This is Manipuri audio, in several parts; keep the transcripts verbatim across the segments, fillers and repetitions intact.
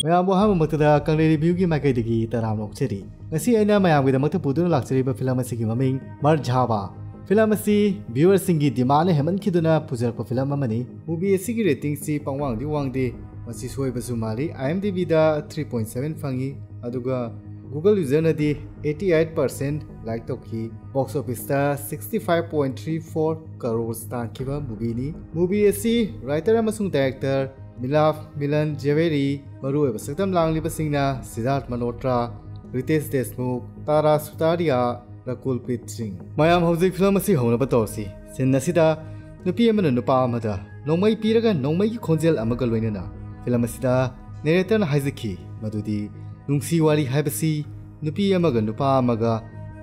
ꯃꯌꯥꯝꯕꯨ ꯑꯍꯥꯟꯕꯃꯛꯇꯗ ꯀꯪꯂꯩ ꯔꯤꯚ꯭ꯌꯨꯒꯤ ꯃꯥꯏꯀꯩꯗꯒꯤ ꯇꯔꯥꯝꯅ ꯑꯣꯛꯆꯔꯤ꯫ ꯉꯁꯤ ꯑꯩꯅ ꯃꯌꯥꯝꯒꯤꯗꯃꯛꯇ ꯄꯨꯗꯨꯅ ꯂꯥꯛꯆꯔꯤꯕ ꯐꯤꯂꯝ ꯑꯁꯤꯒꯤ ꯃꯃꯤꯡ ꯃꯔꯖꯥꯕꯥ꯫ ꯐꯤꯂꯝ ꯑꯁꯤ ꯚ꯭ꯌꯨꯋꯔꯁꯤꯡꯒꯤ ꯗꯤꯃꯥꯟꯅ ꯍꯦꯟꯃꯟꯈꯤꯗꯨꯅ ꯄꯨꯖꯔꯛꯄ ꯐꯤꯂꯝ ꯑꯃꯅꯤ꯫ ꯃꯨꯚꯤ ꯑꯁꯤꯒꯤ ꯔꯦꯇꯤꯡꯁꯤ ꯄꯪꯋꯥꯡꯗꯤ ꯋꯥꯡꯗꯦ, ꯃꯁꯤ ꯁꯣꯏꯕꯁꯨ ꯃꯥꯜꯂꯤ꯫ IMDb ꯗ three point seven ꯐꯪꯉꯤ, ꯑꯗꯨꯒ Google ꯌꯨꯖꯔꯅꯗꯤ eighty eight percent ꯂꯥꯏꯛ ꯇꯧꯈꯤ꯫ ꯕꯣꯛꯁ ꯑꯣꯐꯤꯁꯇ sixty five point three four crore ꯇꯥꯟꯈꯤꯕ ꯃꯨꯚꯤꯅꯤ꯫ ꯃꯨꯚꯤ ꯑꯁꯤ ꯔꯥꯏꯇꯔ ꯑꯃꯁꯨꯡ ꯗꯥꯏꯔꯦꯛꯇꯔ ꯃꯤꯂꯥꯐ ꯃꯤꯂꯟ ꯖꯦꯋꯦꯔꯤ, ꯃꯔꯨꯑꯣꯏꯕ ꯁꯛꯇꯝ ꯂꯥꯡꯂꯤꯕꯁꯤꯡꯅ ꯁꯤꯗꯥꯔꯊ ꯃꯜꯍꯣꯇ꯭ꯔꯥ, ꯔꯤꯇꯦꯁ ꯗꯦꯁꯃꯨꯈ, ꯇꯥꯔꯥ ꯁꯨꯇꯥꯔꯤꯌꯥ, ꯔꯀꯨꯜ ꯄ꯭ꯔꯤꯠ ꯁꯤꯡ꯫ ꯃꯌꯥꯝ ꯍꯧꯖꯤꯛ ꯐꯤꯂꯝ ꯑꯁꯤ ꯍꯧꯅꯕ ꯇꯧꯔꯁꯤ꯫ ꯁꯤꯟ ꯑꯁꯤꯗ ꯅꯨꯄꯤ ꯑꯃꯅ ꯅꯨꯄꯥ ꯑꯃꯗ ꯅꯣꯡꯃꯩ ꯄꯤꯔꯒ ꯅꯣꯡꯃꯩꯒꯤ ꯈꯣꯟꯖꯦꯜ ꯑꯃꯒ ꯂꯣꯏꯅꯅ ꯐꯤꯂꯝ ꯑꯁꯤꯗ ꯅꯦꯔꯦꯇꯔꯅ ꯍꯥꯏꯖꯈꯤ ꯃꯗꯨꯗꯤ ꯅꯨꯡꯁꯤ ꯋꯥꯔꯤ ꯍꯥꯏꯕꯁꯤ ꯅꯨꯄꯤ ꯑꯃꯒ ꯅꯨꯄꯥ ꯑꯃꯒ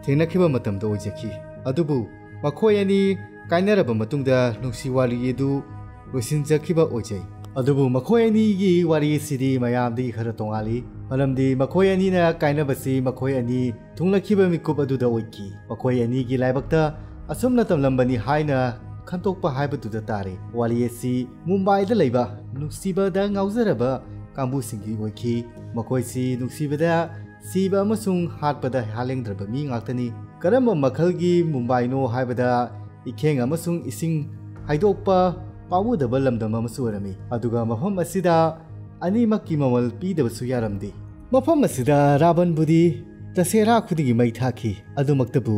ꯊꯦꯡꯅꯈꯤꯕ ꯃꯇꯝꯗ ꯑꯣꯏꯖꯈꯤ꯫ ꯑꯗꯨꯕꯨ ꯃꯈꯣꯏ ꯑꯅꯤ ꯀꯥꯏꯅꯔꯕ ꯃꯇꯨꯡꯗ ꯅꯨꯡꯁꯤ ꯋꯥꯔꯤ ꯑꯗꯨ ꯂꯣꯏꯁꯤꯟꯖꯈꯤꯕ ꯑꯣꯏꯖꯩ꯫ ꯑꯗꯨꯕꯨ ꯃꯈꯣꯏ ꯑꯅꯤꯒꯤ ꯋꯥꯔꯤ ꯑꯁꯤꯗꯤ ꯃꯌꯥꯝꯗꯒꯤ ꯈꯔ ꯇꯣꯉꯥꯜꯂꯤ, ꯃꯔꯝꯗꯤ ꯃꯈꯣꯏ ꯑꯅꯤꯅ ꯀꯥꯏꯅꯕꯁꯤ ꯃꯈꯣꯏ ꯑꯅꯤ ꯊꯨꯡꯂꯈꯤꯕ ꯃꯤꯀꯨꯞ ꯑꯗꯨꯗ ꯑꯣꯏꯈꯤ꯫ ꯃꯈꯣꯏ ꯑꯅꯤꯒꯤ ꯂꯥꯏꯕꯛꯇ ꯑꯁꯨꯝꯅ ꯇꯝꯂꯝꯕꯅꯤ ꯍꯥꯏꯅ ꯈꯟꯇꯣꯛꯄ ꯍꯥꯏꯕꯗꯨꯗ ꯇꯥꯔꯦ꯫ ꯋꯥꯔꯤ ꯑꯁꯤ ꯃꯨꯝꯕꯥꯏꯗ ꯂꯩꯕ ꯅꯨꯡꯁꯤꯕꯗ ꯉꯥꯎꯖꯔꯕ ꯀꯥꯡꯕꯨꯁꯤꯡꯒꯤ ꯑꯣꯏꯈꯤ꯫ ꯃꯈꯣꯏꯁꯤ ꯅꯨꯡꯁꯤꯕꯗ ꯁꯤꯕ ꯑꯃꯁꯨꯡ ꯍꯥꯠꯄꯗ ꯍꯥꯂꯦꯡꯗ꯭ꯔꯕ ꯃꯤ ꯉꯥꯛꯇꯅꯤ꯫ ꯀꯔꯝꯕ ꯃꯈꯜꯒꯤ ꯃꯨꯝꯕꯥꯏꯅꯣ ꯍꯥꯏꯕꯗ ꯏꯈꯦꯡ ꯑꯃꯁꯨꯡ ꯏꯁꯤꯡ ꯍꯥꯏꯗꯣꯛꯄ ꯄꯥꯝꯃꯨꯗꯕ ꯂꯝꯗꯝ ꯑꯃꯁꯨ ꯑꯣꯏꯔꯝꯃꯤ꯫ ꯑꯗꯨꯒ ꯃꯐꯝ ꯑꯁꯤꯗ ꯑꯅꯤꯃꯛꯀꯤ ꯃꯃꯜ ꯄꯤꯗꯕꯁꯨ ꯌꯥꯔꯝꯗꯦ꯫ ꯃꯐꯝ ꯑꯁꯤꯗ ꯔꯥꯕꯟꯕꯨꯗꯤ ꯗꯁꯦꯔꯥ ꯈꯨꯗꯤꯡꯒꯤ ꯃꯩ ꯊꯥꯈꯤ꯫ ꯑꯗꯨꯃꯛꯇꯕꯨ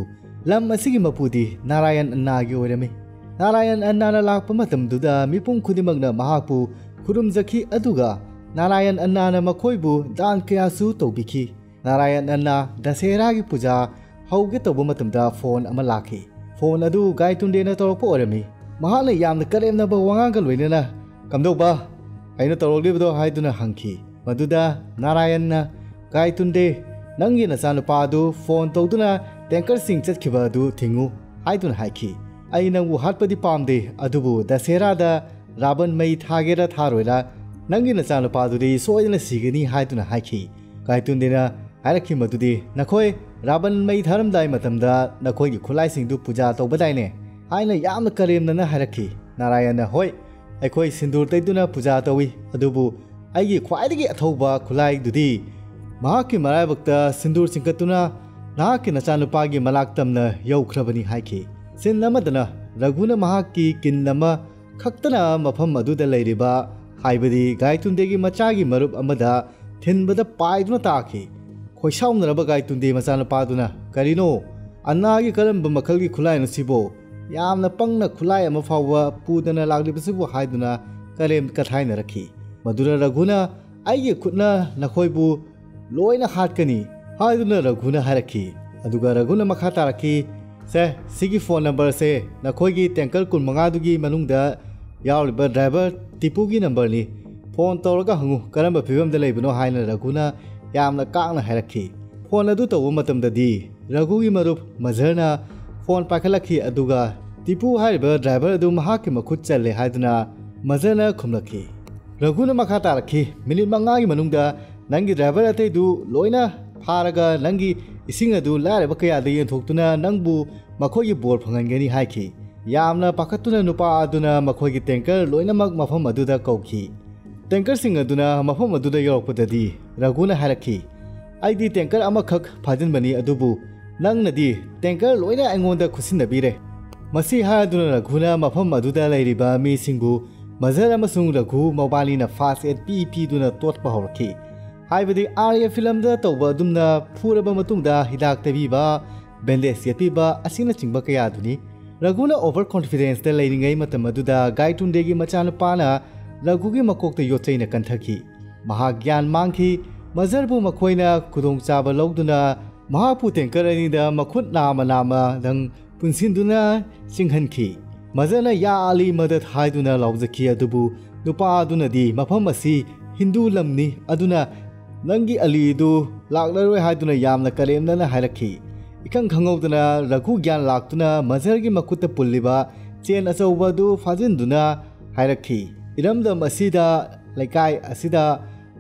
ꯂꯝ ꯑꯁꯤꯒꯤ ꯃꯄꯨꯗꯤ ꯅꯥꯔꯥꯌꯟ ꯑꯟꯅꯥꯒꯤ ꯑꯣꯏꯔꯝꯃꯤ꯫ ꯅꯥꯔꯥꯌꯟ ꯑꯟꯅꯥꯅ ꯂꯥꯛꯄ ꯃꯇꯝꯗꯨꯗ ꯃꯤꯄꯨꯝ ꯈꯨꯗꯤꯡꯃꯛꯅ ꯃꯍꯥꯛꯄꯨ ꯈꯨꯔꯨꯝꯖꯈꯤ, ꯑꯗꯨꯒ ꯅꯥꯔꯥꯌꯟ ꯑꯟꯅꯥꯅ ꯃꯈꯣꯏꯕꯨ ꯗꯥꯟ ꯀꯌꯥꯁꯨ ꯇꯧꯕꯤꯈꯤ꯫ ꯅꯥꯔꯥꯌꯟ ꯑꯟꯅꯥ ꯗꯁꯦꯔꯥꯒꯤ ꯄꯨꯖꯥ ꯍꯧꯒꯦ ꯇꯧꯕ ꯃꯇꯝꯗ ꯐꯣꯟ ꯑꯃ ꯂꯥꯛꯈꯤ꯫ ꯐꯣꯟ ꯑꯗꯨ ꯒꯥꯏꯇꯨꯟꯗꯦꯅ ꯇꯧꯔꯛꯄ ꯑꯣꯏꯔꯝꯃꯤ꯫ ꯃꯍꯥꯛꯅ ꯌꯥꯝꯅ ꯀꯔꯦꯝꯅꯕ ꯋꯥꯉꯥꯡꯒ ꯂꯣꯏꯅꯅ, "ꯀꯝꯗꯧꯕ? ꯑꯩꯅ ꯇꯧꯔꯛꯂꯤꯕꯗꯣ?" ꯍꯥꯏꯗꯨꯅ ꯍꯪꯈꯤ꯫ ꯃꯗꯨꯗ ꯅꯥꯔꯥꯌꯟꯅ, "ꯒꯥꯏꯇꯨꯟꯗꯦ, ꯅꯪꯒꯤ ꯅꯆꯥꯅꯨꯄꯥ ꯑꯗꯨ ꯐꯣꯟ ꯇꯧꯗꯨꯅ ꯇꯦꯡꯀꯔꯁꯤꯡ ꯆꯠꯈꯤꯕ ꯑꯗꯨ ꯊꯤꯡꯉꯨ" ꯍꯥꯏꯗꯨꯅ ꯍꯥꯏꯈꯤ꯫ "ꯑꯩ ꯅꯪꯕꯨ ꯍꯥꯠꯄꯗꯤ ꯄꯥꯝꯗꯦ, ꯑꯗꯨꯕꯨ ꯗꯁꯦꯔꯥꯗ ꯔꯥꯕꯟ ꯃꯩ ꯊꯥꯒꯦꯔꯥ ꯊꯥꯔꯣꯏꯔꯥ, ꯅꯪꯒꯤ ꯅꯆꯥꯅꯨꯄꯥꯗꯨꯗꯤ ꯁꯣꯏꯗꯅ ꯁꯤꯒꯅꯤ" ꯍꯥꯏꯗꯨꯅ ꯍꯥꯏꯈꯤ꯫ ꯒꯥꯏꯇꯨꯟꯗꯦꯅ ꯍꯥꯏꯔꯛꯈꯤ ꯃꯗꯨꯗꯤ, "ꯅꯈꯣꯏ ꯔꯥꯕꯟ ꯃꯩ ꯊꯥꯔꯝꯗꯥꯏ ꯃꯇꯝꯗ ꯅꯈꯣꯏꯒꯤ ꯈꯨꯠꯂꯥꯏꯁꯤꯡꯗꯨ ꯄꯨꯖꯥ ꯇꯧꯕꯗꯥꯏꯅꯦ?" ꯍꯥꯏꯅ ꯌꯥꯝꯅ ꯀꯔꯦꯝꯅꯅ ꯍꯥꯏꯔꯛꯈꯤ꯫ ꯅꯥꯔꯥꯌꯟꯅ, "ꯍꯣꯏ, ꯑꯩꯈꯣꯏ ꯁꯤꯟꯗꯨꯔ ꯇꯩꯗꯨꯅ ꯄꯨꯖꯥ ꯇꯧꯏ, ꯑꯗꯨꯕꯨ ꯑꯩꯒꯤ ꯈ꯭ꯋꯥꯏꯗꯒꯤ ꯑꯊꯧꯕ ꯈꯨꯠꯂꯥꯏꯗꯨꯗꯤ ꯃꯍꯥꯛꯀꯤ ꯃꯔꯥꯏꯕꯛꯇ ꯁꯤꯟꯗꯨꯔ ꯆꯤꯡꯈꯠꯇꯨꯅ ꯅꯍꯥꯛꯀꯤ ꯅꯆꯥꯅꯨꯄꯥꯒꯤ ꯃꯅꯥꯛ ꯇꯝꯅ ꯌꯧꯈ꯭ꯔꯕꯅꯤ ꯍꯥꯏꯈꯤ꯫ ꯁꯤꯟ ꯑꯃꯗꯅ ꯔꯘꯨꯅ ꯃꯍꯥꯛꯀꯤ ꯀꯤꯟ ꯑꯃ ꯈꯛꯇꯅ ꯃꯐꯝ ꯑꯗꯨꯗ ꯂꯩꯔꯤꯕ, ꯍꯥꯏꯕꯗꯤ ꯒꯥꯏꯇꯨꯟꯗꯦꯒꯤ ꯃꯆꯥꯒꯤ ꯃꯔꯨꯞ ꯑꯃꯗ ꯊꯤꯟꯕꯗ ꯄꯥꯏꯗꯨꯅ ꯇꯥꯈꯤ꯫ ꯈꯣꯏꯁꯥꯎꯅꯔꯕ ꯒꯥꯏꯇꯨꯟꯗꯦ ꯃꯆꯥꯅꯨꯄꯥꯗꯨꯅ, "ꯀꯔꯤꯅꯣ? ꯑꯅꯥꯒꯤ ꯀꯔꯝꯕ ꯃꯈꯜꯒꯤ ꯈꯨꯠꯂꯥꯏꯅꯣ ꯁꯤꯕꯣ? ꯌꯥꯝꯅ ꯄꯪꯅ ꯈꯨꯠꯂꯥꯏ ꯑꯃ ꯐꯥꯎꯕ ꯄꯨꯗꯅ ꯂꯥꯛꯂꯤꯕꯁꯤꯕꯨ?" ꯍꯥꯏꯗꯨꯅ ꯀꯔꯦꯝ ꯀꯊꯥꯏꯅꯔꯛꯈꯤ꯫ ꯃꯗꯨꯗ ꯔꯘꯨꯅ, "ꯑꯩꯒꯤ ꯈꯨꯠꯅ ꯅꯈꯣꯏꯕꯨ ꯂꯣꯏꯅ ꯍꯥꯠꯀꯅꯤ" ꯍꯥꯏꯗꯨꯅ ꯔꯘꯨꯅ ꯍꯥꯏꯔꯛꯈꯤ꯫ ꯑꯗꯨꯒ ꯔꯘꯨꯅ ꯃꯈꯥ ꯇꯥꯔꯛꯈꯤ, "ꯁꯦ, ꯁꯤꯒꯤ ꯐꯣꯟ ꯅꯝꯕꯔꯁꯦ ꯅꯈꯣꯏꯒꯤ ꯇꯦꯡꯀꯔ ꯀꯨꯟꯃꯉꯥꯗꯨꯒꯤ ꯃꯅꯨꯡꯗ ꯌꯥꯎꯔꯤꯕ ꯗ꯭ꯔꯥꯏꯚꯔ ꯇꯤꯄꯨꯒꯤ ꯅꯝꯕꯔꯅꯤ꯫ ꯐꯣꯟ ꯇꯧꯔꯒ ꯍꯪꯉꯨ ꯀꯔꯝꯕ ꯐꯤꯕꯝꯗ ꯂꯩꯕꯅꯣ" ꯍꯥꯏꯅ ꯔꯘꯨꯅ ꯌꯥꯝꯅ ꯀꯥꯛꯅ ꯍꯥꯏꯔꯛꯈꯤ꯫ ꯐꯣꯟ ꯑꯗꯨ ꯇꯧꯕ ꯃꯇꯝꯗꯗꯤ ꯔꯘꯨꯒꯤ ꯃꯔꯨꯞ ꯃꯖꯔꯅ ꯐꯣꯟ ꯄꯥꯏꯈꯠꯂꯛꯈꯤ, ꯑꯗꯨꯒ ꯇꯤꯄꯨ ꯍꯥꯏꯔꯤꯕ ꯗ꯭ꯔꯥꯏꯚꯔ ꯑꯗꯨ ꯃꯍꯥꯛꯀꯤ ꯃꯈꯨꯠ ꯆꯜꯂꯦ ꯍꯥꯏꯗꯨꯅ ꯃꯖꯔꯅ ꯈꯨꯝꯂꯛꯈꯤ꯫ ꯔꯘꯨꯅ ꯃꯈꯥ ꯇꯥꯔꯛꯈꯤ, "ꯃꯤꯅꯤꯠ ꯃꯉꯥꯒꯤ ꯃꯅꯨꯡꯗ ꯅꯪꯒꯤ ꯗ꯭ꯔꯥꯏꯚꯔ ꯑꯇꯩꯗꯨ ꯂꯣꯏꯅ ꯐꯥꯔꯒ ꯅꯪꯒꯤ ꯏꯁꯤꯡ ꯑꯗꯨ ꯂꯥꯏꯔꯕ ꯀꯌꯥꯗ ꯌꯦꯟꯊꯣꯛꯇꯨꯅ ꯅꯪꯕꯨ ꯃꯈꯣꯏꯒꯤ ꯕꯣꯔ ꯐꯪꯍꯟꯒꯅꯤ" ꯍꯥꯏꯈꯤ꯫ ꯌꯥꯝꯅ ꯄꯥꯈꯠꯇꯨꯅ ꯅꯨꯄꯥ ꯑꯗꯨꯅ ꯃꯈꯣꯏꯒꯤ ꯇꯦꯡꯀꯔ ꯂꯣꯏꯅꯃꯛ ꯃꯐꯝ ꯑꯗꯨꯗ ꯀꯧꯈꯤ꯫ ꯇꯦꯡꯀꯔꯁꯤꯡ ꯑꯗꯨꯅ ꯃꯐꯝ ꯑꯗꯨꯗ ꯌꯧꯔꯛꯄꯗꯗꯤ ꯔꯘꯨꯅ ꯍꯥꯏꯔꯛꯈꯤ, "ꯑꯩꯗꯤ ꯇꯦꯡꯀꯔ ꯑꯃꯈꯛ ꯐꯥꯖꯤꯟꯕꯅꯤ, ꯑꯗꯨꯕꯨ ꯅꯪꯅꯗꯤ ꯇꯦꯡꯀꯔ ꯂꯣꯏꯅ ꯑꯩꯉꯣꯟꯗ ꯈꯨꯠꯁꯤꯟꯅꯕꯤꯔꯦ"꯫ ꯃꯁꯤ ꯍꯥꯏꯗꯨꯅ ꯔꯘꯨꯅ ꯃꯐꯝ ꯑꯗꯨꯗ ꯂꯩꯔꯤꯕ ꯃꯤꯁꯤꯡꯕꯨ ꯃꯖꯔ ꯑꯃꯁꯨꯡ ꯔꯘꯨ ꯃꯕꯥꯅꯤꯅ ꯐꯥꯔꯁ ꯑꯦꯗ ꯄꯤ ꯄꯤꯗꯨꯅ ꯇꯣꯠꯄ ꯍꯧꯔꯛꯈꯤ꯫ ꯍꯥꯏꯕꯗꯤ ꯑꯥꯔꯌ ꯐꯤꯂꯝꯗ ꯇꯧꯕ ꯑꯗꯨꯝꯅ ꯐꯨꯔꯕ ꯃꯇꯨꯡꯗ ꯍꯤꯗꯥꯛ ꯇꯩꯕꯤꯕ, ꯕꯦꯟꯗꯦꯖ ꯌꯦꯠꯄꯤꯕ ꯑꯁꯤꯅꯆꯤꯡꯕ ꯀꯌꯥꯗꯨꯅꯤ꯫ ꯔꯘꯨꯅ ꯑꯣꯚꯔ ꯀꯣꯟꯐꯤꯗꯦꯟꯁꯇ ꯂꯩꯔꯤꯉꯩ ꯃꯇꯝ ꯑꯗꯨꯗ ꯒꯥꯏꯇꯨꯟꯗꯦꯒꯤ ꯃꯆꯥꯅꯨꯄꯥꯅ ꯔꯘꯨꯒꯤ ꯃꯀꯣꯛꯇ ꯌꯣꯠꯆꯩꯅ ꯀꯟꯊꯈꯤ꯫ ꯃꯍꯥꯛ ꯒ꯭ꯌꯥꯟ ꯃꯥꯡꯈꯤ꯫ ꯃꯖꯔꯕꯨ ꯃꯈꯣꯏꯅ ꯈꯨꯗꯣꯡꯆꯥꯕ ꯂꯧꯗꯨꯅ ꯃꯍꯥꯛꯄꯨ ꯇꯦꯡꯀꯔ ꯑꯅꯤꯗ ꯃꯈꯨꯠ ꯅꯥꯝꯃ ꯅꯥꯝꯃꯗꯪ ꯄꯨꯟꯁꯤꯟꯗꯨꯅ ꯆꯤꯡꯍꯟꯈꯤ꯫ ꯃꯖꯔꯅ "ꯌꯥ ꯑꯂꯤ ꯃꯗꯠ" ꯍꯥꯏꯗꯨꯅ ꯂꯥꯎꯖꯈꯤ, ꯑꯗꯨꯕꯨ ꯅꯨꯄꯥ ꯑꯗꯨꯅꯗꯤ ꯃꯐꯝ ꯑꯁꯤ ꯍꯤꯟꯗꯨ ꯂꯝꯅꯤ, ꯑꯗꯨꯅ ꯅꯪꯒꯤ ꯑꯂꯤꯗꯨ ꯂꯥꯛꯂꯔꯣꯏ ꯍꯥꯏꯗꯨꯅ ꯌꯥꯝꯅ ꯀꯔꯦꯝꯅꯅ ꯍꯥꯏꯔꯛꯈꯤ꯫ ꯏꯈꯪ ꯈꯪꯍꯧꯗꯅ ꯔꯘꯨ ꯒ꯭ꯌꯥꯟ ꯂꯥꯛꯇꯨꯅ ꯃꯖꯔꯒꯤ ꯃꯈꯨꯠꯇ ꯄꯨꯜꯂꯤꯕ ꯆꯦꯟ ꯑꯆꯧꯕ ꯑꯗꯨ ꯐꯥꯖꯤꯟꯗꯨꯅ ꯍꯥꯏꯔꯛꯈꯤ, "ꯏꯔꯝꯗꯝ ꯑꯁꯤꯗ, ꯂꯩꯀꯥꯏ ꯑꯁꯤꯗ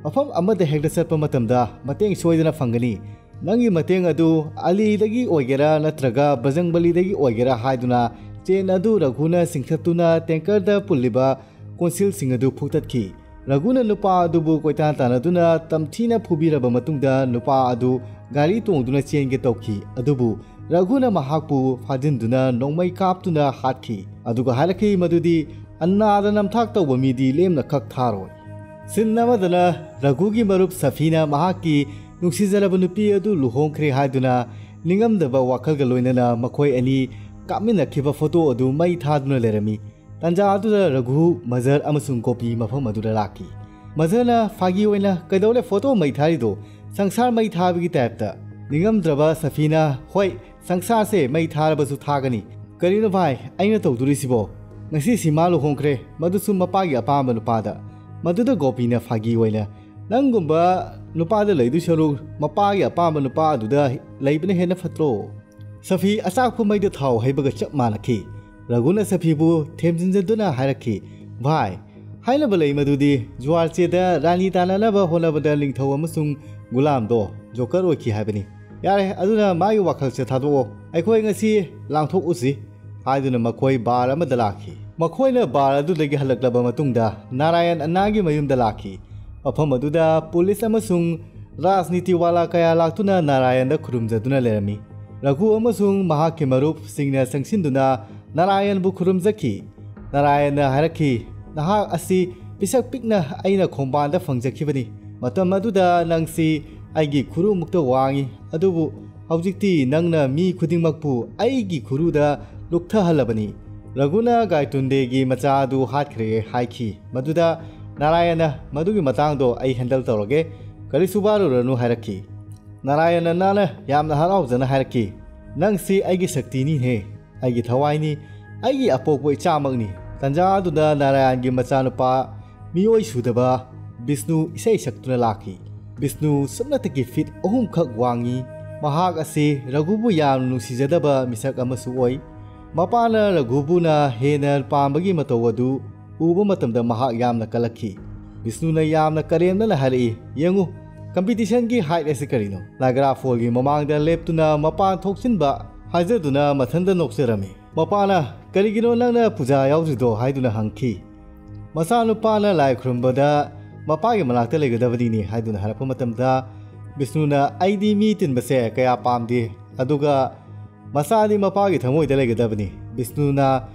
ꯃꯐꯝ ꯑꯃꯗ ꯍꯦꯛꯇ ꯆꯠꯄ ꯃꯇꯝꯗ ꯃꯇꯦꯡ ꯁꯣꯏꯗꯅ ꯐꯪꯒꯅꯤ꯫ ꯅꯪꯒꯤ ꯃꯇꯦꯡ ꯑꯗꯨ ꯑꯂꯤꯗꯒꯤ ꯑꯣꯏꯒꯦꯔꯥ ꯅꯠꯇ꯭ꯔꯒ ꯕꯖꯪꯕꯂꯤꯗꯒꯤ ꯑꯣꯏꯒꯦꯔꯥ" ꯍꯥꯏꯗꯨꯅ ꯆꯦꯟ ꯑꯗꯨ ꯔꯘꯨꯅ ꯆꯤꯡꯊꯠꯇꯨꯅ ꯇꯦꯡꯀꯔꯗ ꯄꯨꯜꯂꯤꯕ ꯀꯣꯟꯁꯤꯜꯁꯤꯡ ꯑꯗꯨ ꯐꯨꯛꯇꯠꯈꯤ꯫ ꯔꯘꯨꯅ ꯅꯨꯄꯥ ꯑꯗꯨꯕꯨ ꯀꯣꯏꯇꯥꯟ ꯇꯥꯟꯅꯗꯨꯅ ꯇꯝꯊꯤꯅ ꯐꯨꯕꯤꯔꯕ ꯃꯇꯨꯡꯗ ꯅꯨꯄꯥ ꯑꯗꯨ ꯒꯥꯔꯤ ꯇꯣꯡꯗꯨꯅ ꯆꯦꯟꯒꯦ ꯇꯧꯈꯤ꯫ ꯑꯗꯨꯕꯨ ꯔꯘꯨꯅ ꯃꯍꯥꯛꯄꯨ ꯐꯥꯖꯤꯟꯗꯨꯅ ꯅꯣꯡꯃꯩ ꯀꯥꯞꯇꯨꯅ ꯍꯥꯠꯈꯤ꯫ ꯑꯗꯨꯒ ꯍꯥꯏꯔꯛꯈꯤ ꯃꯗꯨꯗꯤ ꯑꯟꯅꯥꯗ ꯅꯝꯊꯥꯛ ꯇꯧꯕ ꯃꯤꯗꯤ ꯂꯦꯝꯅ ꯈꯛ ꯊꯥꯔꯣꯏ꯫ ꯁꯤꯟ ꯑꯃꯗꯅ ꯔꯘꯨꯒꯤ ꯃꯔꯨꯞ ꯁꯐꯤꯅ ꯃꯍꯥꯛꯀꯤ ꯅꯨꯡꯁꯤꯖꯔꯕ ꯅꯨꯄꯤ ꯑꯗꯨ ꯂꯨꯍꯣꯡꯈ꯭ꯔꯦ ꯍꯥꯏꯗꯨꯅ ꯅꯤꯡꯉꯝꯗꯕ ꯋꯥꯈꯜꯒ ꯂꯣꯏꯅꯅ ꯃꯈꯣꯏ ꯑꯅꯤ ꯀꯥꯞꯃꯤꯟꯅꯈꯤꯕ ꯐꯣꯇꯣ ꯑꯗꯨ ꯃꯩ ꯊꯥꯗꯨꯅ ꯂꯩꯔꯝꯃꯤ꯫ ꯇꯥꯟꯖꯥ ꯑꯗꯨꯗ ꯔꯘꯨ, ꯃꯖꯔ ꯑꯃꯁꯨꯡ ꯒꯣꯄꯤ ꯃꯐꯝ ꯑꯗꯨꯗ ꯂꯥꯛꯈꯤ꯫ ꯃꯖꯔꯅ ꯐꯥꯒꯤ ꯑꯣꯏꯅ, "ꯀꯩꯗꯧꯔꯦ ꯐꯣꯇꯣ ꯃꯩ ꯊꯥꯔꯤꯗꯣ? ꯁꯪꯁꯥꯔ ꯃꯩ ꯊꯥꯕꯒꯤ ꯇꯥꯏꯞꯇ?" ꯅꯤꯡꯉꯝꯗ꯭ꯔꯕ ꯁꯐꯤꯅ, "ꯍꯣꯏ, ꯁꯪꯁꯥꯔꯁꯦ ꯃꯩ ꯊꯥꯔꯕꯁꯨ ꯊꯥꯒꯅꯤ꯫ ꯀꯔꯤꯅꯣ ꯚꯥꯏ ꯑꯩꯅ ꯇꯧꯗꯣꯔꯤꯁꯤꯕꯣ? ꯉꯁꯤ ꯁꯤꯃꯥ ꯂꯨꯍꯣꯡꯈ꯭ꯔꯦ, ꯃꯗꯨꯁꯨ ꯃꯄꯥꯒꯤ ꯑꯄꯥꯝꯕ ꯅꯨꯄꯥꯗ꯫" ꯃꯗꯨꯗ ꯒꯣꯄꯤꯅ ꯐꯥꯒꯤ ꯑꯣꯏꯅ, "ꯅꯪꯒꯨꯝꯕ ꯅꯨꯄꯥꯗ ꯂꯩꯗꯣꯏ ꯁꯔꯨꯛ ꯃꯄꯥꯒꯤ ꯑꯄꯥꯝꯕ ꯅꯨꯄꯥ ꯑꯗꯨꯗ ꯂꯩꯕꯅ ꯍꯦꯟꯅ ꯐꯠꯇ꯭ꯔꯣ?" ꯁꯐꯤ ꯑꯆꯥꯛꯄ ꯃꯩꯗ ꯊꯥꯎ ꯍꯩꯕꯒ ꯆꯞ ꯃꯥꯟꯅꯈꯤ꯫ ꯔꯘꯨꯅ ꯁꯐꯤꯕꯨ ꯊꯦꯝꯖꯤꯟꯖꯗꯨꯅ ꯍꯥꯏꯔꯛꯈꯤ, "ꯚꯥꯏ, ꯍꯥꯏꯅꯕ ꯂꯩ ꯃꯗꯨꯗꯤ ꯖꯨꯋꯥꯔ ꯆꯦꯗ ꯔꯥꯅꯤ ꯇꯥꯟꯅꯅꯕ ꯍꯣꯠꯅꯕꯗ ꯅꯤꯡꯊꯧ ꯑꯃꯁꯨꯡ ꯒꯨꯂꯥꯝꯗꯣ ꯖꯣꯀꯔ ꯑꯣꯏꯈꯤ ꯍꯥꯏꯕꯅꯤ꯫ ꯌꯥꯔꯦ, ꯑꯗꯨꯅ ꯃꯥꯒꯤ ꯋꯥꯈꯜꯁꯦ ꯊꯥꯗꯣꯛꯑꯣ꯫ ꯑꯩꯈꯣꯏ ꯉꯁꯤ ꯂꯥꯡꯊꯣꯛꯎꯁꯤ꯫" ꯍꯥꯏꯗꯨꯅ ꯃꯈꯣꯏ ꯕꯥꯔ ꯑꯃꯗ ꯂꯥꯛꯈꯤ꯫ ꯃꯈꯣꯏꯅ ꯕꯥꯔ ꯑꯗꯨꯗꯒꯤ ꯍꯜꯂꯛꯂꯕ ꯃꯇꯨꯡꯗ ꯅꯥꯔꯥꯌꯟ ꯑꯅꯥꯒꯤ ꯃꯌꯨꯝꯗ ꯂꯥꯛꯈꯤ꯫ ꯃꯐꯝ ꯑꯗꯨꯗ ꯄꯨꯂꯤꯁ ꯑꯃꯁꯨꯡ ꯔꯥꯖꯅꯤꯇꯤ ꯋꯥꯂꯥ ꯀꯌꯥ ꯂꯥꯛꯇꯨꯅ ꯅꯥꯔꯥꯌꯟꯗ ꯈꯨꯔꯨꯝꯖꯗꯨꯅ ꯂꯩꯔꯝꯃꯤ꯫ ꯔꯘꯨ ꯑꯃꯁꯨꯡ ꯃꯍꯥꯛꯀꯤ ꯃꯔꯨꯞꯁꯤꯡꯅ ꯆꯪꯁꯤꯟꯗꯨꯅ ꯅꯥꯔꯥꯌꯟꯕꯨ ꯈꯨꯔꯨꯝꯖꯈꯤ꯫ ꯅꯥꯔꯥꯌꯟꯅ ꯍꯥꯏꯔꯛꯈꯤ, "ꯅꯍꯥꯛ ꯑꯁꯤ ꯄꯤꯁꯛ ꯄꯤꯛꯅ ꯑꯩꯅ ꯈꯣꯡꯕꯥꯟꯗ ꯐꯪꯖꯈꯤꯕꯅꯤ꯫ ꯃꯇꯝ ꯑꯗꯨꯗ ꯅꯪꯁꯤ ꯑꯩꯒꯤ ꯈꯨꯔꯨꯃꯨꯛꯇ ꯋꯥꯡꯏ, ꯑꯗꯨꯕꯨ ꯍꯧꯖꯤꯛꯇꯤ ꯅꯪꯅ ꯃꯤ ꯈꯨꯗꯤꯡꯃꯛꯄꯨ ꯑꯩꯒꯤ ꯈꯨꯔꯨꯗ ꯂꯨꯞꯊꯍꯜꯂꯕꯅꯤ꯫" ꯔꯘꯨꯅ ꯒꯥꯏꯇꯨꯟꯗꯦꯒꯤ ꯃꯆꯥ ꯑꯗꯨ ꯍꯥꯠꯈ꯭ꯔꯦ ꯍꯥꯏꯈꯤ꯫ ꯃꯗꯨꯗ ꯅꯥꯔꯥꯌꯟꯅ, "ꯃꯗꯨꯒꯤ ꯃꯇꯥꯡꯗꯣ ꯑꯩ ꯍꯦꯟꯗꯜ ꯇꯧꯔꯒꯦ, ꯀꯔꯤꯁꯨ ꯋꯥꯔꯨꯔꯅꯨ" ꯍꯥꯏꯔꯛꯈꯤ꯫ ꯅꯥꯔꯥꯌꯟꯅ ꯌꯥꯝꯅ ꯍꯔꯥꯎꯖꯅ ꯍꯥꯏꯔꯛꯈꯤ, "ꯅꯪꯁꯤ ꯑꯩꯒꯤ ꯁꯛꯇꯤꯅꯤꯅꯦ, ꯑꯩꯒꯤ ꯊꯋꯥꯏꯅꯤ, ꯑꯩꯒꯤ ꯑꯄꯣꯛꯄ ꯏꯆꯥꯃꯛꯅꯤ꯫" ꯇꯟꯖꯥ ꯑꯗꯨꯗ ꯅꯥꯔꯥꯌꯟꯒꯤ ꯃꯆꯥꯅꯨꯄꯥ ꯃꯤꯑꯣꯏ ꯁꯨꯗꯕ ꯕꯤꯁꯅꯨ ꯏꯁꯩ ꯁꯛꯇꯨꯅ ꯂꯥꯛꯈꯤ꯫ ꯕꯤꯁꯅꯨ ꯁꯨꯞꯅꯇꯒꯤ ꯐꯤꯠ ꯑꯍꯨꯝꯈꯛ ꯋꯥꯡꯉꯤ꯫ ꯃꯍꯥꯛ ꯑꯁꯤ ꯔꯘꯨꯕꯨ ꯌꯥꯝꯅ ꯅꯨꯡꯁꯤꯖꯗꯕ ꯃꯤꯁꯛ ꯑꯃꯁꯨ ꯑꯣꯏ꯫ ꯃꯄꯥꯅ ꯔꯘꯨꯕꯨꯅ ꯍꯦꯟꯅ ꯄꯥꯝꯕꯒꯤ ꯃꯇꯧ ꯑꯗꯨ ꯎꯕ ꯃꯇꯝꯗ ꯃꯍꯥꯛ ꯌꯥꯝꯅ ꯀꯜꯂꯛꯈꯤ꯫ ꯕꯤꯁꯅꯨꯅ ꯌꯥꯝꯅ ꯀꯔꯦꯝꯅꯅ ꯍꯥꯏꯔꯛꯏ, "ꯌꯦꯡꯉꯨ, ꯀꯝꯄꯤꯇꯤꯁꯟꯒꯤ ꯍꯥꯏꯠ ꯑꯁꯤ ꯀꯔꯤꯅꯣ?" ꯅꯥꯒꯔꯥ ꯐꯣꯜꯒꯤ ꯃꯃꯥꯡꯗ ꯂꯦꯞꯇꯨꯅ ꯃꯄꯥꯟ ꯊꯣꯛꯆꯤꯟꯕ ꯍꯥꯏꯖꯗꯨꯅ ꯃꯊꯟꯇ ꯅꯣꯛꯆꯔꯝꯃꯤ꯫ ꯃꯄꯥꯅ, "ꯀꯔꯤꯒꯤꯅꯣ ꯅꯪꯅ ꯄꯨꯖꯥ ꯌꯥꯎꯗ꯭ꯔꯤꯗꯣ?" ꯍꯥꯏꯗꯨꯅ ꯍꯪꯈꯤ꯫ ꯃꯆꯥꯅꯨꯄꯥꯅ ꯂꯥꯏ ꯈꯨꯔꯨꯝꯕꯗ ꯃꯄꯥꯒꯤ ꯃꯅꯥꯛꯇ ꯂꯩꯒꯗꯕꯅꯤꯅꯦ ꯍꯥꯏꯗꯨꯅ ꯍꯥꯏꯔꯛꯄ ꯃꯇꯝꯗ ꯕꯤꯁꯅꯨꯅ, "ꯑꯩꯗꯤ ꯃꯤ ꯇꯤꯟꯕꯁꯦ ꯀꯌꯥ ꯄꯥꯝꯗꯦ, ꯑꯗꯨꯒ ꯃꯆꯥꯗꯤ ꯃꯄꯥꯒꯤ ꯊꯃꯣꯏꯗ ꯂꯩꯒꯗꯕꯅꯤ"꯫ ꯕꯤꯁꯅꯨꯅ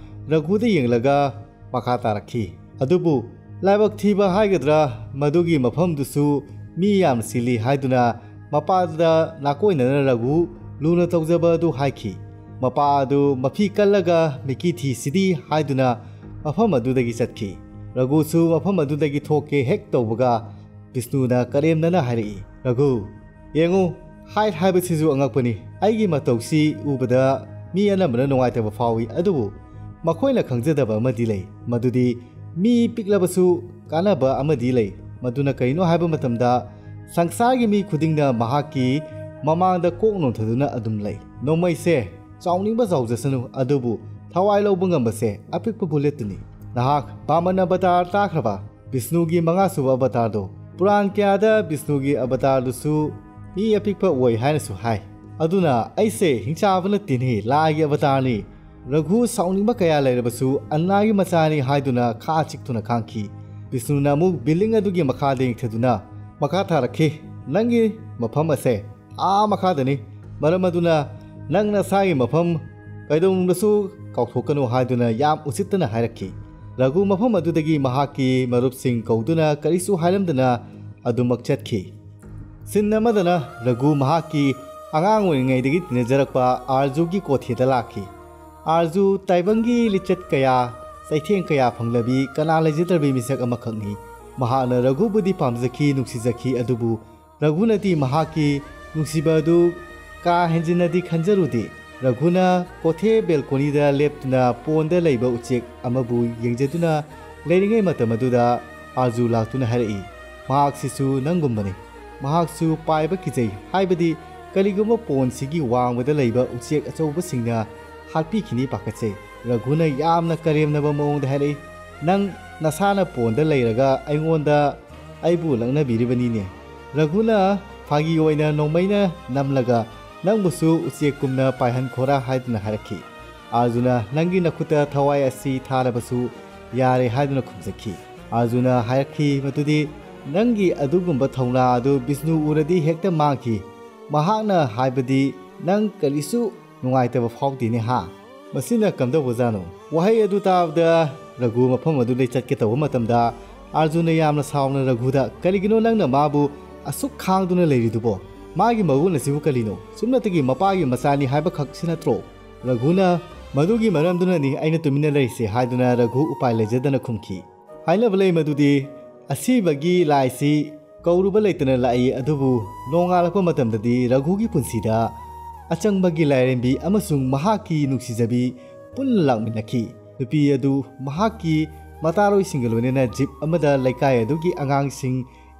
ꯔꯘꯨꯗ ꯌꯦꯡꯂꯒ ꯃꯈꯥ ꯇꯥꯔꯛꯈꯤ꯫ ꯑꯗꯨꯕꯨ ꯂꯥꯏꯕꯛ ꯊꯤꯕ ꯍꯥꯏꯒꯗ꯭ꯔꯥ, ꯃꯗꯨꯒꯤ ꯃꯐꯝꯗꯨꯁꯨ ꯃꯤ ꯌꯥꯝꯅ ꯆꯤꯜꯂꯤ ꯍꯥꯏꯗꯨꯅ ꯃꯄꯥꯗꯨꯗ ꯅꯥꯀꯣꯏꯅꯅ ꯔꯘꯨ ꯂꯨꯅ ꯇꯧꯖꯕ ꯑꯗꯨ ꯍꯥꯏꯈꯤ꯫ ꯃꯄꯥ ꯑꯗꯨ ꯃꯐꯤ ꯀꯜꯂꯒ ꯃꯤꯀꯤ ꯊꯤꯁꯤꯗꯤ ꯍꯥꯏꯗꯨꯅ ꯃꯐꯝ ꯑꯗꯨꯗꯒꯤ ꯆꯠꯈꯤ꯫ ꯔꯘꯨꯁꯨ ꯃꯐꯝ ꯑꯗꯨꯗꯒꯤ ꯊꯣꯛꯀꯦ ꯍꯦꯛ ꯇꯧꯕꯒ ꯕꯤꯁꯅꯨꯅ ꯀꯔꯦꯝꯅꯅ ꯍꯥꯏꯔꯛꯏ, "ꯔꯘꯨ, ꯌꯦꯡꯉꯨ, ꯍꯥꯏꯠ ꯍꯥꯏꯕꯁꯤꯁꯨ ꯑꯉꯛꯄꯅꯤ꯫ ꯑꯩꯒꯤ ꯃꯇꯧꯁꯤ ꯎꯕꯗ ꯃꯤ ꯑꯅꯝꯕꯅ ꯅꯨꯡꯉꯥꯏꯇꯕ ꯐꯥꯎꯏ, ꯑꯗꯨꯕꯨ ꯃꯈꯣꯏꯅ ꯈꯪꯖꯗꯕ ꯑꯃꯗꯤ ꯂꯩ, ꯃꯗꯨꯗꯤ ꯃꯤ ꯄꯤꯛꯂꯕꯁꯨ ꯀꯥꯟꯅꯕ ꯑꯃꯗꯤ ꯂꯩ꯫ ꯃꯗꯨꯅ ꯀꯔꯤꯅꯣ ꯍꯥꯏꯕ ꯃꯇꯝꯗ, ꯁꯪꯁꯥꯔꯒꯤ ꯃꯤ ꯈꯨꯗꯤꯡꯅ ꯃꯍꯥꯛꯀꯤ ꯃꯃꯥꯡꯗ ꯀꯣꯛ ꯅꯣꯟꯊꯗꯨꯅ ꯑꯗꯨꯝ ꯂꯩ꯫ ꯅꯣꯡꯃꯩꯁꯦ ꯆꯥꯎꯅꯤꯡꯕ ꯆꯥꯎꯖꯁꯅꯨ, ꯑꯗꯨꯕꯨ ꯊꯋꯥꯏ ꯂꯧꯕ ꯉꯝꯕꯁꯦ ꯑꯄꯤꯛꯄ ꯕꯨꯂꯦꯠꯇꯨꯅꯤ꯫ ꯅꯍꯥꯛ ꯕꯥꯃꯟ ꯑꯕꯇꯥꯔ ꯇꯥꯈ꯭ꯔꯕ? ꯕꯤꯁꯅꯨꯒꯤ ꯃꯉꯥꯁꯨꯕ ꯑꯕꯇꯥꯔꯗꯣ꯫ ꯄꯨꯔꯥꯟ ꯀꯌꯥꯗ ꯕꯤꯁꯅꯨꯒꯤ ꯑꯕꯇꯥꯔꯗꯨꯁꯨ ꯃꯤ ꯑꯄꯤꯛꯄ ꯑꯣꯏ ꯍꯥꯏꯅꯁꯨ ꯍꯥꯏ꯫ ꯑꯗꯨꯅ ꯑꯩꯁꯦ ꯍꯤꯡꯆꯥꯕ ꯅꯠꯇꯦꯅꯦ, ꯂꯥꯏꯒꯤ ꯑꯕꯇꯥꯔꯅꯤ꯫ ꯔꯘꯨ ꯁꯥꯎꯅꯤꯡꯕ ꯀꯌꯥ ꯂꯩꯔꯕꯁꯨ ꯑꯟꯅꯥꯒꯤ ꯃꯆꯥꯅꯤ ꯍꯥꯏꯗꯨꯅ ꯈꯥ ꯆꯤꯛꯇꯨꯅ ꯈꯥꯡꯈꯤ꯫ ꯕꯤꯁꯅꯨꯅ ꯑꯃꯨꯛ ꯕꯤꯜꯗꯤꯡ ꯑꯗꯨꯒꯤ ꯃꯈꯥꯗ ꯌꯦꯡꯊꯗꯨꯅ ꯃꯈꯥ ꯇꯥꯔꯛꯈꯤ, "ꯅꯪꯒꯤ ꯃꯐꯝ ꯑꯁꯦ ꯑꯥ ꯃꯈꯥꯗꯅꯤ꯫ ꯃꯔꯝ ꯑꯗꯨꯅ ꯅꯪ ꯅꯁꯥꯒꯤ ꯃꯐꯝ ꯀꯩꯗꯧꯅꯨꯡꯗꯁꯨ ꯀꯥꯎꯊꯣꯛꯀꯅꯨ" ꯍꯥꯏꯗꯨꯅ ꯌꯥꯝ ꯎꯁꯤꯠꯇꯅ ꯍꯥꯏꯔꯛꯈꯤ꯫ ꯔꯘꯨ ꯃꯐꯝ ꯑꯗꯨꯗꯒꯤ ꯃꯍꯥꯛꯀꯤ ꯃꯔꯨꯞꯁꯤꯡ ꯀꯧꯗꯨꯅ ꯀꯔꯤꯁꯨ ꯍꯥꯏꯔꯝꯗꯅ ꯑꯗꯨꯃꯛ ꯆꯠꯈꯤ꯫ ꯁꯤꯟ ꯑꯃꯗꯅ ꯔꯘꯨ ꯃꯍꯥꯛꯀꯤ ꯑꯉꯥꯡ ꯑꯣꯏꯔꯤꯉꯩꯗꯒꯤ ꯇꯤꯟꯅꯖꯔꯛꯄ ꯑꯥꯔꯖꯨꯒꯤ ꯀꯣꯊꯤꯗ ꯂꯥꯛꯈꯤ꯫ ꯑꯥꯔꯖꯨ ꯇꯥꯏꯕꯪꯒꯤ ꯂꯤꯆꯠ ꯀꯌꯥ, ꯆꯩꯊꯦꯡ ꯀꯌꯥ ꯐꯪꯂꯕꯤ ꯀꯅꯥ ꯂꯩꯖꯗ꯭ꯔꯕꯤ ꯃꯤꯁꯛ ꯑꯃꯈꯛꯅꯤ꯫ ꯃꯍꯥꯛꯅ ꯔꯘꯨꯕꯨꯗꯤ ꯄꯥꯝꯖꯈꯤ, ꯅꯨꯡꯁꯤꯖꯈꯤ, ꯑꯗꯨꯕꯨ ꯔꯘꯨꯅꯗꯤ ꯃꯍꯥꯛꯀꯤ ꯅꯨꯡꯁꯤꯕ ꯑꯗꯨ ꯀꯥ ꯍꯦꯟꯖꯤꯟꯅꯗꯤ ꯈꯟꯖꯔꯨꯗꯦ꯫ ꯔꯘꯨꯅ ꯀꯣꯊꯦ ꯕꯦꯜꯀꯣꯅꯤꯗ ꯂꯦꯞꯇꯨꯅ ꯄꯣꯟꯗ ꯂꯩꯕ ꯎꯆꯦꯛ ꯑꯃꯕꯨ ꯌꯦꯡꯖꯗꯨꯅ ꯂꯩꯔꯤꯉꯩ ꯃꯇꯝ ꯑꯗꯨꯗ ꯑꯥꯔꯖꯨ ꯂꯥꯛꯇꯨꯅ ꯍꯥꯏꯔꯛꯏ, "ꯃꯍꯥꯛꯁꯤꯁꯨ ꯅꯪꯒꯨꯝꯕꯅꯤ꯫ ꯃꯍꯥꯛꯁꯨ ꯄꯥꯏꯕ ꯀꯤꯖꯩ, ꯍꯥꯏꯕꯗꯤ ꯀꯔꯤꯒꯨꯝꯕ ꯄꯣꯟꯁꯤꯒꯤ ꯋꯥꯡꯃꯗ ꯂꯩꯕ ꯎꯆꯦꯛ ꯑꯆꯧꯕꯁꯤꯡꯅ ꯍꯥꯠꯄꯤꯈꯤꯅꯤ ꯄꯥꯈꯠꯆꯩ"꯫ ꯔꯘꯨꯅ ꯌꯥꯝꯅ ꯀꯔꯦꯝꯅꯕ ꯃꯑꯣꯡꯗ ꯍꯥꯏꯔꯛꯏ, "ꯅꯪ ꯅꯁꯥꯅ ꯄꯣꯟꯗ ꯂꯩꯔꯒ ꯑꯩꯉꯣꯟꯗ ꯑꯩꯕꯨ ꯂꯛꯅꯕꯤꯔꯤꯕꯅꯤꯅꯦ"꯫ ꯔꯘꯨꯅ ꯐꯥꯒꯤ ꯑꯣꯏꯅ ꯅꯣꯡꯃꯩꯅ ꯅꯝꯂꯒ, "ꯅꯪꯕꯨꯁꯨ ꯎꯆꯦꯛꯀꯨꯝꯅ ꯄꯥꯏꯍꯟꯈꯣꯔꯥ" ꯍꯥꯏꯗꯨꯅ ꯍꯥꯏꯔꯛꯈꯤ꯫ ꯑꯥꯔꯖꯨꯅ, "ꯅꯪꯒꯤ ꯅꯈꯨꯠꯇ ꯊꯋꯥꯏ ꯑꯁꯤ ꯊꯥꯔꯕꯁꯨ ꯌꯥꯔꯦ ꯍꯥꯏꯗꯨꯅ ꯈꯨꯝꯖꯈꯤ꯫ ꯑꯥꯔꯖꯨꯅ ꯍꯥꯏꯔꯛꯈꯤ ꯃꯗꯨꯗꯤ, "ꯅꯪꯒꯤ ꯑꯗꯨꯒꯨꯝꯕ ꯊꯧꯅꯥ ꯑꯗꯨ ꯕꯤꯁꯅꯨ ꯎꯔꯗꯤ ꯍꯦꯛꯇ ꯃꯥꯡꯈꯤ꯫ ꯃꯍꯥꯛꯅ ꯍꯥꯏꯕꯗꯤ ꯅꯪ ꯀꯔꯤꯁꯨ ꯅꯨꯡꯉꯥꯏꯇꯕ ꯐꯥꯎꯗꯦꯅꯦ ꯍꯥ? ꯃꯁꯤꯅ ꯀꯝꯗꯧꯕꯖꯥꯠꯅꯣ?" ꯋꯥꯍꯩ ꯑꯗꯨ ꯇꯥꯕꯗ ꯔꯘꯨ ꯃꯐꯝ ꯑꯗꯨꯗꯩ ꯆꯠꯀꯦ ꯇꯧꯕ ꯃꯇꯝꯗ, ꯑꯥꯔꯖꯨꯅ ꯌꯥꯝꯅ ꯁꯥꯎꯅ ꯔꯘꯨꯗ, "ꯀꯔꯤꯒꯤꯅꯣ ꯅꯪꯅ ꯃꯥꯕꯨ ꯑꯁꯨꯛ ꯈꯥꯡꯗꯨꯅ ꯂꯩꯔꯤꯗꯨꯕꯣ? ꯃꯥꯒꯤ ꯃꯒꯨꯟ ꯑꯁꯤꯕꯨ ꯀꯔꯤꯅꯣ? ꯁꯨꯞꯅꯇꯒꯤ ꯃꯄꯥꯒꯤ ꯃꯆꯥꯅꯤ ꯍꯥꯏꯕꯈꯛꯁꯤ ꯅꯠꯇ꯭ꯔꯣ?" ꯔꯘꯨꯅ, "ꯃꯗꯨꯒꯤ ꯃꯔꯝꯗꯨꯅꯅꯤ ꯑꯩꯅ ꯇꯨꯃꯤꯟꯅ ꯂꯩꯔꯤꯁꯦ" ꯍꯥꯏꯗꯨꯅ ꯔꯘꯨ ꯎꯄꯥꯏ ꯂꯩꯖꯗꯅ ꯈꯨꯝꯈꯤ꯫ ꯍꯥꯏꯅꯕ ꯂꯩ ꯃꯗꯨꯗꯤ, ꯑꯁꯤꯕꯒꯤ ꯂꯥꯏꯁꯤ ꯀꯧꯔꯨꯕ ꯂꯩꯇꯅ ꯂꯥꯛꯏ, ꯑꯗꯨꯕꯨ ꯅꯣꯡꯉꯥꯜꯂꯛꯄ ꯃꯇꯝꯗꯗꯤ ꯔꯘꯨꯒꯤ ꯄꯨꯟꯁꯤꯗ ꯑꯆꯪꯕꯒꯤ ꯂꯥꯏꯔꯦꯝꯕꯤ ꯑꯃꯁꯨꯡ ꯃꯍꯥꯛꯀꯤ ꯅꯨꯡꯁꯤꯖꯕꯤ ꯄꯨꯟꯅ ꯂꯥꯛꯃꯤꯟꯅꯈꯤ꯫ ꯅꯨꯄꯤ ꯑꯗꯨ ꯃꯍꯥꯛꯀꯤ ꯃꯇꯥꯔꯣꯏꯁꯤꯡꯒ ꯂꯣꯏꯅꯅ ꯖꯤꯞ ꯑꯃꯗ ꯂꯩꯀꯥꯏ ꯑꯗꯨꯒꯤ ꯑꯉꯥꯡꯁꯤꯡ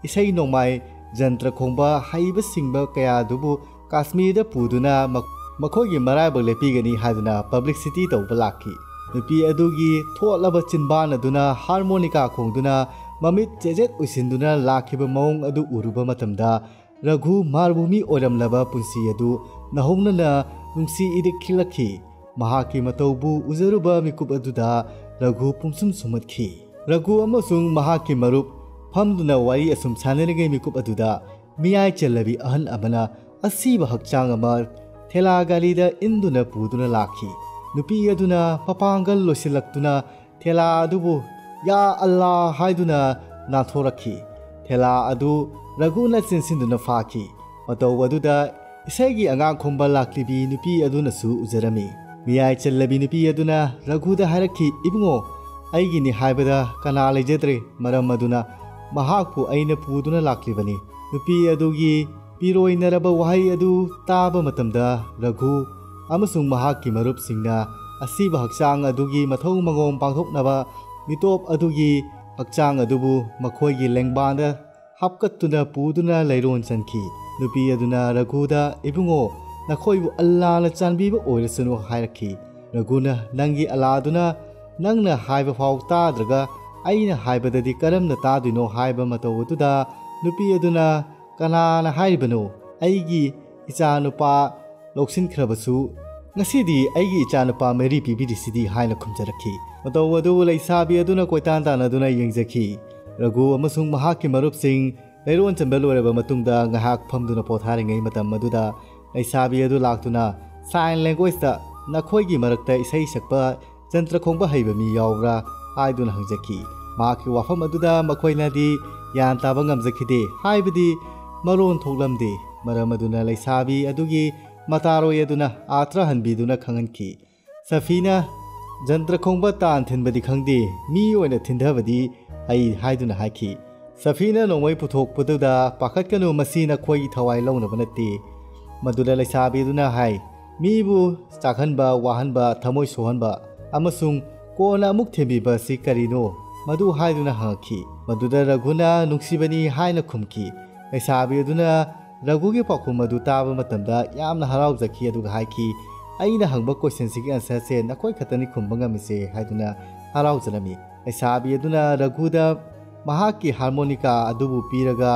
ꯏꯁꯩ ꯅꯣꯡꯃꯥꯏ, ꯖꯟꯇ꯭ꯔ ꯈꯣꯡꯕ ꯍꯩꯕ ꯁꯤꯡꯕ ꯀꯌꯥ ꯑꯗꯨꯕꯨ ꯀꯥꯁꯃꯤꯔꯗ ꯄꯨꯗꯨꯅ ꯃꯈ-, ꯃꯈꯣꯏꯒꯤ ꯃꯔꯥꯏꯕꯛ ꯂꯦꯞꯄꯤꯒꯅꯤ ꯍꯥꯏꯗꯨꯅ ꯄꯕ꯭ꯂꯤꯁꯤꯇꯤ ꯇꯧꯕ ꯂꯥꯛꯈꯤ꯫ ꯅꯨꯄꯤ ꯑꯗꯨꯒꯤ ꯊꯣꯠꯂꯕ ꯆꯤꯟꯕꯥꯟ ꯑꯗꯨꯅ ꯍꯥꯔꯃꯣꯅꯤꯀꯥ ꯈꯣꯡꯗꯨꯅ ꯃꯃꯤꯠ ꯆꯦꯖꯦꯠ ꯎꯏꯁꯤꯟꯗꯨꯅ ꯂꯥꯛꯈꯤꯕ ꯃꯑꯣꯡ ꯑꯗꯨ ꯎꯔꯨꯕ ꯃꯇꯝꯗ, ꯔꯘꯨ ꯃꯥꯔꯚꯨꯃꯤ ꯑꯣꯏꯔꯝꯂꯕ ꯄꯨꯟꯁꯤ ꯑꯗꯨ ꯅꯧꯍꯧꯅꯅ ꯅꯨꯡꯁꯤ ꯏꯗꯤꯛ ꯈꯤꯛꯂꯛꯈꯤ꯫ ꯃꯍꯥꯛꯀꯤ ꯃꯇꯧꯕꯨ ꯎꯖꯔꯨꯕ ꯃꯤꯀꯨꯞ ꯑꯗꯨꯗ ꯔꯘꯨ ꯄꯨꯡꯁꯨꯝ ꯁꯨꯝꯍꯠꯈꯤ꯫ ꯔꯘꯨ ꯑꯃꯁꯨꯡ ꯃꯍꯥꯛꯀꯤ ꯃꯔꯨꯞ ꯐꯝꯗꯨꯅ ꯋꯥꯔꯤ ꯑꯁꯨꯝ ꯁꯥꯟꯅꯔꯤꯉꯩ ꯃꯤꯀꯨꯞ ꯑꯗꯨꯗ ꯃꯤꯌꯥꯏ ꯆꯜꯂꯕꯤ ꯑꯍꯜ ꯑꯃꯅ ꯑꯁꯤꯕ ꯍꯛꯆꯥꯡ ꯑꯃ ꯊꯦꯂꯥ ꯒꯥꯔꯤꯗ ꯏꯟꯗꯨꯅ ꯄꯨꯗꯨꯅ ꯂꯥꯛꯈꯤ꯫ ꯅꯨꯄꯤ ꯑꯗꯨꯅ ꯃꯄꯥꯡꯒꯜ ꯂꯣꯏꯁꯤꯜꯂꯛꯇꯨꯅ ꯊꯦꯂꯥ ꯑꯗꯨꯕꯨ "ꯌꯥ ꯑꯜꯂꯥ" ꯍꯥꯏꯗꯨꯅ ꯅꯥꯟꯊꯣꯔꯛꯈꯤ꯫ ꯊꯦꯂꯥ ꯑꯗꯨ ꯔꯘꯨꯅ ꯆꯦꯟꯁꯤꯟꯗꯨꯅ ꯐꯥꯈꯤ꯫ ꯃꯇꯧ ꯑꯗꯨꯗ ꯏꯁꯩꯒꯤ ꯑꯉꯥꯡ ꯈꯣꯝꯕ ꯂꯥꯛꯂꯤꯕꯤ ꯅꯨꯄꯤ ꯑꯗꯨꯅꯁꯨ ꯎꯖꯔꯝꯃꯤ꯫ ꯃꯤꯌꯥꯏ ꯆꯜꯂꯕꯤ ꯅꯨꯄꯤ ꯑꯗꯨꯅ ꯔꯘꯨꯗ ꯍꯥꯏꯔꯛꯈꯤ, "ꯏꯕꯨꯡꯉꯣ, ꯑꯩꯒꯤꯅꯤ ꯍꯥꯏꯕꯗ ꯀꯅꯥ ꯂꯩꯖꯗ꯭ꯔꯦ, ꯃꯔꯝ ꯑꯗꯨꯅ ꯃꯍꯥꯛꯄꯨ ꯑꯩꯅ ꯄꯨꯗꯨꯅ ꯂꯥꯛꯂꯤꯕꯅꯤ"꯫ ꯅꯨꯄꯤ ꯑꯗꯨꯒꯤ ꯄꯤꯔꯣꯏꯅꯔꯕ ꯋꯥꯍꯩ ꯑꯗꯨ ꯇꯥꯕ ꯃꯇꯝꯗ ꯔꯘꯨ ꯑꯃꯁꯨꯡ ꯃꯍꯥꯛꯀꯤ ꯃꯔꯨꯞꯁꯤꯡꯅ ꯑꯁꯤꯕ ꯍꯛꯆꯥꯡ ꯑꯗꯨꯒꯤ ꯃꯊꯧ ꯃꯉꯣꯝ ꯄꯥꯡꯊꯣꯛꯅꯕ ꯃꯤꯇꯣꯞ ꯑꯗꯨꯒꯤ ꯍꯛꯆꯥꯡ ꯑꯗꯨꯕꯨ ꯃꯈꯣꯏꯒꯤ ꯂꯦꯡꯕꯥꯟꯗ ꯍꯥꯞꯀꯠꯇꯨꯅ ꯄꯨꯗꯨꯅ ꯂꯩꯔꯣꯟ ꯆꯟꯈꯤ꯫ ꯅꯨꯄꯤ ꯑꯗꯨꯅ ꯔꯘꯨꯗ, "ꯏꯕꯨꯡꯉꯣ, ꯅꯈꯣꯏꯕꯨ ꯑꯜꯂꯥꯅ ꯆꯥꯟꯕꯤꯕ ꯑꯣꯏꯔꯁꯅꯨ" ꯍꯥꯏꯔꯛꯈꯤ꯫ ꯔꯘꯨꯅ, "ꯅꯪꯒꯤ ꯑꯜꯂꯥꯗꯨꯅ ꯅꯪꯅ ꯍꯥꯏꯕ ꯐꯥꯎ ꯇꯥꯗ꯭ꯔꯒ ꯑꯩꯅ ꯍꯥꯏꯕꯗꯗꯤ ꯀꯔꯝꯅ ꯇꯥꯗꯣꯏꯅꯣ?" ꯍꯥꯏꯕ ꯃꯇꯧ ꯑꯗꯨꯗ ꯅꯨꯄꯤ ꯑꯗꯨꯅ, "ꯀꯅꯥꯅ ꯍꯥꯏꯔꯤꯕꯅꯣ? ꯑꯩꯒꯤ ꯏꯆꯥꯅꯨꯄꯥ ꯂꯧꯁꯤꯟꯈ꯭ꯔꯕꯁꯨ ꯉꯁꯤꯗꯤ ꯑꯩꯒꯤ ꯏꯆꯥꯅꯨꯄꯥ ꯃꯦꯔꯤ ꯄꯤꯕꯤꯔꯤꯁꯤꯗꯤ" ꯍꯥꯏꯅ ꯈꯨꯝꯖꯔꯛꯈꯤ꯫ ꯃꯇꯧ ꯑꯗꯨ ꯂꯩꯁꯥꯕꯤ ꯑꯗꯨꯅ ꯀꯣꯏꯇꯥꯟ ꯇꯥꯟꯅꯗꯨꯅ ꯌꯦꯡꯖꯈꯤ꯫ ꯔꯘꯨ ꯑꯃꯁꯨꯡ ꯃꯍꯥꯛꯀꯤ ꯃꯔꯨꯞꯁꯤꯡ ꯂꯩꯔꯣꯟ ꯆꯟꯕ ꯂꯣꯏꯔꯕ ꯃꯇꯨꯡꯗ ꯉꯥꯏꯍꯥꯛ ꯐꯝꯗꯨꯅ ꯄꯣꯊꯥꯔꯤꯉꯩ ꯃꯇꯝ ꯑꯗꯨꯗ ꯂꯩꯁꯥꯕꯤ ꯑꯗꯨ ꯂꯥꯛꯇꯨꯅ sign languageꯇ "ꯅꯈꯣꯏꯒꯤ ꯃꯔꯛꯇ ꯏꯁꯩ ꯁꯛꯄ ꯖꯟꯇ꯭ꯔ ꯈꯣꯡꯕ ꯍꯩꯕ ꯃꯤ ꯌꯥꯎꯕ꯭ꯔꯥ?" ꯍꯥꯏꯗꯨꯅ ꯍꯪꯖꯈꯤ꯫ ꯃꯍꯥꯛꯀꯤ ꯋꯥꯐꯝ ꯑꯗꯨꯗ ꯃꯈꯣꯏꯅꯗꯤ ꯒ꯭ꯌꯥꯟ ꯇꯥꯕ ꯉꯝꯖꯈꯤꯗꯦ, ꯍꯥꯏꯕꯗꯤ ꯃꯔꯣꯟ ꯊꯣꯛꯂꯝꯗꯦ꯫ ꯃꯔꯝ ꯑꯗꯨꯅ ꯂꯩꯁꯥꯕꯤ ꯑꯗꯨꯒꯤ ꯃꯇꯥꯔꯣꯏ ꯑꯗꯨꯅ ꯑꯥꯔꯊ ꯍꯟꯕꯤꯗꯨꯅ ꯈꯪꯍꯟꯈꯤ꯫ ꯁꯐꯤꯅ ꯖꯟꯇ꯭ꯔ ꯈꯣꯡꯕ ꯇꯥꯟ ꯊꯤꯟꯕꯗꯤ ꯈꯪꯗꯦ, ꯃꯤ ꯑꯣꯏꯅ ꯊꯤꯟꯊꯕꯗꯤ ꯍꯩ ꯍꯥꯏꯗꯨꯅ ꯍꯥꯏꯈꯤ꯫ ꯁꯐꯤꯅ ꯅꯣꯡꯃꯩ ꯄꯨꯊꯣꯛꯄꯗꯨꯗ "ꯄꯥꯈꯠꯀꯅꯨ, ꯃꯁꯤ ꯅꯈꯣꯏꯒꯤ ꯊꯋꯥꯏ ꯂꯧꯅꯕ ꯅꯠꯇꯦ"꯫ ꯃꯗꯨꯗ ꯂꯩꯁꯥꯕꯤꯗꯨꯅ ꯍꯥꯏ, "ꯃꯤꯕꯨ ꯆꯥꯛꯍꯟꯕ, ꯋꯥꯍꯟꯕ, ꯊꯃꯣꯏ ꯁꯣꯛꯍꯟꯕ ꯑꯃꯁꯨꯡ ꯀꯣꯟꯅ ꯑꯃꯨꯛ ꯊꯦꯝꯕꯤꯕ ꯑꯁꯤ ꯀꯔꯤꯅꯣ?" ꯃꯗꯨ ꯍꯥꯏꯗꯨꯅ ꯍꯪꯉꯛꯈꯤ꯫ ꯃꯗꯨꯗ ꯔꯘꯨꯅ "ꯅꯨꯡꯁꯤꯕꯅꯤ" ꯍꯥꯏꯅ ꯈꯨꯝꯈꯤ꯫ ꯂꯩꯁꯥꯕꯤ ꯑꯗꯨꯅ ꯔꯘꯨꯒꯤ ꯄꯥꯎꯈꯨꯝ ꯑꯗꯨ ꯇꯥꯕ ꯃꯇꯝꯗ ꯌꯥꯝꯅ ꯍꯔꯥꯎꯖꯈꯤ, ꯑꯗꯨꯒ ꯍꯥꯏꯈꯤ, "ꯑꯩꯅ ꯍꯪꯕ questionꯁꯤꯒꯤ answerꯁꯦ ꯅꯈꯣꯏ ꯈꯛꯇꯅꯤ ꯈꯨꯝꯕ ꯉꯝꯃꯤꯁꯦ" ꯍꯥꯏꯗꯨꯅ ꯍꯔꯥꯎꯖꯔꯝꯃꯤ꯫ ꯂꯩꯁꯥꯕꯤ ꯑꯗꯨꯅ ꯔꯘꯨꯗ ꯃꯍꯥꯛꯀꯤ harmonica ꯑꯗꯨꯕꯨ ꯄꯤꯔꯒ,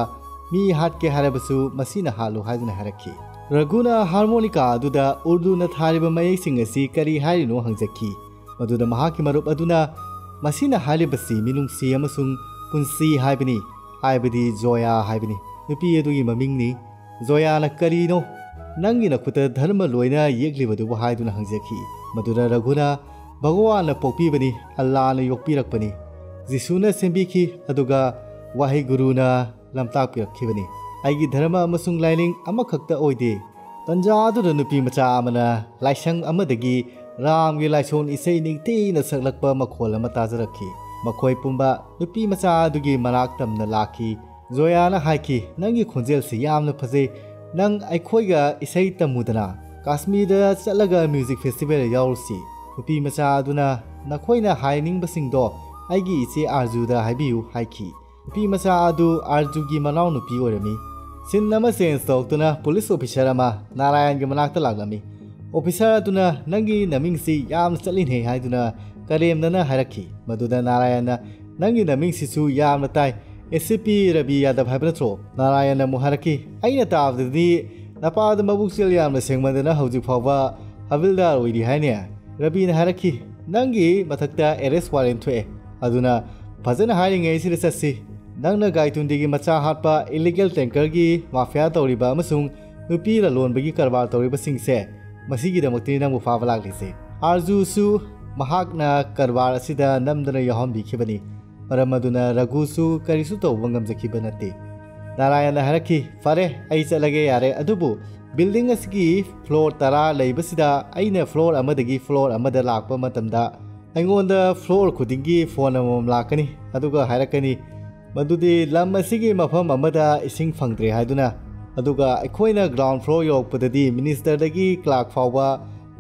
"ꯃꯤ ꯍꯥꯠꯀꯦ ꯍꯥꯏꯔꯕꯁꯨ ꯃꯁꯤꯅ ꯍꯥꯠꯂꯨ" ꯍꯥꯏꯗꯨꯅ ꯍꯥꯏꯔꯛꯈꯤ꯫ ꯔꯘꯨꯅ harmonica ꯑꯗꯨꯗ ꯎꯔꯗꯨꯅ ꯊꯥꯔꯤꯕ ꯃꯌꯦꯛꯁꯤꯡ ꯑꯁꯤ ꯀꯔꯤ ꯍꯥꯏꯔꯤꯅꯣ ꯍꯪꯖꯈꯤ꯫ ꯃꯗꯨꯗ ꯃꯍꯥꯛꯀꯤ ꯃꯔꯨꯞ ꯑꯗꯨꯅ, "ꯃꯁꯤꯅ ꯍꯥꯏꯔꯤꯕꯁꯤ ꯃꯤꯅꯨꯡꯁꯤ ꯑꯃꯁꯨꯡ ꯄꯨꯟꯁꯤ ꯍꯥꯏꯕꯅꯤ, ꯍꯥꯏꯕꯗꯤ ꯖꯣꯌꯥ ꯍꯥꯏꯕꯅꯤ, ꯅꯨꯄꯤ ꯑꯗꯨꯒꯤ ꯃꯃꯤꯡꯅꯤ"꯫ "ꯖꯣꯌꯥꯅ ꯀꯔꯤꯅꯣ ꯅꯪꯒꯤ ꯅꯈꯨꯠꯇ ꯙꯔꯃ ꯂꯣꯏꯅ ꯌꯦꯛꯂꯤꯕꯗꯨꯕꯨ?" ꯍꯥꯏꯗꯨꯅ ꯍꯪꯖꯈꯤ꯫ ꯃꯗꯨꯗ ꯔꯘꯨꯅ, "ꯚꯒꯋꯥꯟꯅ ꯄꯣꯛꯄꯤꯕꯅꯤ, ꯑꯜꯂꯥꯅ ꯌꯣꯛꯄꯤꯔꯛꯄꯅꯤ, ꯖꯤꯁꯨꯅ ꯁꯦꯝꯕꯤꯈꯤ, ꯑꯗꯨꯒ ꯋꯥꯍꯩ ꯒꯨꯔꯨꯅ ꯂꯝꯇꯥꯛꯄꯤꯔꯛꯈꯤꯕꯅꯤ꯫ ꯑꯩꯒꯤ ꯙꯔꯃ ꯑꯃꯁꯨꯡ ꯂꯥꯏꯅꯤꯡ ꯑꯃꯈꯛꯇ ꯑꯣꯏꯗꯦ"꯫ ꯇꯟꯖꯥ ꯑꯗꯨꯗ ꯅꯨꯄꯤ ꯃꯆꯥ ꯑꯃꯅ ꯂꯥꯏꯁꯪ ꯑꯃꯗꯒꯤ ꯔꯥꯝꯒꯤ ꯂꯥꯏꯁꯣꯟ ꯏꯁꯩ ꯅꯤꯡꯊꯤꯅ ꯁꯛꯂꯛꯄ ꯃꯈꯣꯜ ꯑꯃ ꯇꯥꯖꯔꯛꯈꯤ꯫ ꯃꯈꯣꯏ ꯄꯨꯝꯕ ꯅꯨꯄꯤ ꯃꯆꯥ ꯑꯗꯨꯒꯤ ꯃꯅꯥꯛ ꯇꯝꯅ ꯂꯥꯛꯈꯤ꯫ ꯖꯣꯌꯥꯅ ꯍꯥꯏꯈꯤ, "ꯅꯪꯒꯤ ꯈꯣꯟꯖꯦꯜꯁꯤ ꯌꯥꯝꯅ ꯐꯖꯩ꯫ ꯅꯪ ꯑꯩꯈꯣꯏꯒ ꯏꯁꯩ ꯇꯝꯃꯨꯗꯅ꯫ ꯀꯥꯁꯃꯤꯔꯗ ꯆꯠꯂꯒ music festival ꯌꯥꯎꯔꯨꯁꯤ"꯫ ꯅꯨꯄꯤ ꯃꯆꯥ ꯑꯗꯨꯅ, "ꯅꯈꯣꯏꯅ ꯍꯥꯏꯅꯤꯡꯕꯁꯤꯡꯗꯣ ꯑꯩꯒꯤ ꯏꯆꯦ ꯑꯥꯔꯖꯨꯗ ꯍꯥꯏꯕꯤꯌꯨ" ꯍꯥꯏꯈꯤ꯫ ꯅꯨꯄꯤ ꯃꯆꯥ ꯑꯗꯨ ꯑꯥꯔꯖꯨꯒꯤ ꯃꯅꯥꯎꯅꯨꯄꯤ ꯑꯣꯏꯔꯝꯃꯤ꯫ Scene ꯑꯃ change ꯇꯧꯔꯛꯇꯨꯅ police officer ꯑꯃ ꯅꯥꯔꯥꯌꯟꯒꯤ ꯃꯅꯥꯛꯇ ꯂꯥꯛꯂꯝꯃꯤ꯫ Officer ꯑꯗꯨꯅ, "ꯅꯪꯒꯤ ꯅꯃꯤꯡꯁꯤ ꯌꯥꯝꯅ ꯆꯠꯂꯤꯅꯦ" ꯍꯥꯏꯗꯨꯅ ꯀꯔꯦꯝꯅꯅ ꯍꯥꯏꯔꯛꯈꯤ꯫ ꯃꯗꯨꯗ ꯅꯥꯔꯥꯌꯟꯅ, "ꯅꯪꯒꯤ ꯅꯃꯤꯡꯁꯤꯁꯨ ꯌꯥꯝꯅ ꯇꯥꯏ, A C P ꯔꯕꯤ ꯌꯥꯗꯕ ꯍꯥꯏꯕ ꯅꯠꯇ꯭ꯔꯣ?" ꯅꯥꯔꯥꯌꯟꯅ ꯑꯃꯨꯛ ꯍꯥꯏꯔꯛꯈꯤ, "ꯑꯩꯅ ꯇꯥꯕꯗꯗꯤ ꯅꯄꯥꯗ ꯃꯕꯨꯛꯆꯦꯜ ꯌꯥꯝꯅ ꯁꯦꯡꯃꯟꯗꯅ ꯍꯧꯖꯤꯛ ꯐꯥꯎꯕ ꯍꯕꯤꯜꯗꯥꯔ ꯑꯣꯏꯔꯤ ꯍꯥꯏꯅꯦ?" ꯔꯕꯤꯅ ꯍꯥꯏꯔꯛꯈꯤ, ꯅꯪꯒꯤ ꯃꯊꯛꯇ ꯑꯦꯔꯦꯁ ꯋꯥꯔꯦꯟ ꯊꯣꯛꯑꯦ꯫ ꯑꯗꯨꯅ ꯐꯖꯅ ꯍꯥꯏꯔꯤꯉꯩꯁꯤꯗ ꯆꯠꯁꯤ꯫ ꯅꯪꯅ ꯒꯥꯏꯇꯨꯟꯗꯤꯒꯤ ꯃꯆꯥ ꯍꯥꯠꯄ ꯏꯂꯤꯒꯦꯜ ꯇꯦꯡꯀꯔꯒꯤ ꯃꯥꯐꯤꯌꯥ ꯇꯧꯔꯤꯕ ꯑꯃꯁꯨꯡ ꯅꯨꯄꯤ ꯂꯂꯣꯟꯕꯒꯤ ꯀꯔꯕꯥꯔ ꯇꯧꯔꯤꯕꯁꯤꯡꯁꯦ, ꯃꯁꯤꯒꯤꯗꯃꯛꯇꯅꯤ ꯅꯪꯕꯨ ꯐꯥꯕ ꯂꯥꯛꯂꯤꯁꯦ꯫ ꯑꯥꯔꯖꯨꯁꯨ ꯃꯍꯥꯛꯅ ꯀꯔꯕꯥꯔ ꯑꯁꯤꯗ ꯅꯝꯗꯅ ꯌꯥꯎꯍꯟꯕꯤꯈꯤꯕꯅꯤ꯫ ꯃꯔꯝ ꯑꯗꯨꯅ ꯔꯘꯨꯁꯨ ꯀꯔꯤꯁꯨ ꯇꯧꯕ ꯉꯝꯖꯈꯤꯕ ꯅꯠꯇꯦ꯫ ꯅꯥꯔꯥꯌꯟꯅ ꯍꯥꯏꯔꯛꯈꯤ, "ꯐꯔꯦ, ꯑꯩ ꯆꯠꯂꯒꯦ ꯌꯥꯔꯦ꯫ ꯑꯗꯨꯕꯨ ꯕꯤꯜꯗꯤꯡ ꯑꯁꯤꯒꯤ ꯐ꯭ꯂꯣꯔ ꯇꯔꯥ ꯂꯩꯕꯁꯤꯗ ꯑꯩꯅ ꯐ꯭ꯂꯣꯔ ꯑꯃꯗꯒꯤ ꯐ꯭ꯂꯣꯔ ꯑꯃꯗ ꯂꯥꯛꯄ ꯃꯇꯝꯗ ꯑꯩꯉꯣꯟꯗ ꯐ꯭ꯂꯣꯔ ꯈꯨꯗꯤꯡꯒꯤ ꯐꯣꯟ ꯑꯃꯃꯝ ꯂꯥꯛꯀꯅꯤ, ꯑꯗꯨꯒ ꯍꯥꯏꯔꯛꯀꯅꯤ ꯃꯗꯨꯗꯤ ꯂꯝ ꯑꯁꯤꯒꯤ ꯃꯐꯝ ꯑꯃꯗ ꯏꯁꯤꯡ ꯐꯪꯗ꯭ꯔꯦ ꯍꯥꯏꯗꯨꯅ꯫ ꯑꯗꯨꯒ ꯑꯩꯈꯣꯏꯅ ꯒ꯭ꯔꯥꯎꯟ ꯐ꯭ꯂꯣꯔ ꯌꯧꯔꯛꯄꯗꯗꯤ ꯃꯤꯅꯤꯁꯇꯔꯗꯒꯤ ꯀ꯭ꯂꯥꯔꯛ ꯐꯥꯎꯕ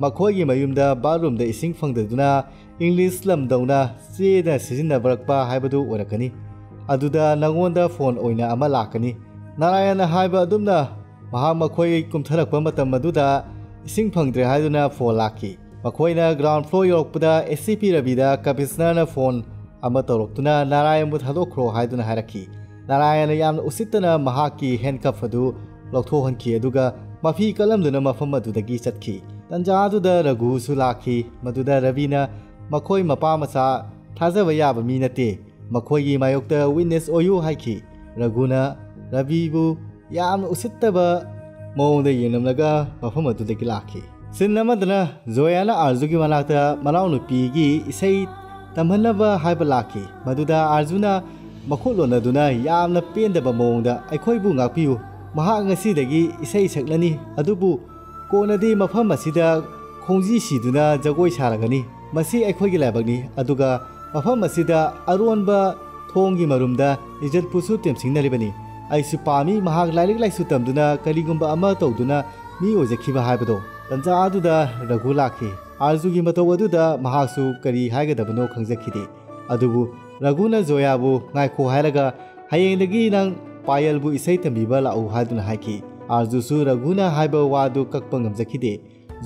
ꯃꯈꯣꯏꯒꯤ ꯃꯌꯨꯝꯗ ꯕꯥꯠꯔꯨꯝꯗ ꯏꯁꯤꯡ ꯐꯪꯗꯗꯨꯅ ꯏꯪꯂꯤꯁ ꯂꯝꯗꯧꯅ ꯆꯦꯅ ꯁꯤꯖꯤꯟꯅꯕꯔꯛꯄ ꯍꯥꯏꯕꯗꯨ ꯑꯣꯏꯔꯛꯀꯅꯤ꯫ ꯑꯗꯨꯗ ꯅꯉꯣꯟꯗ ꯐꯣꯟ ꯑꯣꯏꯅ ꯑꯃ ꯂꯥꯛꯀꯅꯤ꯫" ꯅꯥꯔꯥꯌꯟꯅ ꯍꯥꯏꯕ ꯑꯗꯨꯝꯅ ꯃꯍꯥꯛ ꯃꯈꯣꯏ ꯀꯨꯝꯊꯔꯛꯄ ꯃꯇꯝ ꯑꯗꯨꯗ ꯏꯁꯤꯡ ꯐꯪꯗ꯭ꯔꯦ ꯍꯥꯏꯗꯨꯅ ꯐꯣꯟ ꯂꯥꯛꯈꯤ꯫ ꯃꯈꯣꯏꯅ ꯒ꯭ꯔꯥꯎꯟ ꯐ꯭ꯂꯣꯔ ꯌꯧꯔꯛꯄꯗ ꯑꯦꯁ ꯁꯤ ꯄꯤ ꯔꯕꯤꯗ ꯀꯃꯤꯁꯅꯔꯅ ꯐꯣꯟ ꯑꯃ ꯇꯧꯔꯛꯇꯨꯅ ꯅꯥꯔꯥꯌꯟꯕꯨ ꯊꯥꯗꯣꯛꯈ꯭ꯔꯣ ꯍꯥꯏꯗꯨꯅ ꯍꯥꯏꯔꯛꯈꯤ꯫ ꯅꯥꯔꯥꯌꯟꯅ ꯌꯥꯝꯅ ꯎꯁꯤꯠꯇꯅ ꯃꯍꯥꯛꯀꯤ ꯍꯦꯟꯀꯐ ꯑꯗꯨ ꯂꯧꯊꯣꯛꯍꯟꯈꯤ, ꯑꯗꯨꯒ ꯃꯐꯤ ꯀꯠꯂꯝꯗꯨꯅ ꯃꯐꯝ ꯑꯗꯨꯗꯒꯤ ꯆꯠꯈꯤ꯫ ꯇꯟꯖꯥ ꯑꯗꯨꯗ ꯔꯘꯨꯁꯨ ꯂꯥꯛꯈꯤ꯫ ꯃꯗꯨꯗ ꯔꯕꯤꯅ ꯃꯈꯣꯏ ꯃꯄꯥ ꯃꯆꯥ ꯊꯥꯖꯕ ꯌꯥꯕ ꯃꯤ ꯅꯠꯇꯦ, ꯃꯈꯣꯏꯒꯤ ꯃꯥꯌꯣꯛꯇ ꯋꯤꯠꯅꯦꯁ ꯑꯣꯏꯌꯨ ꯍꯥꯏꯈꯤ꯫ ꯔꯘꯨꯅ ꯔꯕꯤꯕꯨ ꯌꯥꯝꯅ ꯎꯁꯤꯠꯇꯕ ꯃꯑꯣꯡꯗ ꯌꯦꯡꯂꯝꯂꯒ ꯃꯐꯝ ꯑꯗꯨꯗꯒꯤ ꯂꯥꯛꯈꯤ꯫ ꯁꯤꯟ ꯑꯃꯗꯅ ꯖꯣꯌꯥꯅ ꯑꯥꯔꯖꯨꯒꯤ ꯃꯅꯥꯛꯇ ꯃꯅꯥꯎꯅꯨꯄꯤꯒꯤ ꯏꯁꯩ ꯇꯝꯍꯟꯅꯕ ꯍꯥꯏꯕ ꯂꯥꯛꯈꯤ꯫ ꯃꯗꯨꯗ ꯑꯥꯔꯖꯨꯅ ꯃꯈꯨꯠ ꯂꯣꯟꯅꯗꯨꯅ ꯌꯥꯝꯅ ꯄꯦꯟꯗꯕ ꯃꯑꯣꯡꯗ, "ꯑꯩꯈꯣꯏꯕꯨ ꯉꯥꯛꯄꯤꯌꯨ, ꯃꯍꯥꯛ ꯉꯁꯤꯗꯒꯤ ꯏꯁꯩ ꯁꯛꯂꯅꯤ, ꯑꯗꯨꯕꯨ ꯀꯣꯟꯅꯗꯤ ꯃꯐꯝ ꯑꯁꯤꯗ ꯈꯣꯡꯖꯤ ꯁꯤꯗꯨꯅ ꯖꯒꯣꯏ ꯁꯥꯔꯒꯅꯤ꯫ ꯃꯁꯤ ꯑꯩꯈꯣꯏꯒꯤ ꯂꯥꯏꯕꯛꯅꯤ, ꯑꯗꯨꯒ ꯃꯐꯝ ꯑꯁꯤꯗ ꯑꯔꯣꯟꯕ ꯊꯣꯡꯒꯤ ꯃꯔꯨꯝꯗ ꯏꯖꯠꯄꯨꯁꯨ ꯇꯦꯝꯁꯤꯡꯅꯔꯤꯕꯅꯤ꯫ ꯑꯩꯁꯨ ꯄꯥꯝꯃꯤ ꯃꯍꯥꯛ ꯂꯥꯏꯔꯤꯛ ꯂꯥꯏꯁꯨ ꯇꯝꯗꯨꯅ ꯀꯔꯤꯒꯨꯝꯕ ꯑꯃ ꯇꯧꯗꯨꯅ ꯃꯤ ꯑꯣꯏꯖꯈꯤꯕ ꯍꯥꯏꯕꯗꯣ꯫" ꯇꯟꯖꯥ ꯑꯗꯨꯗ ꯔꯘꯨ ꯂꯥꯛꯈꯤ꯫ ꯑꯥꯔꯖꯨꯒꯤ ꯃꯇꯧ ꯑꯗꯨꯗ ꯃꯍꯥꯛꯁꯨ ꯀꯔꯤ ꯍꯥꯏꯒꯗꯕꯅꯣ ꯈꯪꯖꯈꯤꯗꯦ꯫ ꯑꯗꯨꯕꯨ ꯔꯘꯨꯅ ꯖꯣꯌꯥꯕꯨ "ꯉꯥꯏꯈꯣ" ꯍꯥꯏꯔꯒ, "ꯍꯌꯦꯡꯗꯒꯤ ꯅꯪ ꯄꯥꯌꯜꯕꯨ ꯏꯁꯩ ꯇꯝꯕꯤꯕ ꯂꯥꯛꯎ" ꯍꯥꯏꯗꯨꯅ ꯍꯥꯏꯈꯤ꯫ ꯑꯥꯔꯖꯨꯁꯨ ꯔꯘꯨꯅ ꯍꯥꯏꯕ ꯋꯥꯗꯨ ꯀꯛꯄ ꯉꯝꯖꯈꯤꯗꯦ꯫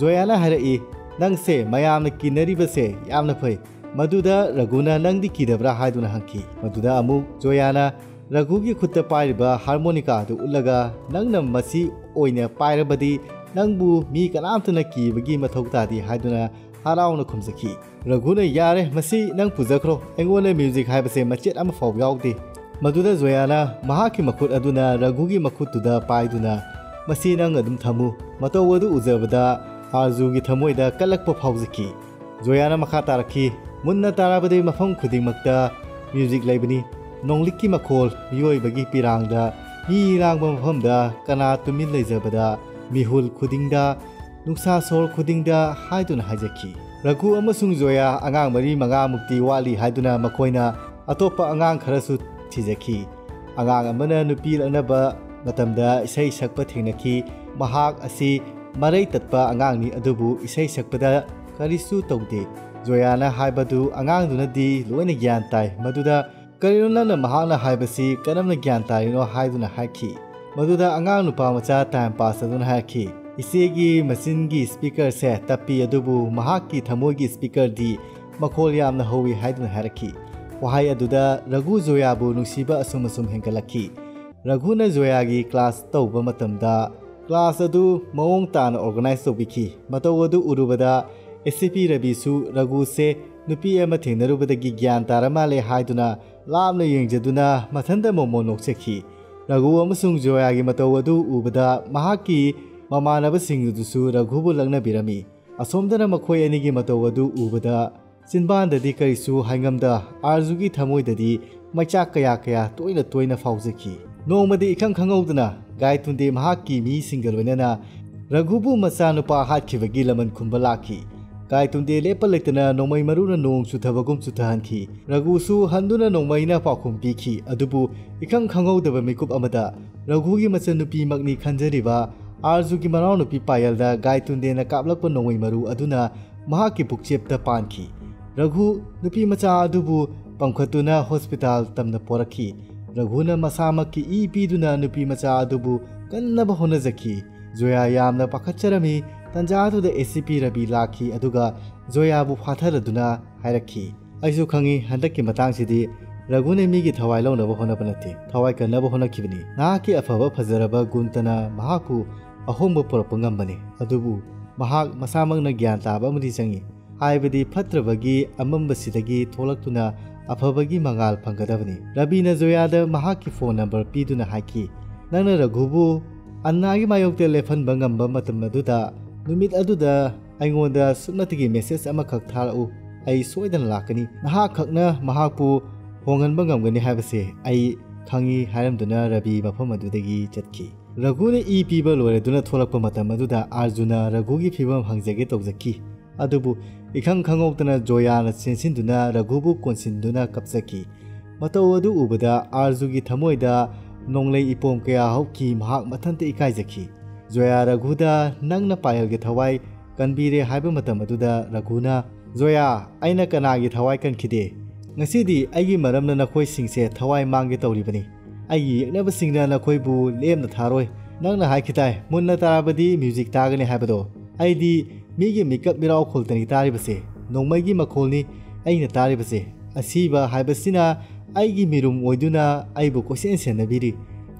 ꯖꯣꯌꯥꯅ ꯍꯥꯏꯔꯛꯏ, "ꯅꯪꯁꯦ ꯃꯌꯥꯝꯅ ꯀꯤꯅꯔꯤꯕꯁꯦ ꯌꯥꯝꯅ ꯐꯩ꯫" ꯃꯗꯨꯗ ꯔꯘꯨꯅ "ꯅꯪꯗꯤ ꯀꯤꯗꯕ꯭ꯔꯥ?" ꯍꯥꯏꯗꯨꯅ ꯍꯪꯈꯤ꯫ ꯃꯗꯨꯗ ꯑꯃꯨꯛ ꯖꯣꯌꯥꯅ ꯔꯘꯨꯒꯤ ꯈꯨꯠꯇ ꯄꯥꯏꯔꯤꯕ ꯍꯥꯔꯃꯣꯅꯤꯀꯥ ꯑꯗꯨ ꯎꯠꯂꯒ, "ꯅꯪꯅ ꯃꯁꯤ ꯑꯣꯏꯅ ꯄꯥꯏꯔꯕꯗꯤ ꯅꯪꯕꯨ ꯃꯤ ꯀꯅꯥꯝꯇꯅ ꯀꯤꯕꯒꯤ ꯃꯊꯧ ꯇꯥꯗꯦ" ꯍꯥꯏꯗꯨꯅ ꯍꯔꯥꯎꯅ ꯈꯨꯝꯖꯈꯤ꯫ ꯔꯘꯨꯅ, "ꯌꯥꯔꯦ, ꯃꯁꯤ ꯅꯪ ꯄꯨꯖꯈ꯭ꯔꯣ, ꯑꯩꯉꯣꯟꯗ ꯃ꯭ꯌꯨꯖꯤꯛ ꯍꯥꯏꯕꯁꯦ ꯃꯆꯦꯠ ꯑꯃꯐꯥꯎ ꯌꯥꯎꯗꯦ"꯫ ꯃꯗꯨꯗ ꯖꯣꯌꯥꯅ ꯃꯍꯥꯛꯀꯤ ꯃꯈꯨꯠ ꯑꯗꯨꯅ ꯔꯘꯨꯒꯤ ꯃꯈꯨꯠꯇꯨꯗ ꯄꯥꯏꯗꯨꯅ, "ꯃꯁꯤ ꯅꯪ ꯑꯗꯨꯝ ꯊꯝꯃꯨ"꯫ ꯃꯇꯧ ꯑꯗꯨ ꯎꯖꯕꯗ ꯑꯥꯔꯖꯨꯒꯤ ꯊꯃꯣꯏꯗ ꯀꯜꯂꯛꯄ ꯐꯥꯎꯖꯈꯤ꯫ ꯖꯣꯌꯥꯅ ꯃꯈꯥ ꯇꯥꯔꯛꯈꯤ, "ꯃꯨꯟꯅ ꯇꯥꯔꯕꯗꯤ ꯃꯐꯝ ꯈꯨꯗꯤꯡꯃꯛꯇ ꯃ꯭ꯌꯨꯖꯤꯛ ꯂꯩꯕꯅꯤ꯫ ꯅꯣꯡꯂꯤꯛꯀꯤ ꯃꯈꯣꯜ, ꯃꯤꯑꯣꯏꯕꯒꯤ ꯄꯤꯔꯥꯡꯗ, ꯃꯤ ꯂꯥꯡꯕ ꯃꯐꯝꯗ, ꯀꯅꯥ ꯇꯨꯃꯤꯟ ꯂꯩꯖꯕꯗ, ꯃꯤꯍꯨꯜ ꯈꯨꯗꯤꯡꯗ, ꯅꯨꯡꯁꯥ ꯁꯣꯔ ꯈꯨꯗꯤꯡꯗ" ꯍꯥꯏꯗꯨꯅ ꯍꯥꯏꯖꯈꯤ꯫ ꯔꯘꯨ ꯑꯃꯁꯨꯡ ꯖꯣꯌꯥ ꯑꯉꯥꯡ ꯃꯔꯤ ꯃꯉꯥꯃꯨꯛꯇꯤ ꯋꯥꯠꯂꯤ ꯍꯥꯏꯗꯨꯅ ꯃꯈꯣꯏꯅ ꯑꯇꯣꯞꯄ ꯑꯉꯥꯡ ꯈꯔꯁꯨ ꯊꯤꯖꯈꯤ꯫ ꯑꯉꯥꯡ ꯑꯃꯅ ꯅꯨꯄꯤ ꯂꯛꯅꯕ ꯃꯇꯝꯗ ꯏꯁꯩ ꯁꯛꯄ ꯊꯦꯡꯅꯈꯤ꯫ ꯃꯍꯥꯛ ꯑꯁꯤ ꯃꯔꯩ ꯇꯠꯄ ꯑꯉꯥꯡꯅꯤ, ꯑꯗꯨꯕꯨ ꯏꯁꯩ ꯁꯛꯄꯗ ꯀꯔꯤꯁꯨ ꯇꯧꯗꯦ꯫ ꯖꯣꯌꯥꯅ ꯍꯥꯏꯕꯗꯨ ꯑꯉꯥꯡꯗꯨꯅꯗꯤ ꯂꯣꯏꯅ ꯒ꯭ꯌꯥꯟ ꯇꯥꯏ꯫ ꯃꯗꯨꯗ, "ꯀꯔꯤꯅꯣ ꯅꯪꯅ ꯃꯍꯥꯛꯅ ꯍꯥꯏꯕꯁꯤ ꯀꯔꯝꯅ ꯒ꯭ꯌꯥꯟ ꯇꯥꯔꯤꯅꯣ?" ꯍꯥꯏꯗꯨꯅ ꯍꯥꯏꯈꯤ꯫ ꯃꯗꯨꯗ ꯑꯉꯥꯡ ꯅꯨꯄꯥ ꯃꯆꯥ ꯇꯥꯏꯝ ꯄꯥꯁ ꯑꯗꯨꯅ ꯍꯥꯏꯔꯛꯈꯤ, "ꯏꯆꯦꯒꯤ ꯃꯆꯤꯟꯒꯤ ꯁ꯭ꯄꯤꯀꯔꯁꯦ ꯇꯞꯄꯤ, ꯑꯗꯨꯕꯨ ꯃꯍꯥꯛꯀꯤ ꯊꯃꯣꯏꯒꯤ ꯁ꯭ꯄꯤꯀꯔꯗꯤ ꯃꯈꯣꯜ ꯌꯥꯝꯅ ꯍꯧꯋꯤ" ꯍꯥꯏꯗꯨꯅ ꯍꯥꯏꯔꯛꯈꯤ꯫ ꯋꯥꯍꯩ ꯑꯗꯨꯗ ꯔꯘꯨ ꯖꯣꯌꯥꯕꯨ ꯅꯨꯡꯁꯤꯕ ꯑꯁꯨꯝ ꯑꯁꯨꯝ ꯍꯦꯟꯒꯠꯂꯛꯈꯤ꯫ ꯔꯘꯨꯅ ꯖꯣꯌꯥꯒꯤ ꯀ꯭ꯂꯥꯁ ꯇꯧꯕ ꯃꯇꯝꯗ ꯀ꯭ꯂꯥꯁ ꯑꯗꯨ ꯃꯑꯣꯡ ꯇꯥꯅ ꯑꯣꯔꯒꯅꯥꯏꯖ ꯇꯧꯕꯤꯈꯤ꯫ ꯃꯇꯧ ꯑꯗꯨ ꯎꯔꯨꯕꯗ ꯑꯦ ꯁꯤ ꯄꯤ ꯔꯕꯤꯁꯨ ꯔꯘꯨꯁꯦ ꯅꯨꯄꯤ ꯑꯃ ꯊꯦꯡꯅꯔꯨꯕꯗꯒꯤ ꯒ꯭ꯌꯥꯟ ꯇꯥꯔ ꯃꯥꯜꯂꯦ ꯍꯥꯏꯗꯨꯅ ꯂꯥꯞꯅ ꯌꯦꯡꯖꯗꯨꯅ ꯃꯊꯟꯇ ꯃꯣꯃꯣꯟ ꯅꯣꯛꯆꯈꯤ꯫ ꯔꯘꯨ ꯑꯃꯁꯨꯡ ꯖꯣꯌꯥꯒꯤ ꯃꯇꯧ ꯑꯗꯨ ꯎꯕꯗ ꯃꯍꯥꯛꯀꯤ ꯃꯃꯥꯟꯅꯕꯁꯤꯡ ꯑꯗꯨꯁꯨ ꯔꯘꯨꯕꯨ ꯂꯛꯅꯕꯤꯔꯝꯃꯤ꯫ ꯑꯁꯣꯝꯗꯅ ꯃꯈꯣꯏ ꯑꯅꯤꯒꯤ ꯃꯇꯧ ꯑꯗꯨ ꯎꯕꯗ ꯆꯤꯟꯕꯥꯟꯗꯗꯤ ꯀꯔꯤꯁꯨ ꯍꯥꯏꯉꯝꯗ ꯑꯥꯔꯖꯨꯒꯤ ꯊꯃꯣꯏꯗꯗꯤ ꯃꯩꯆꯥꯛ ꯀꯌꯥ ꯀꯌꯥ ꯇꯣꯏꯅ ꯇꯣꯏꯅ ꯐꯥꯎꯖꯈꯤ꯫ ꯅꯣꯡꯃꯗꯤ ꯏꯈꯪ ꯈꯪꯍꯧꯗꯅ ꯒꯥꯏꯇꯨꯟꯗꯦ ꯃꯍꯥꯛꯀꯤ ꯃꯤꯁꯤꯡꯒ ꯂꯣꯏꯅꯅ ꯔꯘꯨꯕꯨ ꯃꯆꯥꯅꯨꯄꯥ ꯍꯥꯠꯈꯤꯕꯒꯤ ꯂꯃꯟ ꯈꯨꯝꯕ ꯂꯥꯛꯈꯤ꯫ ꯒꯥꯏꯇꯨꯟꯗꯦ ꯂꯦꯞꯄ ꯂꯩꯇꯅ ꯅꯣꯡꯃꯩ ꯃꯔꯨꯅ ꯅꯣꯡ ꯆꯨꯊꯕꯒꯨꯝ ꯆꯨꯊꯍꯟꯈꯤ꯫ ꯔꯘꯨꯁꯨ ꯍꯟꯗꯨꯅ ꯅꯣꯡꯃꯩꯅ ꯄꯥꯎꯈꯨꯝ ꯄꯤꯈꯤ, ꯑꯗꯨꯕꯨ ꯏꯈꯪ ꯈꯪꯍꯧꯗꯕ ꯃꯤꯀꯨꯞ ꯑꯃꯗ ꯔꯘꯨꯒꯤ ꯃꯆꯟꯅꯨꯄꯤꯃꯛꯅꯤ ꯈꯟꯖꯔꯤꯕ ꯑꯥꯔꯖꯨꯒꯤ ꯃꯅꯥꯎꯅꯨꯄꯤ ꯄꯥꯌꯜꯗ ꯒꯥꯏꯇꯨꯟꯗꯦꯅ ꯀꯥꯞꯂꯛꯄ ꯅꯣꯡꯃꯩ ꯃꯔꯨ ꯑꯗꯨꯅ ꯃꯍꯥꯛꯀꯤ ꯄꯨꯛꯆꯦꯞꯇ ꯄꯥꯟꯈꯤ꯫ ꯔꯘꯨ ꯅꯨꯄꯤ ꯃꯆꯥ ꯑꯗꯨꯕꯨ ꯄꯝꯈꯠꯇꯨꯅ ꯍꯣꯁꯄꯤꯇꯥꯜ ꯇꯝꯅ ꯄꯣꯔꯛꯈꯤ꯫ ꯔꯘꯨꯅ ꯃꯁꯥꯃꯛꯀꯤ ꯏ ꯄꯤꯗꯨꯅ ꯅꯨꯄꯤ ꯃꯆꯥ ꯑꯗꯨꯕꯨ ꯀꯟꯅꯕ ꯍꯣꯠꯅꯖꯈꯤ꯫ ꯖꯣꯌꯥ ꯌꯥꯝꯅ ꯄꯥꯈꯠꯆꯔꯝꯃꯤ꯫ ꯇꯟꯖꯥ ꯑꯗꯨꯗ ꯑꯦ ꯁꯤ ꯄꯤ ꯔꯕꯤ ꯂꯥꯛꯈꯤ, ꯑꯗꯨꯒ ꯖꯣꯌꯥꯕꯨ ꯐꯥꯊꯔꯗꯨꯅ ꯍꯥꯏꯔꯛꯈꯤ, "ꯑꯩꯁꯨ ꯈꯪꯏ, ꯍꯟꯗꯛꯀꯤ ꯃꯇꯥꯡꯁꯤꯗꯤ ꯔꯘꯨꯅ ꯃꯤꯒꯤ ꯊꯋꯥꯏ ꯂꯧꯅꯕ ꯍꯣꯠꯅꯕ ꯅꯠꯇꯦ, ꯊꯋꯥꯏ ꯀꯟꯅꯕ ꯍꯣꯠꯅꯈꯤꯕꯅꯤ꯫ ꯅꯍꯥꯛꯀꯤ ꯑꯐꯕ ꯐꯖꯔꯕ ꯒꯨꯟꯇꯅ ꯃꯍꯥꯛꯄꯨ ꯑꯍꯣꯡꯕ ꯄꯨꯔꯛꯄ ꯉꯝꯕꯅꯤ, ꯑꯗꯨꯕꯨ ꯃꯍꯥꯛ ꯃꯁꯥꯃꯛꯅ ꯒ꯭ꯌꯥꯟ ꯇꯥꯕ ꯑꯃꯗꯤ ꯆꯪꯏ"꯫ ꯍꯥꯏꯕꯗꯤ ꯐꯠꯇ꯭ꯔꯕꯒꯤ ꯑꯃꯝꯕꯁꯤꯗꯒꯤ ꯊꯣꯛꯂꯛꯇꯨꯅ ꯑꯐꯕꯒꯤ ꯃꯉꯥꯜ ꯐꯪꯒꯗꯕꯅꯤ꯫ ꯔꯕꯤꯅ ꯖꯣꯌꯥꯗ ꯃꯍꯥꯛꯀꯤ ꯐꯣꯟ ꯅꯝꯕꯔ ꯄꯤꯗꯨꯅ ꯍꯥꯏꯈꯤ, "ꯅꯪꯅ ꯔꯘꯨꯕꯨ ꯑꯟꯅꯥꯒꯤ ꯃꯥꯌꯣꯛꯇ ꯂꯦꯞꯍꯟꯕ ꯉꯝꯕ ꯃꯇꯝ ꯑꯗꯨꯗ, ꯅꯨꯃꯤꯠ ꯑꯗꯨꯗ ꯑꯩꯉꯣꯟꯗ ꯁꯨꯞꯅꯇꯒꯤ ꯃꯦꯁꯦꯖ ꯑꯃꯈꯛ ꯊꯥꯔꯛꯎ꯫ ꯑꯩ ꯁꯣꯏꯗꯅ ꯂꯥꯛꯀꯅꯤ꯫ ꯅꯍꯥꯛ ꯈꯛꯅ ꯃꯍꯥꯛꯄꯨ ꯍꯣꯡꯍꯟꯕ ꯉꯝꯒꯅꯤ ꯍꯥꯏꯕꯁꯦ ꯑꯩ ꯈꯪꯏ" ꯍꯥꯏꯔꯝꯗꯨꯅ ꯔꯕꯤ ꯃꯐꯝ ꯑꯗꯨꯗꯒꯤ ꯆꯠꯈꯤ꯫ ꯔꯘꯨꯅ ꯏ ꯄꯤꯕ ꯂꯣꯏꯔꯗꯨꯅ ꯊꯣꯛꯂꯛꯄ ꯃꯇꯝ ꯑꯗꯨꯗ ꯑꯥꯔꯖꯨꯅ ꯔꯘꯨꯒꯤ ꯐꯤꯕꯝ ꯍꯪꯖꯒꯦ ꯇꯧꯖꯈꯤ꯫ ꯑꯗꯨꯕꯨ ꯏꯈꯪ ꯈꯪꯍꯧꯗꯅ ꯖꯣꯌꯥꯅ ꯆꯦꯟꯁꯤꯟꯗꯨꯅ ꯔꯘꯨꯕꯨ ꯀꯣꯟꯁꯤꯟꯗꯨꯅ ꯀꯞꯆꯈꯤ꯫ ꯃꯇꯧ ꯑꯗꯨ ꯎꯕꯗ ꯑꯥꯔꯖꯨꯒꯤ ꯊꯃꯣꯏꯗ ꯅꯣꯡꯂꯩ ꯏꯄꯣꯝ ꯀꯌꯥ ꯍꯧꯈꯤ꯫ ꯃꯍꯥꯛ ꯃꯊꯟꯇ ꯏꯀꯥꯏꯖꯈꯤ꯫ ꯖꯣꯌꯥ ꯔꯘꯨꯗ, "ꯅꯪꯅ ꯄꯥꯌꯦꯜꯒꯤ ꯊꯋꯥꯏ ꯀꯟꯕꯤꯔꯦ" ꯍꯥꯏꯕ ꯃꯇꯝ ꯑꯗꯨꯗ ꯔꯘꯨꯅ, "ꯖꯣꯌꯥ, ꯑꯩꯅ ꯀꯅꯥꯒꯤ ꯊꯋꯥꯏ ꯀꯟꯈꯤꯗꯦ? ꯉꯁꯤꯗꯤ ꯑꯩꯒꯤ ꯃꯔꯝꯅ ꯅꯈꯣꯏꯁꯤꯡꯁꯦ ꯊꯋꯥꯏ ꯃꯥꯡꯒꯦ ꯇꯧꯔꯤꯕꯅꯤ꯫ ꯑꯩꯒꯤ ꯌꯦꯛꯅꯕꯁꯤꯡꯅ ꯅꯈꯣꯏꯕꯨ ꯂꯦꯝꯅ ꯊꯥꯔꯣꯏ꯫ ꯅꯪꯅ ꯍꯥꯏꯈꯤꯗꯥꯏ, ꯃꯨꯟꯅ ꯇꯥꯔꯕꯗꯤ ꯃ꯭ꯌꯨꯖꯤꯛ ꯇꯥꯒꯅꯤ ꯍꯥꯏꯕꯗꯣ꯫ ꯑꯩꯗꯤ ꯃꯤꯒꯤ ꯃꯤꯀꯞ ꯃꯤꯔꯥꯎ ꯈꯨꯜꯇꯅꯤ ꯇꯥꯔꯤꯕꯁꯦ꯫ ꯅꯣꯡꯃꯩꯒꯤ ꯃꯈꯣꯜꯅꯤ ꯑꯩꯅ ꯇꯥꯔꯤꯕꯁꯦ꯫ ꯑꯁꯤꯕ ꯍꯥꯏꯕꯁꯤꯅ ꯑꯩꯒꯤ ꯃꯤꯔꯨꯝ ꯑꯣꯏꯗꯨꯅ ꯑꯩꯕꯨ ꯀꯣꯏꯁꯦꯟ ꯁꯦꯟꯅꯕꯤꯔꯤ"꯫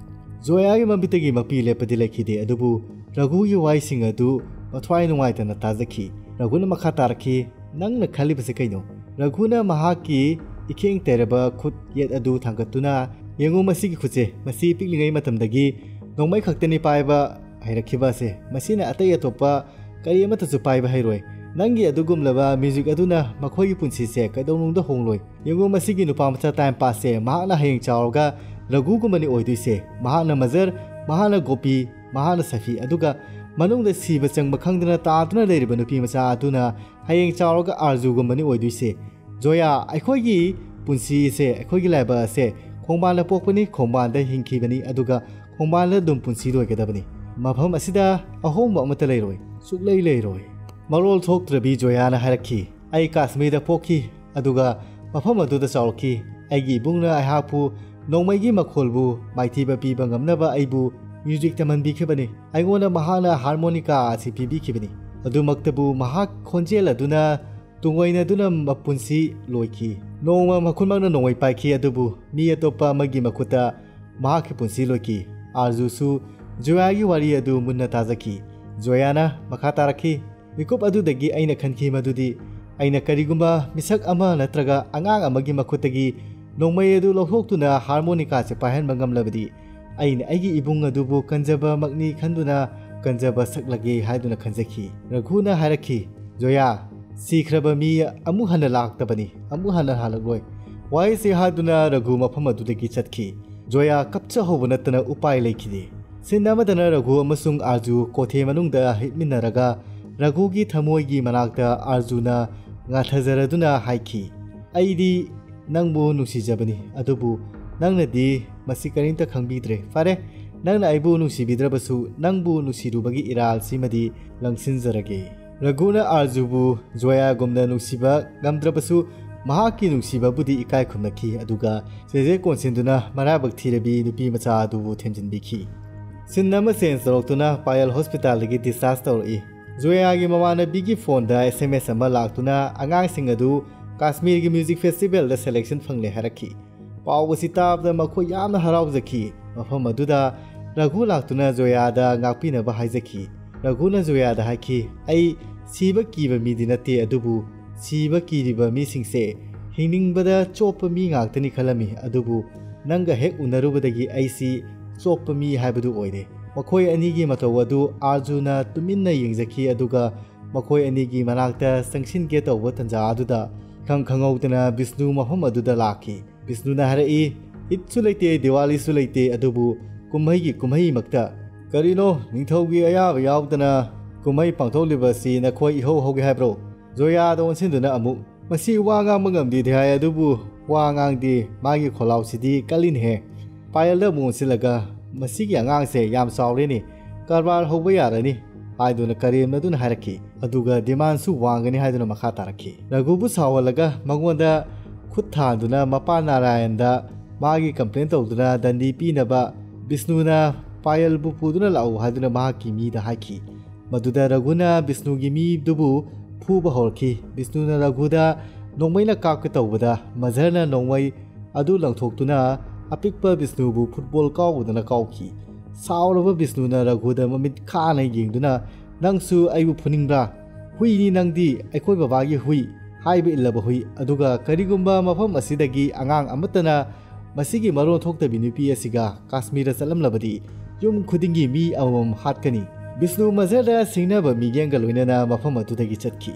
ꯖꯣꯌꯥꯒꯤ ꯃꯃꯤꯠꯇꯒꯤ ꯃꯄꯤ ꯂꯦꯞꯄꯗꯤ ꯂꯩꯈꯤꯗꯦ, ꯑꯗꯨꯕꯨ ꯔꯘꯨꯒꯤ ꯋꯥꯍꯩꯁꯤꯡ ꯑꯗꯨ ꯃꯊ꯭ꯋꯥꯏ ꯅꯨꯡꯉꯥꯏꯇꯅ ꯇꯥꯖꯈꯤ꯫ ꯔꯘꯨꯅ ꯃꯈꯥ ꯇꯥꯔꯛꯈꯤ, "ꯅꯪꯅ ꯈꯜꯂꯤꯕꯁꯤ ꯀꯩꯅꯣ?" ꯔꯘꯨꯅ ꯃꯍꯥꯛꯀꯤ ꯏꯈꯦꯡ ꯇꯩꯔꯕ ꯈꯨꯠ ꯌꯦꯠ ꯑꯗꯨ ꯊꯥꯡꯒꯠꯇꯨꯅ, "ꯌꯦꯡꯉꯨ ꯃꯁꯤꯒꯤ ꯈꯨꯠꯁꯦ, ꯃꯁꯤ ꯄꯤꯛꯂꯤꯉꯩ ꯃꯇꯝꯗꯒꯤ ꯅꯣꯡꯃꯩ ꯈꯛꯇꯅꯤ ꯄꯥꯏꯕ ꯍꯩꯔꯛꯈꯤꯕ ꯑꯁꯦ꯫ ꯃꯁꯤꯅ ꯑꯇꯩ ꯑꯇꯣꯞꯄ ꯀꯔꯤ ꯑꯃꯠꯇꯁꯨ ꯄꯥꯏꯕ ꯍꯩꯔꯣꯏ꯫ ꯅꯪꯒꯤ ꯑꯗꯨꯒꯨꯝꯂꯕ ꯃ꯭ꯌꯨꯖꯤꯛ ꯑꯗꯨꯅ ꯃꯈꯣꯏꯒꯤ ꯄꯨꯟꯁꯤꯁꯦ ꯀꯩꯗꯧꯅꯨꯡꯗ ꯍꯣꯡꯂꯣꯏ꯫ ꯌꯦꯡꯉꯨ ꯃꯁꯤꯒꯤ ꯅꯨꯄꯥ ꯃꯆꯥ ꯇꯥꯏꯝ ꯄꯥꯁꯁꯦ, ꯃꯍꯥꯛꯅ ꯍꯌꯦꯡ ꯆꯥꯎꯔꯒ ꯔꯘꯨꯒꯨꯝꯕꯅꯤ ꯑꯣꯏꯗꯣꯏꯁꯦ꯫ ꯃꯍꯥꯛꯅ ꯃꯖꯔ, ꯃꯍꯥꯛꯅ ꯒꯣꯄꯤ, ꯃꯍꯥꯛꯅ ꯁꯐꯤ, ꯑꯗꯨꯒ ꯃꯅꯨꯡꯗ ꯁꯤꯕ ꯆꯪꯕ ꯈꯪꯗꯅ ꯇꯥꯗꯨꯅ ꯂꯩꯔꯤꯕ ꯅꯨꯄꯤ ꯃꯆꯥ ꯑꯗꯨꯅ ꯍꯌꯦꯡ ꯆꯥꯎꯔꯒ ꯑꯥꯔꯖꯨꯒꯨꯝꯕꯅꯤ ꯑꯣꯏꯗꯣꯏꯁꯦ꯫ ꯖꯣꯌꯥ, ꯑꯩꯈꯣꯏꯒꯤ ꯄꯨꯟꯁꯤ ꯑꯁꯦ, ꯑꯩꯈꯣꯏꯒꯤ ꯂꯥꯏꯕꯛ ꯑꯁꯦ ꯈꯣꯡꯕꯥꯟꯗ ꯄꯣꯛꯄꯅꯤ, ꯈꯣꯡꯕꯥꯟꯗ ꯍꯤꯡꯈꯤꯕꯅꯤ, ꯑꯗꯨꯒ ꯈꯣꯡꯕꯥꯟꯗ ꯑꯗꯨꯝ ꯄꯨꯟꯁꯤ ꯂꯣꯏꯒꯗꯕꯅꯤ꯫ ꯃꯐꯝ ꯑꯁꯤꯗ ꯑꯍꯣꯡꯕ ꯑꯃꯠꯇ ꯂꯩꯔꯣꯏ, ꯁꯨꯛꯂꯩ ꯂꯩꯔꯣꯏ"꯫ ꯃꯔꯣꯜ ꯊꯣꯛꯇ꯭ꯔꯕꯤ ꯖꯣꯌꯥꯅ ꯍꯥꯏꯔꯛꯈꯤ, "ꯑꯩ ꯀꯥꯁꯃꯤꯔꯗ ꯄꯣꯛꯈꯤ, ꯑꯗꯨꯒ ꯃꯐꯝ ꯑꯗꯨꯗ ꯆꯥꯎꯔꯛꯈꯤ꯫ ꯑꯩꯒꯤ ꯏꯕꯨꯡꯅ ꯑꯩꯍꯥꯛꯄꯨ ꯅꯣꯡꯃꯩꯒꯤ ꯃꯈꯣꯜꯕꯨ ꯃꯥꯏꯊꯤꯕ ꯄꯤꯕ ꯉꯝꯅꯕ ꯑꯩꯕꯨ ꯃ꯭ꯌꯨꯖꯤꯛ ꯇꯝꯍꯟꯕꯤꯈꯤꯕꯅꯤ꯫ ꯑꯩꯉꯣꯟꯗ ꯃꯍꯥꯛꯅ ꯍꯥꯔꯃꯣꯅꯤꯀꯥ ꯑꯁꯤ ꯄꯤꯕꯤꯈꯤꯕꯅꯤ꯫ ꯑꯗꯨꯃꯛꯇꯕꯨ ꯃꯍꯥꯛ ꯈꯣꯟꯖꯦꯜ ꯑꯗꯨꯅ ꯇꯨꯡꯑꯣꯏꯅꯗꯨꯅ ꯃꯄꯨꯟꯁꯤ ꯂꯣꯏꯈꯤ꯫ ꯅꯣꯡꯃ ꯃꯈꯨꯟꯃꯛꯅ ꯅꯣꯡꯃꯩ ꯄꯥꯏꯈꯤ, ꯑꯗꯨꯕꯨ ꯃꯤ ꯑꯇꯣꯞꯄ ꯑꯃꯒꯤ ꯃꯈꯨꯠꯇ ꯃꯍꯥꯛꯀꯤ ꯄꯨꯟꯁꯤ ꯂꯣꯏꯈꯤ"꯫ ꯑꯥꯔꯖꯨꯁꯨ ꯖꯣꯌꯥꯒꯤ ꯋꯥꯔꯤ ꯑꯗꯨ ꯃꯨꯟꯅ ꯇꯥꯖꯈꯤ꯫ ꯖꯣꯌꯥꯅ ꯃꯈꯥ ꯇꯥꯔꯛꯈꯤ, ꯃꯤꯀꯨꯞ ꯑꯗꯨꯗꯒꯤ ꯑꯩꯅ ꯈꯟꯈꯤ ꯃꯗꯨꯗꯤ ꯑꯩꯅ ꯀꯔꯤꯒꯨꯝꯕ ꯃꯤꯁꯛ ꯑꯃ ꯅꯠꯇ꯭ꯔꯒ ꯑꯉꯥꯡ ꯑꯃꯒꯤ ꯃꯈꯨꯠꯇꯒꯤ ꯅꯣꯡꯃꯩ ꯑꯗꯨ ꯂꯧꯊꯣꯛꯇꯨꯅ ꯍꯥꯔꯃꯣꯅꯤꯀꯥꯁꯦ ꯄꯥꯏꯍꯟꯕ ꯉꯝꯂꯕꯗꯤ ꯑꯩꯅ ꯑꯩꯒꯤ ꯏꯕꯨꯡ ꯑꯗꯨꯕꯨ ꯀꯟꯖꯕꯃꯛꯅꯤ ꯈꯟꯗꯨꯅ ꯀꯟꯖꯕ ꯁꯛꯂꯒꯦ ꯍꯥꯏꯗꯨꯅ ꯈꯟꯖꯈꯤ꯫ ꯔꯘꯨꯅ ꯍꯥꯏꯔꯛꯈꯤ, "ꯖꯣꯌꯥ, ꯁꯤꯈ꯭ꯔꯕ ꯃꯤ ꯑꯃꯨꯛ ꯍꯟꯅ ꯂꯥꯛꯇꯕꯅꯤ, ꯑꯃꯨꯛ ꯍꯟꯅ ꯍꯜꯂꯛꯂꯣꯏ"꯫ ꯋꯥꯍꯩꯁꯤ ꯍꯥꯏꯗꯨꯅ ꯔꯘꯨ ꯃꯐꯝ ꯑꯗꯨꯗꯒꯤ ꯆꯠꯈꯤ꯫ ꯖꯣꯌꯥ ꯀꯞꯆꯍꯧꯕ ꯅꯠꯇꯅ ꯎꯄꯥꯏ ꯂꯩꯈꯤꯗꯦ꯫ ꯁꯤꯟ ꯑꯃꯗꯅ ꯔꯘꯨ ꯑꯃꯁꯨꯡ ꯑꯥꯔꯖꯨ ꯀꯣꯊꯦ ꯃꯅꯨꯡꯗ ꯍꯤꯞꯃꯤꯟꯅꯔꯒ ꯔꯘꯨꯒꯤ ꯊꯃꯣꯏꯒꯤ ꯃꯅꯥꯛꯇ ꯑꯥꯔꯖꯨꯅ ꯉꯥꯊꯖꯔꯗꯨꯅ ꯍꯥꯏꯈꯤ, "ꯑꯩꯗꯤ ꯅꯪꯕꯨ ꯅꯨꯡꯁꯤꯖꯕꯅꯤ, ꯑꯗꯨꯕꯨ ꯅꯪꯅꯗꯤ ꯃꯁꯤ ꯀꯔꯤꯝꯇ ꯈꯪꯕꯤꯗ꯭ꯔꯦ꯫ ꯐꯔꯦ, ꯅꯪꯅ ꯑꯩꯕꯨ ꯅꯨꯡꯁꯤꯕꯤꯗ꯭ꯔꯕꯁꯨ ꯅꯪꯕꯨ ꯅꯨꯡꯁꯤꯔꯨꯕꯒꯤ ꯏꯔꯥꯜꯁꯤꯃꯗꯤ ꯂꯪꯁꯤꯟꯖꯔꯒꯦ"꯫ ꯔꯘꯨꯅ ꯑꯥꯔꯖꯨꯕꯨ ꯖꯣꯌꯥꯒꯨꯝꯅ ꯅꯨꯡꯁꯤꯕ ꯉꯝꯗ꯭ꯔꯕꯁꯨ ꯃꯍꯥꯛꯀꯤ ꯅꯨꯡꯁꯤꯕꯕꯨꯗꯤ ꯏꯀꯥꯏ ꯈꯨꯝꯅꯈꯤ, ꯑꯗꯨꯒ ꯆꯦꯖꯦ ꯀꯣꯟꯁꯤꯟꯗꯨꯅ ꯃꯔꯥꯏꯕꯛ ꯊꯤꯔꯕꯤ ꯅꯨꯄꯤ ꯃꯆꯥ ꯑꯗꯨꯕꯨ ꯊꯦꯝꯖꯤꯟꯕꯤꯈꯤ꯫ ꯁꯤꯟ ꯑꯃ ꯆꯦꯟꯖ ꯇꯧꯔꯛꯇꯨꯅ ꯄꯥꯌꯜ ꯍꯣꯁꯄꯤꯇꯥꯜꯗꯒꯤ ꯗꯤꯁꯆꯥꯔꯖ ꯇꯧꯔꯛꯏ꯫ ꯖꯣꯌꯥꯒꯤ ꯃꯃꯥꯟꯅꯕꯤꯒꯤ ꯐꯣꯟꯗ ꯑꯦꯁ ꯑꯦꯝ ꯑꯦꯁ ꯑꯃ ꯂꯥꯛꯇꯨꯅ ꯑꯉꯥꯡꯁꯤꯡ ꯑꯗꯨ ꯀꯥꯁꯃꯤꯔꯒꯤ ꯃ꯭ꯌꯨꯖꯤꯛ ꯐꯦꯁꯇꯤꯚꯦꯜꯗ ꯁꯦꯂꯦꯛꯁꯟ ꯐꯪꯂꯦ ꯍꯥꯏꯔꯛꯈꯤ꯫ ꯄꯥꯎ ꯑꯁꯤ ꯇꯥꯕꯗ ꯃꯈꯣꯏ ꯌꯥꯝꯅ ꯍꯔꯥꯎꯖꯈꯤ꯫ ꯃꯐꯝ ꯑꯗꯨꯗ ꯔꯘꯨ ꯂꯥꯛꯇꯨꯅ ꯖꯣꯌꯥꯗ ꯉꯥꯛꯄꯤꯅꯕ ꯍꯥꯏꯖꯈꯤ꯫ ꯔꯘꯨꯅ ꯖꯣꯌꯥꯗ ꯍꯥꯏꯈꯤ, "ꯑꯩ ꯁꯤꯕ ꯀꯤꯕ ꯃꯤꯗꯤ ꯅꯠꯇꯦ, ꯑꯗꯨꯕꯨ ꯁꯤꯕ ꯀꯤꯔꯤꯕ ꯃꯤꯁꯤꯡꯁꯦ ꯍꯤꯡꯅꯤꯡꯕꯗ ꯆꯣꯞꯄ ꯃꯤ ꯉꯥꯛꯇꯅꯤ ꯈꯜꯂꯝꯃꯤ, ꯑꯗꯨꯕꯨ ꯅꯪꯒ ꯍꯦꯛ ꯎꯅꯔꯨꯕꯗꯒꯤ ꯑꯩꯁꯤ ꯆꯣꯞꯄ ꯃꯤ ꯍꯥꯏꯕꯗꯨ ꯑꯣꯏꯔꯦ"꯫ ꯃꯈꯣꯏ ꯑꯅꯤꯒꯤ ꯃꯇꯧ ꯑꯗꯨ ꯑꯥꯔꯖꯨꯅ ꯇꯨꯃꯤꯟꯅ ꯌꯦꯡꯖꯈꯤ, ꯑꯗꯨꯒ ꯃꯈꯣꯏ ꯑꯅꯤꯒꯤ ꯃꯅꯥꯛꯇ ꯆꯪꯁꯤꯟꯒꯦ ꯇꯧꯕ ꯇꯟꯖꯥ ꯑꯗꯨꯗ ꯏꯈꯪ ꯈꯪꯍꯧꯗꯅ ꯕꯤꯁꯅꯨ ꯃꯐꯝ ꯑꯗꯨꯗ ꯂꯥꯛꯈꯤ꯫ ꯕꯤꯁꯅꯨꯅ ꯍꯥꯏꯔꯛꯏ, "ꯏꯗꯁꯨ ꯂꯩꯇꯦ, ꯗꯤꯋꯥꯂꯤꯁꯨ ꯂꯩꯇꯦ, ꯑꯗꯨꯕꯨ ꯀꯨꯝꯍꯩꯒꯤ ꯀꯨꯝꯍꯩꯃꯛꯇ꯫ ꯀꯔꯤꯅꯣ, ꯅꯤꯡꯊꯧꯒꯤ ꯑꯌꯥꯕ ꯌꯥꯎꯗꯅ ꯀꯨꯝꯍꯩ ꯄꯥꯡꯊꯣꯛꯂꯤꯕ ꯑꯁꯤ ꯅꯈꯣꯏ ꯏꯍꯧ ꯍꯧꯒꯦ ꯍꯥꯏꯕ꯭ꯔꯣ?" ꯖꯣꯌꯥꯗ ꯑꯣꯟꯁꯤꯟꯗꯨꯅ ꯑꯃꯨꯛ, "ꯃꯁꯤ ꯋꯥ ꯉꯥꯡꯕ ꯉꯝꯗꯦꯗꯤ ꯍꯥꯏ, ꯑꯗꯨꯕꯨ ꯋꯥ ꯉꯥꯡꯗꯦ, ꯃꯥꯒꯤ ꯈꯣꯜꯂꯥꯎꯁꯤꯗꯤ ꯀꯜꯂꯤꯅꯦꯍꯦ"꯫ ꯄꯥꯌꯜꯗ ꯑꯃꯨꯛ ꯑꯣꯟꯁꯤꯜꯂꯒ, "ꯃꯁꯤꯒꯤ ꯑꯉꯥꯡꯁꯦ ꯌꯥꯝ ꯆꯥꯎꯔꯦꯅꯦ, ꯀꯔꯕꯥꯔ ꯍꯧꯕ ꯌꯥꯔꯅꯤ" ꯍꯥꯏꯗꯨꯅ ꯀꯔꯦꯝꯅꯗꯨꯅ ꯍꯥꯏꯔꯛꯈꯤ꯫ ꯑꯗꯨꯒ ꯗꯤꯃꯥꯟꯁꯨ ꯋꯥꯡꯒꯅꯤ ꯍꯥꯏꯗꯨꯅ ꯃꯈꯥ ꯇꯥꯔꯛꯈꯤ꯫ ꯔꯘꯨꯕꯨ ꯁꯥꯎꯍꯜꯂꯒ ꯃꯉꯣꯟꯗ ꯈꯨꯠ ꯊꯥꯟꯗꯨꯅ ꯃꯄꯥ ꯅꯥꯔꯥꯌꯟꯗ ꯃꯥꯒꯤ ꯀꯝꯄ꯭ꯂꯦꯟ ꯇꯧꯗꯨꯅ ꯗꯟꯗꯤ ꯄꯤꯅꯕ ꯕꯤꯁꯅꯨꯅ ꯄꯥꯌꯜꯕꯨ ꯄꯨꯗꯨꯅ ꯂꯥꯛꯎ ꯍꯥꯏꯗꯨꯅ ꯃꯍꯥꯛꯀꯤ ꯃꯤꯗ ꯍꯥꯏꯈꯤ꯫ ꯃꯗꯨꯗ ꯔꯘꯨꯅ ꯕꯤꯁꯅꯨꯒꯤ ꯃꯤꯗꯨꯕꯨ ꯐꯨꯕ ꯍꯧꯔꯛꯈꯤ꯫ ꯕꯤꯁꯅꯨꯅ ꯔꯘꯨꯗ ꯅꯣꯡꯃꯩꯅ ꯀꯥꯞꯀꯦ ꯇꯧꯕꯗ ꯃꯖꯔꯅ ꯅꯣꯡꯃꯩ ꯑꯗꯨ ꯂꯪꯊꯣꯛꯇꯨꯅ ꯑꯄꯤꯛꯄ ꯕꯤꯁꯅꯨꯕꯨ ꯐꯨꯠꯕꯣꯜ ꯀꯥꯎꯕꯗꯅ ꯀꯥꯎꯈꯤ꯫ ꯁꯥꯎꯔꯕ ꯕꯤꯁꯅꯨꯅ ꯔꯘꯨꯗ ꯃꯃꯤꯠ ꯈꯥꯅ ꯌꯦꯡꯗꯨꯅ, "ꯅꯪꯁꯨ ꯑꯩꯕꯨ ꯐꯨꯅꯤꯡꯕ꯭ꯔꯥ? "ꯍꯨꯏꯅꯤ ꯅꯪꯗꯤ, ꯑꯩꯈꯣꯏ ꯕꯕꯥꯒꯤ ꯍꯨꯏ, ꯍꯥꯏꯕ ꯏꯜꯂꯕ ꯍꯨꯏ꯫ ꯑꯗꯨꯒ ꯀꯔꯤꯒꯨꯝꯕ ꯃꯐꯝ ꯑꯁꯤꯗꯒꯤ ꯑꯉꯥꯡ ꯑꯃꯠꯇꯅ ꯃꯁꯤꯒꯤ ꯃꯔꯣꯟ ꯊꯣꯛꯇꯕꯤ ꯅꯨꯄꯤ ꯑꯁꯤꯒ ꯀꯥꯁꯃꯤꯔꯗ ꯆꯠꯂꯝꯂꯕꯗꯤ, ꯌꯨꯝ ꯈꯨꯗꯤꯡꯒꯤ ꯃꯤ ꯑꯃꯃꯝ ꯍꯥꯠꯀꯅꯤ"꯫ ꯕꯤꯁꯅꯨ ꯃꯖꯔꯗ ꯁꯤꯡꯅꯕ ꯃꯤꯠꯌꯦꯡꯒ ꯂꯣꯏꯅꯅ ꯃꯐꯝ ꯑꯗꯨꯗꯒꯤ ꯆꯠꯈꯤ꯫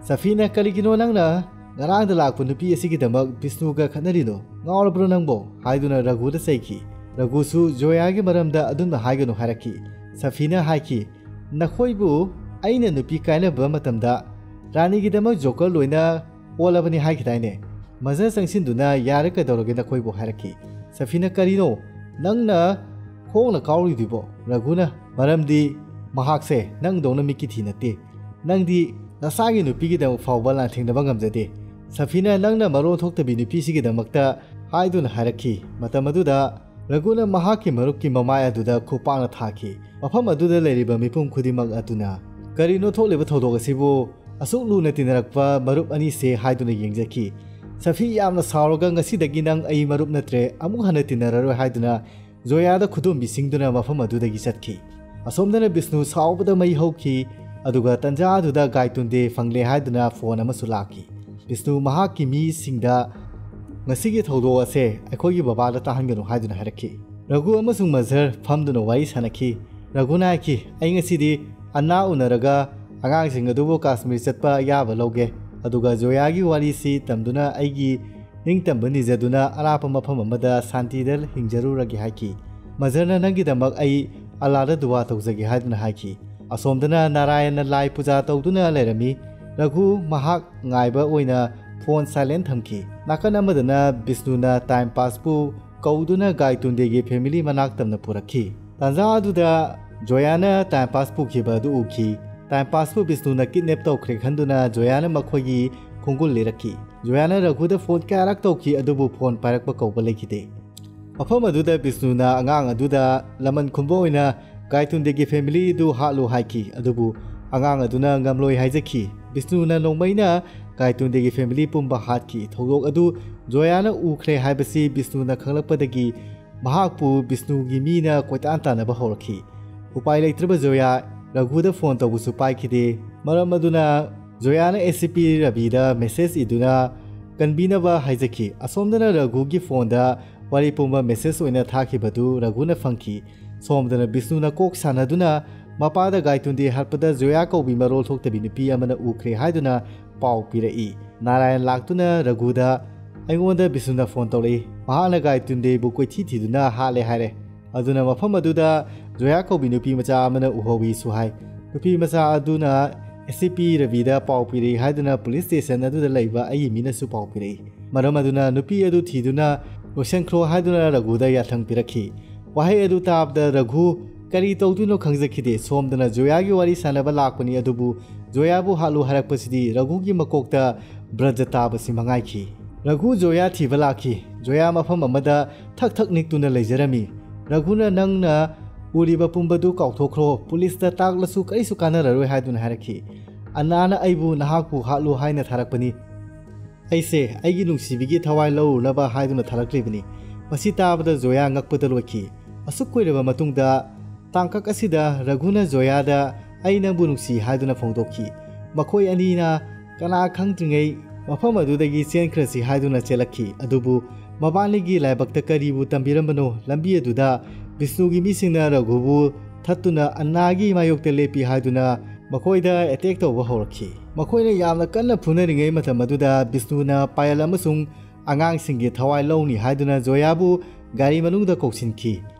ꯁꯐꯤꯅ, "ꯀꯔꯤꯒꯤꯅꯣ ꯅꯪꯅ ꯉꯔꯥꯡꯗ ꯂꯥꯛꯄ ꯅꯨꯄꯤ ꯑꯁꯤꯒꯤꯗꯃꯛ ꯕꯤꯁꯅꯨꯒ ꯈꯠꯅꯔꯤꯅꯣ? ꯉꯥꯎꯔꯕ꯭ꯔꯣ ꯅꯪꯕꯣ?" ꯍꯥꯏꯗꯨꯅ ꯔꯘꯨꯗ ꯆꯩꯈꯤ꯫ ꯔꯘꯨꯁꯨ ꯖꯣꯌꯥꯒꯤ ꯃꯔꯝꯗ ꯑꯗꯨꯝꯅ ꯍꯥꯏꯒꯅꯨ ꯍꯥꯏꯔꯛꯈꯤ꯫ ꯁꯐꯤꯅ ꯍꯥꯏꯈꯤ, "ꯅꯈꯣꯏꯕꯨ ꯑꯩꯅ ꯅꯨꯄꯤ ꯀꯥꯏꯅꯕ ꯃꯇꯝꯗ ꯔꯥꯅꯤꯒꯤꯗꯃꯛ ꯖꯣꯀꯔ ꯂꯣꯏꯅ ꯑꯣꯜꯂꯕꯅꯤ ꯍꯥꯏꯈꯤꯗꯥꯏꯅꯦ?" ꯃꯖꯔ ꯆꯪꯁꯤꯟꯗꯨꯅ, "ꯌꯥꯔꯦ, ꯀꯩꯗꯧꯔꯒꯦ ꯅꯈꯣꯏꯕꯨ?" ꯍꯥꯏꯔꯛꯈꯤ꯫ ꯁꯐꯤꯅ, "ꯀꯔꯤꯅꯣ? ꯅꯪꯅ ꯈꯣꯡꯅ ꯀꯥꯎꯔꯤꯗꯨꯕꯣ?" ꯔꯘꯨꯅ, "ꯃꯔꯝꯗꯤ ꯃꯍꯥꯛꯁꯦ ꯅꯪꯗꯧꯅ ꯃꯤꯠꯀꯤ ꯊꯤ ꯅꯠꯇꯦ꯫ ꯅꯪꯗꯤ ꯅꯁꯥꯒꯤ ꯅꯨꯄꯤꯒꯤꯗꯃꯛ ꯐꯥꯎꯕ ꯂꯥꯟꯊꯦꯡꯅꯕ ꯉꯝꯖꯗꯦ꯫ ꯁꯐꯤꯅ ꯅꯪꯅ ꯃꯔꯣꯟ ꯊꯣꯛꯇꯕꯤ ꯅꯨꯄꯤꯁꯤꯒꯤꯗꯃꯛꯇ" ꯍꯥꯏꯗꯨꯅ ꯍꯥꯏꯔꯛꯈꯤ꯫ ꯃꯇꯝ ꯑꯗꯨꯗ ꯔꯘꯨꯅ ꯃꯍꯥꯛꯀꯤ ꯃꯔꯨꯞꯀꯤ ꯃꯃꯥꯏ ꯑꯗꯨꯗ ꯈꯨꯄꯥꯛꯅ ꯊꯥꯈꯤ꯫ ꯃꯐꯝ ꯑꯗꯨꯗ ꯂꯩꯔꯤꯕ ꯃꯤꯄꯨꯝ ꯈꯨꯗꯤꯡꯃꯛ ꯑꯗꯨꯅ, "ꯀꯔꯤꯅꯣ ꯊꯣꯛꯂꯤꯕ ꯊꯧꯗꯣꯛ ꯑꯁꯤꯕꯨ? ꯑꯁꯨꯛ ꯂꯨꯅ ꯇꯤꯟꯅꯔꯛꯄ ꯃꯔꯨꯞ ꯑꯅꯤꯁꯦ?" ꯍꯥꯏꯗꯨꯅ ꯌꯦꯡꯖꯈꯤ꯫ ꯁꯐꯤ ꯌꯥꯝꯅ ꯁꯥꯎꯔꯒ, "ꯉꯁꯤꯗꯒꯤ ꯅꯪ ꯑꯩ ꯃꯔꯨꯞ ꯅꯠꯇ꯭ꯔꯦ, ꯑꯃꯨꯛ ꯍꯟꯅ ꯇꯤꯟꯅꯔꯔꯣꯏ" ꯍꯥꯏꯗꯨꯅ ꯖꯣꯌꯥꯗ ꯈꯨꯗꯣꯝꯕꯤꯁꯤꯡꯗꯨꯅ ꯃꯐꯝ ꯑꯗꯨꯗꯒꯤ ꯆꯠꯈꯤ꯫ ꯑꯁꯣꯝꯗꯅ ꯕꯤꯁꯅꯨ ꯁꯥꯎꯕꯗ ꯃꯩ ꯍꯧꯈꯤ, ꯑꯗꯨꯒ ꯇꯟꯖꯥ ꯑꯗꯨꯗ ꯒꯥꯏꯇꯨꯟꯗꯦ ꯐꯪꯂꯦ ꯍꯥꯏꯗꯨꯅ ꯐꯣꯟ ꯑꯃꯁꯨ ꯂꯥꯛꯈꯤ꯫ ꯕꯤꯁꯅꯨ ꯃꯍꯥꯛꯀꯤ ꯃꯤꯁꯤꯡꯗ ꯉꯁꯤꯒꯤ ꯊꯧꯗꯣꯛ ꯑꯁꯦ ꯑꯩꯈꯣꯏꯒꯤ ꯕꯕꯥꯗ ꯇꯥꯍꯟꯒꯅꯨ ꯍꯥꯏꯗꯨꯅ ꯍꯥꯏꯔꯛꯈꯤ꯫ ꯔꯘꯨ ꯑꯃꯁꯨꯡ ꯃꯖꯍꯔ ꯐꯝꯗꯨꯅ ꯋꯥꯔꯤ ꯁꯥꯟꯅꯈꯤ꯫ ꯔꯘꯨꯅ ꯍꯥꯏꯈꯤ, "ꯑꯩ ꯉꯁꯤꯗꯤ ꯑꯅꯥ ꯎꯅꯔꯒ ꯑꯉꯥꯡꯁꯤꯡ ꯑꯗꯨꯕꯨ ꯀꯥꯁꯃꯤꯔ ꯆꯠꯄ ꯑꯌꯥꯕ ꯂꯧꯒꯦ, ꯑꯗꯨꯒ ꯖꯣꯌꯥꯒꯤ ꯋꯥꯔꯤꯁꯤ ꯇꯝꯗꯨꯅ ꯑꯩꯒꯤ ꯅꯤꯡꯇꯝꯕ ꯅꯤꯖꯗꯨꯅ ꯑꯔꯥꯞꯄ ꯃꯐꯝ ꯑꯃꯗ ꯁꯥꯟꯇꯤꯗ ꯍꯤꯡꯖꯔꯨꯔꯒꯦ" ꯍꯥꯏꯈꯤ꯫ ꯃꯖꯍꯔꯅ, "ꯅꯪꯒꯤꯗꯃꯛ ꯑꯩ ꯑꯜꯂꯥꯗ ꯗꯨꯋꯥ ꯇꯧꯖꯒꯦ" ꯍꯥꯏꯗꯨꯅ ꯍꯥꯏꯈꯤ꯫ ꯑꯁꯣꯝꯗꯅ ꯅꯥꯔꯥꯌꯟꯅ ꯂꯥꯏ ꯄꯨꯖꯥ ꯇꯧꯗꯨꯅ ꯂꯩꯔꯝꯃꯤ꯫ ꯔꯘꯨ ꯃꯍꯥꯛ ꯉꯥꯏꯕ ꯑꯣꯏꯅ ꯐꯣꯟ ꯁꯥꯏꯂꯦꯟ ꯊꯝꯈꯤ꯫ ꯅꯥꯀꯟ ꯑꯃꯗꯅ ꯕꯤꯁꯅꯨꯅ ꯇꯥꯏꯝ ꯄꯥꯁꯄꯨ ꯀꯧꯗꯨꯅ ꯒꯥꯏꯇꯨꯟꯗꯦꯒꯤ ꯐꯦꯃꯤꯂꯤ ꯃꯅꯥꯛ ꯇꯝꯅ ꯄꯨꯔꯛꯈꯤ꯫ ꯇꯥꯟꯖꯥ ꯑꯗꯨꯗ ꯖꯣꯌꯥꯅ ꯇꯥꯏꯝ ꯄꯥꯁ ꯄꯨꯈꯤꯕ ꯑꯗꯨ ꯎꯈꯤ꯫ ꯇꯥꯏꯝ ꯄꯥꯁꯄꯨ ꯕꯤꯁꯅꯨꯅ ꯀꯤꯗꯅꯦꯞ ꯇꯧꯈ꯭ꯔꯦ ꯈꯟꯗꯨꯅ ꯖꯣꯌꯥꯅ ꯃꯈꯣꯏꯒꯤ ꯈꯣꯡꯒꯨꯜ ꯂꯤꯔꯛꯈꯤ꯫ ꯖꯣꯌꯥꯅ ꯔꯘꯨꯗ ꯐꯣꯟ ꯀꯌꯥꯔꯛ ꯇꯧꯈꯤ, ꯑꯗꯨꯕꯨ ꯐꯣꯟ ꯄꯥꯏꯔꯛꯄ ꯀꯧꯕ ꯂꯩꯈꯤꯗꯦ꯫ ꯃꯐꯝ ꯑꯗꯨꯗ ꯕꯤꯁꯅꯨꯅ ꯑꯉꯥꯡ ꯑꯗꯨꯗ ꯂꯃꯟ ꯈꯨꯝꯕ ꯑꯣꯏꯅ ꯒꯥꯏꯇꯨꯟꯗꯦꯒꯤ ꯐꯦꯃꯤꯂꯤꯗꯨ ꯍꯥꯠꯂꯨ ꯍꯥꯏꯈꯤ, ꯑꯗꯨꯕꯨ ꯑꯉꯥꯡ ꯑꯗꯨꯅ ꯉꯝꯂꯣꯏ ꯍꯥꯏꯖꯈꯤ꯫ ꯕꯤꯁꯅꯨꯅ ꯅꯣꯡꯃꯩꯅ ꯒꯥꯏꯇꯨꯟꯗꯦꯒꯤ ꯐꯦꯃꯤꯂꯤ ꯄꯨꯝꯕ ꯍꯥꯠꯈꯤ꯫ ꯊꯧꯗꯣꯛ ꯑꯗꯨ ꯖꯣꯌꯥꯅ ꯎꯈ꯭ꯔꯦ ꯍꯥꯏꯕꯁꯤ ꯕꯤꯁꯅꯨꯅ ꯈꯪꯂꯛꯄꯗꯒꯤ ꯃꯍꯥꯛꯄꯨ ꯕꯤꯁꯅꯨꯒꯤ ꯃꯤꯅ ꯀꯣꯏꯇꯥꯟ ꯇꯥꯟꯅꯕ ꯍꯧꯔꯛꯈꯤ꯫ ꯎꯄꯥꯏ ꯂꯩꯇ꯭ꯔꯕ ꯖꯣꯌꯥ ꯔꯘꯨꯗ ꯐꯣꯟ ꯇꯧꯕꯁꯨ ꯄꯥꯏꯈꯤꯗꯦ꯫ ꯃꯔꯝ ꯑꯗꯨꯅ ꯖꯣꯌꯥꯅ ꯑꯦ ꯁꯤ ꯄꯤ ꯔꯕꯤꯗ ꯃꯦꯁꯦꯖ ꯏꯗꯨꯅ ꯀꯟꯕꯤꯅꯕ ꯍꯥꯏꯖꯈꯤ꯫ ꯑꯁꯣꯝꯗꯅ ꯔꯘꯨꯒꯤ ꯐꯣꯟꯗ ꯋꯥꯔꯤ ꯄꯨꯝꯕ ꯃꯦꯁꯦꯖ ꯑꯣꯏꯅ ꯊꯥꯈꯤꯕꯗꯨ ꯔꯘꯨꯅ ꯐꯪꯈꯤ꯫ ꯁꯣꯝꯗꯅ ꯕꯤꯁꯅꯨꯅ ꯀꯣꯛ ꯁꯥꯟꯅꯗꯨꯅ ꯃꯄꯥꯗ ꯒꯥꯏꯇꯨꯟꯗꯦ ꯍꯥꯠꯄꯗ ꯖꯣꯌꯥ ꯀꯧꯕꯤ ꯃꯔꯣꯜ ꯊꯣꯛꯇꯕꯤ ꯅꯨꯄꯤ ꯑꯃꯅ ꯎꯈ꯭ꯔꯦ ꯍꯥꯏꯗꯨꯅ ꯄꯥꯎ ꯄꯤꯔꯛꯏ꯫ ꯅꯥꯔꯥꯌꯟ ꯂꯥꯛꯇꯨꯅ ꯔꯘꯨꯗ "ꯑꯩꯉꯣꯟꯗ ꯕꯤꯁꯅꯨꯅ ꯐꯣꯟ ꯇꯧꯔꯛꯏ, ꯃꯍꯥꯛꯅ ꯒꯥꯏꯇꯨꯟꯗꯦꯕꯨ ꯀꯣꯏꯊꯤ ꯊꯤꯗꯨꯅ ꯍꯥꯠꯂꯦ" ꯍꯥꯏꯔꯦ꯫ ꯑꯗꯨꯅ ꯃꯐꯝ ꯑꯗꯨꯗ ꯖꯣꯌꯥ ꯀꯧꯕꯤ ꯅꯨꯄꯤ ꯃꯆꯥ ꯑꯃꯅ ꯎꯍꯧꯏꯁꯨ ꯍꯥꯏ꯫ ꯅꯨꯄꯤ ꯃꯆꯥ ꯑꯗꯨꯅ ꯑꯦ ꯁꯤ ꯄꯤ ꯔꯕꯤꯗ ꯄꯥꯎ ꯄꯤꯔꯛꯏ ꯍꯥꯏꯗꯨꯅ ꯄꯨꯂꯤꯁ ꯁ꯭ꯇꯦꯁꯟ ꯑꯗꯨꯗ ꯂꯩꯕ ꯑꯩꯒꯤ ꯃꯤꯅꯁꯨ ꯄꯥꯎ ꯄꯤꯔꯛꯏ꯫ ꯃꯔꯝ ꯑꯗꯨꯅ ꯅꯨꯄꯤ ꯑꯗꯨ ꯊꯤꯗꯨꯅ ꯂꯣꯏꯁꯤꯟꯈ꯭ꯔꯣ ꯍꯥꯏꯗꯨꯅ ꯔꯘꯨꯗ ꯌꯥꯊꯪ ꯄꯤꯔꯛꯈꯤ꯫ ꯋꯥꯍꯩ ꯑꯗꯨ ꯇꯥꯕꯗ ꯔꯘꯨ ꯀꯔꯤ ꯇꯧꯗꯣꯏꯅꯣ ꯈꯪꯖꯈꯤꯗꯦ꯫ ꯁꯣꯝꯗꯅ ꯖꯣꯌꯥꯒꯤ ꯋꯥꯔꯤ ꯁꯥꯟꯅꯕ ꯂꯥꯛꯄꯅꯤ, ꯑꯗꯨꯕꯨ ꯖꯣꯌꯥꯕꯨ ꯍꯥꯠꯂꯨ ꯍꯥꯏꯔꯛꯄꯁꯤꯗꯤ ꯔꯘꯨꯒꯤ ꯃꯀꯣꯛꯇ ꯕ꯭ꯔꯖ ꯇꯥꯕꯁꯤ ꯃꯉꯥꯏꯈꯤ꯫ ꯔꯘꯨ ꯖꯣꯌꯥ ꯊꯤꯕ ꯂꯥꯛꯈꯤ꯫ ꯖꯣꯌꯥ ꯃꯐꯝ ꯑꯃꯗ ꯊꯛ ꯊꯛ ꯅꯤꯛꯇꯨꯅ ꯂꯩꯖꯔꯝꯃꯤ꯫ ꯔꯘꯨꯅ "ꯅꯪꯅ ꯎꯔꯤꯕ ꯄꯨꯝꯕꯗꯨ ꯀꯥꯎꯊꯣꯛꯈ꯭ꯔꯣ, ꯄꯨꯂꯤꯁꯇ ꯇꯥꯛꯂꯁꯨ ꯀꯔꯤꯁꯨ ꯀꯥꯟꯅꯔꯔꯣꯏ" ꯍꯥꯏꯗꯨꯅ ꯍꯥꯏꯔꯛꯈꯤ꯫ "ꯑꯅꯥꯅ ꯑꯩꯕꯨ ꯅꯍꯥꯛꯄꯨ ꯍꯥꯠꯂꯨ ꯍꯥꯏꯅ ꯊꯥꯔꯛꯄꯅꯤ꯫ ꯑꯩꯁꯦ ꯑꯩꯒꯤ ꯅꯨꯡꯁꯤꯕꯤꯒꯤ ꯊꯋꯥꯏ ꯂꯧꯔꯨꯅꯕ ꯍꯥꯏꯗꯨꯅ ꯊꯥꯔꯛꯂꯤꯕꯅꯤ"꯫ ꯃꯁꯤ ꯇꯥꯕꯗ ꯖꯣꯌꯥ ꯉꯛꯄꯗ ꯂꯣꯏꯈꯤ꯫ ꯑꯁꯨꯛ ꯀꯨꯏꯔꯕ ꯃꯇꯨꯡꯗ ꯇꯥꯡꯀꯛ ꯑꯁꯤꯗ ꯔꯘꯨꯅ ꯖꯣꯌꯥꯗ "ꯑꯩ ꯅꯪꯕꯨ ꯅꯨꯡꯁꯤ" ꯍꯥꯏꯗꯨꯅ ꯐꯣꯡꯗꯣꯛꯈꯤ꯫ ꯃꯈꯣꯏ ꯑꯅꯤꯅ ꯀꯅꯥ ꯈꯪꯗ꯭ꯔꯤꯉꯩ ꯃꯐꯝ ꯑꯗꯨꯗꯒꯤ ꯆꯦꯟꯈ꯭ꯔꯁꯤ ꯍꯥꯏꯗꯨꯅ ꯆꯦꯜꯂꯛꯈꯤ꯫ ꯑꯗꯨꯕꯨ ꯃꯕꯥꯅꯤꯒꯤ ꯂꯥꯏꯕꯛꯇ ꯀꯔꯤꯕꯨ ꯇꯝꯕꯤꯔꯝꯕꯅꯣ, ꯂꯝꯕꯤ ꯑꯗꯨꯗ ꯕꯤꯁꯅꯨꯒꯤ ꯃꯤꯁꯤꯡꯅ ꯔꯘꯨꯕꯨ ꯊꯠꯇꯨꯅ ꯑꯅꯥꯒꯤ ꯃꯥꯌꯣꯛꯇ ꯂꯦꯞꯄꯤ ꯍꯥꯏꯗꯨꯅ ꯃꯈꯣꯏꯗ ꯑꯦꯇꯦꯛ ꯇꯧꯕ ꯍꯧꯔꯛꯈꯤ꯫ ꯃꯈꯣꯏꯅ ꯌꯥꯝꯅ ꯀꯟꯅ ꯐꯨꯅꯔꯤꯉꯩ ꯃꯇꯝ ꯑꯗꯨꯗ ꯕꯤꯁꯅꯨꯅ ꯄꯥꯌꯦꯜ ꯑꯃꯁꯨꯡ ꯑꯉꯥꯡꯁꯤꯡꯒꯤ ꯊꯋꯥꯏ ꯂꯧꯅꯤ ꯍꯥꯏꯗꯨꯅ ꯖꯣꯌꯥꯕꯨ ꯒꯥꯔꯤ ꯃꯅꯨꯡꯗ ꯀꯧꯁꯤꯟꯈꯤ꯫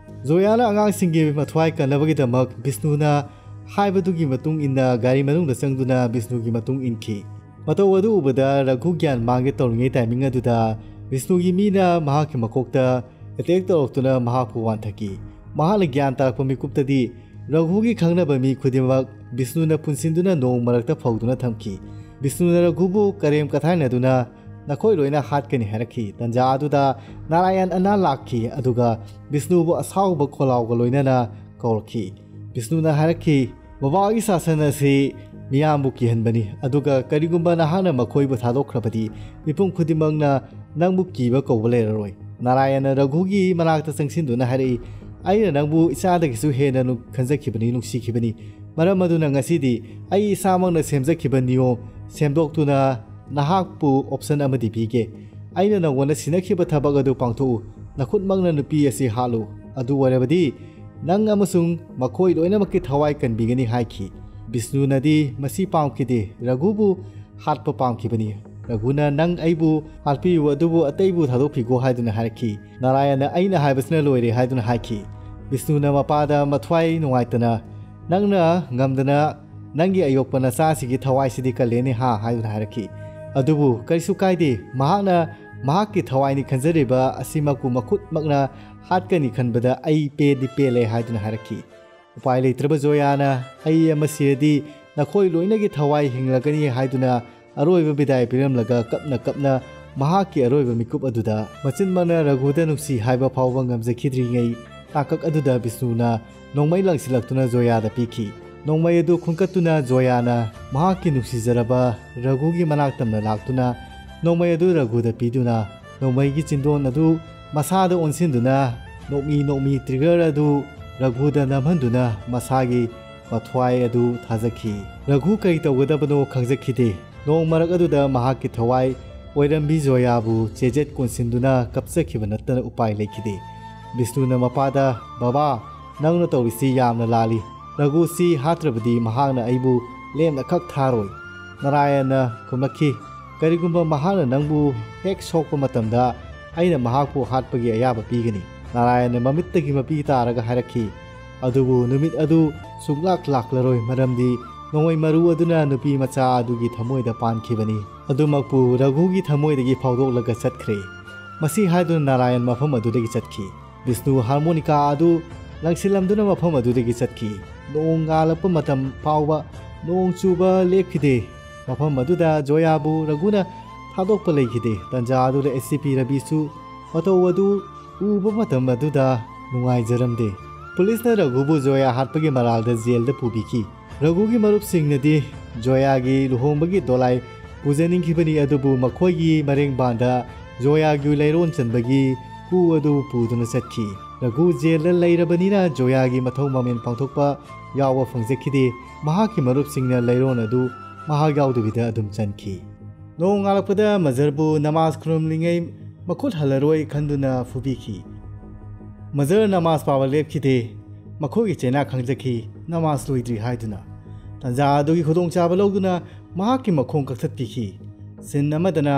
ꯖꯣꯌꯥꯅ ꯑꯉꯥꯡꯁꯤꯡꯒꯤ ꯃꯊ꯭ꯋꯥꯏ ꯀꯟꯅꯕꯒꯤꯗꯃꯛ ꯕꯤꯁꯅꯨꯅ ꯍꯥꯏꯕꯗꯨꯒꯤ ꯃꯇꯨꯡ ꯏꯟꯅ ꯒꯥꯔꯤ ꯃꯅꯨꯡꯗ ꯆꯪꯗꯨꯅ ꯕꯤꯁꯅꯨꯒꯤ ꯃꯇꯨꯡ ꯏꯟꯈꯤ꯫ ꯃꯇꯧ ꯑꯗꯨ ꯎꯕꯗ ꯔꯘꯨ ꯒ꯭ꯌꯥꯟ ꯃꯥꯡꯒꯦ ꯇꯧꯔꯤꯉꯩ ꯇꯥꯏꯃꯤꯡ ꯑꯗꯨꯗ ꯕꯤꯁꯅꯨꯒꯤ ꯃꯤꯅ ꯃꯍꯥꯛꯀꯤ ꯃꯀꯣꯛꯇ ꯑꯦꯇꯦꯛ ꯇꯧꯔꯛꯇꯨꯅ ꯃꯍꯥꯛꯄꯨ ꯋꯥꯟꯊꯈꯤ꯫ ꯃꯍꯥꯛꯅ ꯒ꯭ꯌꯥꯟ ꯇꯥꯔꯛꯄ ꯃꯤꯀꯨꯞꯇꯗꯤ ꯔꯘꯨꯒꯤ ꯈꯪꯅꯕ ꯃꯤ ꯈꯨꯗꯤꯡꯃꯛ ꯕꯤꯁꯅꯨꯅ ꯄꯨꯟꯁꯤꯟꯗꯨꯅ ꯅꯣꯡ ꯃꯔꯛꯇ ꯐꯧꯗꯨꯅ ꯊꯝꯈꯤ꯫ ꯕꯤꯁꯅꯨꯅ ꯔꯘꯨꯕꯨ ꯀꯔꯦꯝ ꯀꯊꯥꯏꯅꯗꯨꯅ "ꯅꯈꯣꯏ ꯂꯣꯏꯅ ꯍꯥꯠꯀꯅꯤ" ꯍꯥꯏꯔꯛꯈꯤ꯫ ꯇꯟꯖꯥ ꯑꯗꯨꯗ ꯅꯥꯔꯥꯌꯟ ꯑꯅꯥ ꯂꯥꯛꯈꯤ, ꯑꯗꯨꯒ ꯕꯤꯁꯅꯨꯕꯨ ꯑꯁꯥꯎꯕ ꯈꯣꯜꯂꯥꯎꯒ ꯂꯣꯏꯅꯅ ꯀꯧꯔꯛꯈꯤ꯫ ꯕꯤꯁꯅꯨꯅ ꯍꯥꯏꯔꯛꯈꯤ, "ꯕꯕꯥꯒꯤ ꯁꯥꯁꯟ ꯑꯁꯤ ꯃꯤꯌꯥꯝꯕꯨ ꯀꯤꯍꯟꯕꯅꯤ, ꯑꯗꯨꯒ ꯀꯔꯤꯒꯨꯝꯕ ꯅꯍꯥꯛꯅ ꯃꯈꯣꯏꯕꯨ ꯊꯥꯗꯣꯛꯈ꯭ꯔꯕꯗꯤ ꯃꯤꯄꯨꯝ ꯈꯨꯗꯤꯡꯃꯛꯅ ꯅꯪꯕꯨ ꯀꯤꯕ ꯀꯧꯕ ꯂꯩꯔꯔꯣꯏ"꯫ ꯅꯥꯔꯥꯌꯟꯅ ꯔꯘꯨꯒꯤ ꯃꯅꯥꯛꯇ ꯆꯪꯁꯤꯟꯗꯨꯅ ꯍꯥꯏꯔꯛꯏ, "ꯑꯩꯅ ꯅꯪꯕꯨ ꯏꯆꯥꯗꯒꯤꯁꯨ ꯍꯦꯟꯅ ꯅꯨ-, ꯈꯟꯖꯈꯤꯕꯅꯤ, ꯅꯨꯡꯁꯤꯈꯤꯕꯅꯤ꯫ ꯃꯔꯝ ꯑꯗꯨꯅ ꯉꯁꯤꯗꯤ ꯑꯩ ꯏꯁꯥꯃꯛꯅ ꯁꯦꯝꯖꯈꯤꯕ ꯅꯤꯌꯣꯝ ꯁꯦꯝꯗꯣꯛꯇꯨꯅ ꯅꯍꯥꯛꯄꯨ option ꯑꯃꯗꯤ ꯄꯤꯒꯦ꯫ ꯑꯩꯅ ꯅꯉꯣꯟꯗ ꯁꯤꯟꯅꯈꯤꯕ ꯊꯕꯛ ꯑꯗꯨ ꯄꯥꯡꯊꯣꯛꯎ꯫ ꯅꯈꯨꯠꯃꯛꯅ ꯅꯨꯄꯤ ꯑꯁꯤ ꯍꯥꯠꯂꯨ꯫ ꯑꯗꯨ ꯑꯣꯏꯔꯕꯗꯤ ꯅꯪ ꯑꯃꯁꯨꯡ ꯃꯈꯣꯏ ꯂꯣꯏꯅꯃꯛꯀꯤ ꯊꯋꯥꯏ ꯀꯟꯕꯤꯒꯅꯤ ꯍꯥꯏꯈꯤ꯫ ꯕꯤꯁꯅꯨꯅꯗꯤ ꯃꯁꯤ ꯄꯥꯝꯈꯤꯗꯦ, ꯔꯘꯨꯕꯨ ꯍꯥꯠꯄ ꯄꯥꯝꯈꯤꯕꯅꯤ꯫ ꯔꯘꯨꯅ, "ꯅꯪ ꯑꯩꯕꯨ ꯍꯥꯠꯄꯤꯌꯨ, ꯑꯗꯨꯕꯨ ꯑꯇꯩꯕꯨ ꯊꯥꯗꯣꯛꯄꯤꯈꯣ" ꯍꯥꯏꯗꯨꯅ ꯍꯥꯏꯔꯛꯈꯤ꯫ ꯅꯥꯔꯥꯌꯟꯅ, "ꯑꯩꯅ ꯍꯥꯏꯕꯁꯤꯅ ꯂꯣꯏꯔꯦ" ꯍꯥꯏꯗꯨꯅ ꯍꯥꯏꯈꯤ꯫ ꯕꯤꯁꯅꯨꯅ ꯃꯄꯥꯗ ꯃꯊ꯭ꯋꯥꯏ ꯅꯨꯡꯉꯥꯏꯇꯅ, "ꯅꯪꯅ ꯉꯝꯗꯅ ꯅꯪꯒꯤ ꯑꯌꯣꯛꯄ ꯅꯆꯥꯁꯤꯒꯤ ꯊꯋꯥꯏꯁꯤꯗꯤ ꯀꯜꯂꯦꯅꯦ ꯍꯥ?" ꯍꯥꯏꯗꯨꯅ ꯍꯥꯏꯔꯛꯈꯤ꯫ ꯑꯗꯨꯕꯨ ꯀꯔꯤꯁꯨ ꯀꯥꯏꯗꯦ, ꯃꯍꯥꯛꯅ ꯃꯍꯥꯛꯀꯤ ꯊꯋꯥꯏꯅꯤ ꯈꯟꯖꯔꯤꯕ ꯑꯁꯤꯃꯛꯄꯨ ꯃꯈꯨꯠꯃꯛꯅ ꯍꯥꯠꯀꯅꯤ ꯈꯟꯕꯗ ꯑꯩ ꯄꯦꯟꯗꯤ ꯄꯦꯜꯂꯦ ꯍꯥꯏꯗꯨꯅ ꯍꯥꯏꯔꯛꯈꯤ꯫ ꯎꯄꯥꯏ ꯂꯩꯇ꯭ꯔꯕ ꯖꯣꯌꯥꯅ, "ꯑꯩ ꯑꯃ ꯁꯤꯔꯗꯤ ꯅꯈꯣꯏ ꯂꯣꯏꯅꯒꯤ ꯊꯋꯥꯏ ꯍꯤꯡꯂꯒꯅꯤ" ꯍꯥꯏꯗꯨꯅ ꯑꯔꯣꯏꯕ ꯕꯤꯗꯥꯏ ꯄꯤꯔꯝꯂꯒ ꯀꯞꯅ ꯀꯞꯅ ꯃꯍꯥꯛꯀꯤ ꯑꯔꯣꯏꯕ ꯃꯤꯀꯨꯞ ꯑꯗꯨꯗ ꯃꯆꯤꯟꯃꯛꯅ ꯔꯘꯨꯗ ꯅꯨꯡꯁꯤ ꯍꯥꯏꯕ ꯐꯥꯎꯕ ꯉꯝꯖꯈꯤꯗ꯭ꯔꯤꯉꯩ ꯇꯥꯡꯀꯛ ꯑꯗꯨꯗ ꯕꯤꯁꯅꯨꯅ ꯅꯣꯡꯃꯩ ꯂꯪꯁꯤꯜꯂꯛꯇꯨꯅ ꯖꯣꯌꯥꯗ ꯄꯤꯈꯤ꯫ ꯅꯣꯡꯃꯩ ꯑꯗꯨ ꯈꯨꯟꯀꯠꯇꯨꯅ ꯖꯣꯌꯥꯅ ꯃꯍꯥꯛꯀꯤ ꯅꯨꯡꯁꯤꯖꯔꯕ ꯔꯘꯨꯒꯤ ꯃꯅꯥꯛ ꯇꯝꯅ ꯂꯥꯛꯇꯨꯅ ꯅꯣꯡꯃꯩ ꯑꯗꯨ ꯔꯘꯨꯗ ꯄꯤꯗꯨꯅ ꯅꯣꯡꯃꯩꯒꯤ ꯆꯤꯟꯗꯣꯟ ꯑꯗꯨ ꯃꯁꯥꯗ ꯑꯣꯟꯁꯤꯟꯗꯨꯅ ꯅꯣꯛꯃꯤ ꯅꯣꯛꯃꯤ trigger ꯑꯗꯨ ꯔꯘꯨꯗ ꯅꯝꯍꯟꯗꯨꯅ ꯃꯁꯥꯒꯤ ꯃꯊ꯭ꯋꯥꯏ ꯑꯗꯨ ꯊꯥꯖꯈꯤ꯫ ꯔꯘꯨ ꯀꯔꯤ ꯇꯧꯒꯗꯕꯅꯣ ꯈꯪꯖꯈꯤꯗꯦ꯫ ꯅꯣꯡ ꯃꯔꯛ ꯑꯗꯨꯗ ꯃꯍꯥꯛꯀꯤ ꯊꯋꯥꯏ ꯑꯣꯏꯔꯝꯕꯤ ꯖꯣꯌꯥꯕꯨ ꯆꯦꯖꯦꯠ ꯀꯣꯟꯁꯤꯟꯗꯨꯅ ꯀꯞꯆꯈꯤꯕ ꯅꯠꯇꯅ ꯎꯄꯥꯏ ꯂꯩꯈꯤꯗꯦ꯫ ꯕꯤꯁꯅꯨꯅ ꯃꯄꯥꯗ, "ꯕꯕꯥ, ꯅꯪꯅ ꯇꯧꯔꯤꯁꯤ ꯌꯥꯝꯅ ꯂꯥꯜꯂꯤ꯫ ꯔꯘꯨꯁꯤ ꯍꯥꯠꯇ꯭ꯔꯕꯗꯤ ꯃꯍꯥꯛꯅ ꯑꯩꯕꯨ ꯂꯦꯝꯅ ꯈꯛ ꯊꯥꯔꯣꯏ꯫" ꯅꯥꯔꯥꯌꯟꯅ ꯈꯨꯝꯂꯛꯈꯤ, "ꯀꯔꯤꯒꯨꯝꯕ ꯃꯍꯥꯛꯅ ꯅꯪꯕꯨ ꯍꯦꯛ ꯁꯣꯛꯄ ꯃꯇꯝꯗ ꯑꯩꯅ ꯃꯍꯥꯛꯄꯨ ꯍꯥꯠꯄꯒꯤ ꯑꯌꯥꯕ ꯄꯤꯒꯅꯤ꯫" ꯅꯥꯔꯥꯌꯟꯅ ꯃꯃꯤꯠꯇꯒꯤ ꯃꯄꯤ ꯇꯥꯔꯒ ꯍꯥꯏꯔꯛꯈꯤ, "ꯑꯗꯨꯕꯨ ꯅꯨꯃꯤꯠ ꯑꯗꯨ ꯁꯨꯡꯂꯥꯛ ꯂꯥꯛꯂꯔꯣꯏ, ꯃꯔꯝꯗꯤ ꯅꯣꯡꯃꯩ ꯃꯔꯨ ꯑꯗꯨꯅ ꯅꯨꯄꯤ ꯃꯆꯥ ꯑꯗꯨꯒꯤ ꯊꯃꯣꯏꯗ ꯄꯥꯟꯈꯤꯕꯅꯤ꯫ ꯑꯗꯨꯃꯛꯄꯨ ꯔꯘꯨꯒꯤ ꯊꯃꯣꯏꯗꯒꯤ ꯐꯥꯎꯗꯣꯛꯂꯒ ꯆꯠꯈ꯭ꯔꯦ꯫" ꯃꯁꯤ ꯍꯥꯏꯗꯨꯅ ꯅꯥꯔꯥꯌꯟ ꯃꯐꯝ ꯑꯗꯨꯗꯒꯤ ꯆꯠꯈꯤ꯫ ꯕꯤꯁꯅꯨ harmonica ꯑꯗꯨ ꯂꯪꯁꯤꯜꯂꯝꯗꯨꯅ ꯃꯐꯝ ꯑꯗꯨꯗꯒꯤ ꯆꯠꯈꯤ꯫ ꯅꯣꯡ ꯉꯥꯜꯂꯛꯄ ꯃꯇꯝ ꯐꯥꯎꯕ ꯅꯣꯡ ꯆꯨꯕ ꯂꯦꯞꯈꯤꯗꯦ꯫ ꯃꯐꯝ ꯑꯗꯨꯗ ꯖꯣꯌꯥꯕꯨ ꯔꯘꯨꯅ ꯊꯥꯗꯣꯛꯄ ꯂꯩꯈꯤꯗꯦ꯫ ꯇꯟꯖꯥ ꯑꯗꯨꯗ ꯑꯦꯁ ꯁꯤ ꯄꯤ ꯔꯕꯤꯁꯨ ꯃꯇꯧ ꯑꯗꯨ ꯎꯕ ꯃꯇꯝ ꯑꯗꯨꯗ ꯅꯨꯡꯉꯥꯏꯖꯔꯝꯗꯦ꯫ ꯄꯨꯂꯤꯁꯅ ꯔꯘꯨꯕꯨ ꯖꯣꯌꯥ ꯍꯥꯠꯄꯒꯤ ꯃꯔꯥꯜꯗ ꯖꯦꯜꯗ ꯄꯨꯕꯤꯈꯤ꯫ ꯔꯘꯨꯒꯤ ꯃꯔꯨꯞꯁꯤꯡꯅꯗꯤ ꯖꯣꯌꯥꯒꯤ ꯂꯨꯍꯣꯡꯕꯒꯤ ꯗꯣꯂꯥꯏ ꯄꯨꯖꯅꯤꯡꯈꯤꯕꯅꯤ, ꯑꯗꯨꯕꯨ ꯃꯈꯣꯏꯒꯤ ꯃꯔꯦꯡꯕꯥꯟꯗ ꯖꯣꯌꯥꯒꯤ ꯂꯩꯔꯣꯟ ꯆꯟꯕꯒꯤ ꯀꯨ ꯑꯗꯨ ꯄꯨꯗꯨꯅ ꯆꯠꯈꯤ꯫ ꯔꯘꯨ ꯖꯦꯜꯗ ꯂꯩꯔꯕꯅꯤꯅ ꯖꯣꯌꯥꯒꯤ ꯃꯊꯧ ꯃꯃꯦꯟ ꯄꯥꯡꯊꯣꯛꯄ ꯌꯥꯎꯕ ꯐꯪꯖꯈꯤꯗꯦ꯫ ꯃꯍꯥꯛꯀꯤ ꯃꯔꯨꯞꯁꯤꯡꯅ ꯂꯩꯔꯣꯟ ꯑꯗꯨ ꯃꯍꯥꯛ ꯌꯥꯎꯗꯕꯤꯗ ꯑꯗꯨꯝ ꯆꯟꯈꯤ꯫ ꯅꯣꯡ ꯉꯥꯜꯂꯛꯄꯗ ꯃꯖꯔꯕꯨ ꯅꯃꯥꯖ ꯈꯨꯔꯨꯝꯂꯤꯉꯩ ꯃꯈꯨꯠ ꯍꯜꯂꯔꯣꯏ ꯈꯟꯗꯨꯅ ꯐꯨꯕꯤꯈꯤ꯫ ꯃꯖꯔ ꯅꯃꯥꯖ ꯄꯥꯕ ꯂꯦꯞꯈꯤꯗꯦ꯫ ꯃꯈꯣꯏꯒꯤ ꯆꯩꯅꯥ ꯈꯪꯖꯈꯤ, ꯅꯃꯥꯖ ꯂꯣꯏꯗ꯭ꯔꯤ ꯍꯥꯏꯗꯨꯅ꯫ ꯇꯥꯟꯖꯥ ꯑꯗꯨꯒꯤ ꯈꯨꯗꯣꯡꯆꯥꯕ ꯂꯧꯗꯨꯅ ꯃꯍꯥꯛꯀꯤ ꯃꯈꯣꯡ ꯀꯛꯊꯠꯄꯤꯈꯤ꯫ ꯁꯤꯟ ꯑꯃꯗꯅ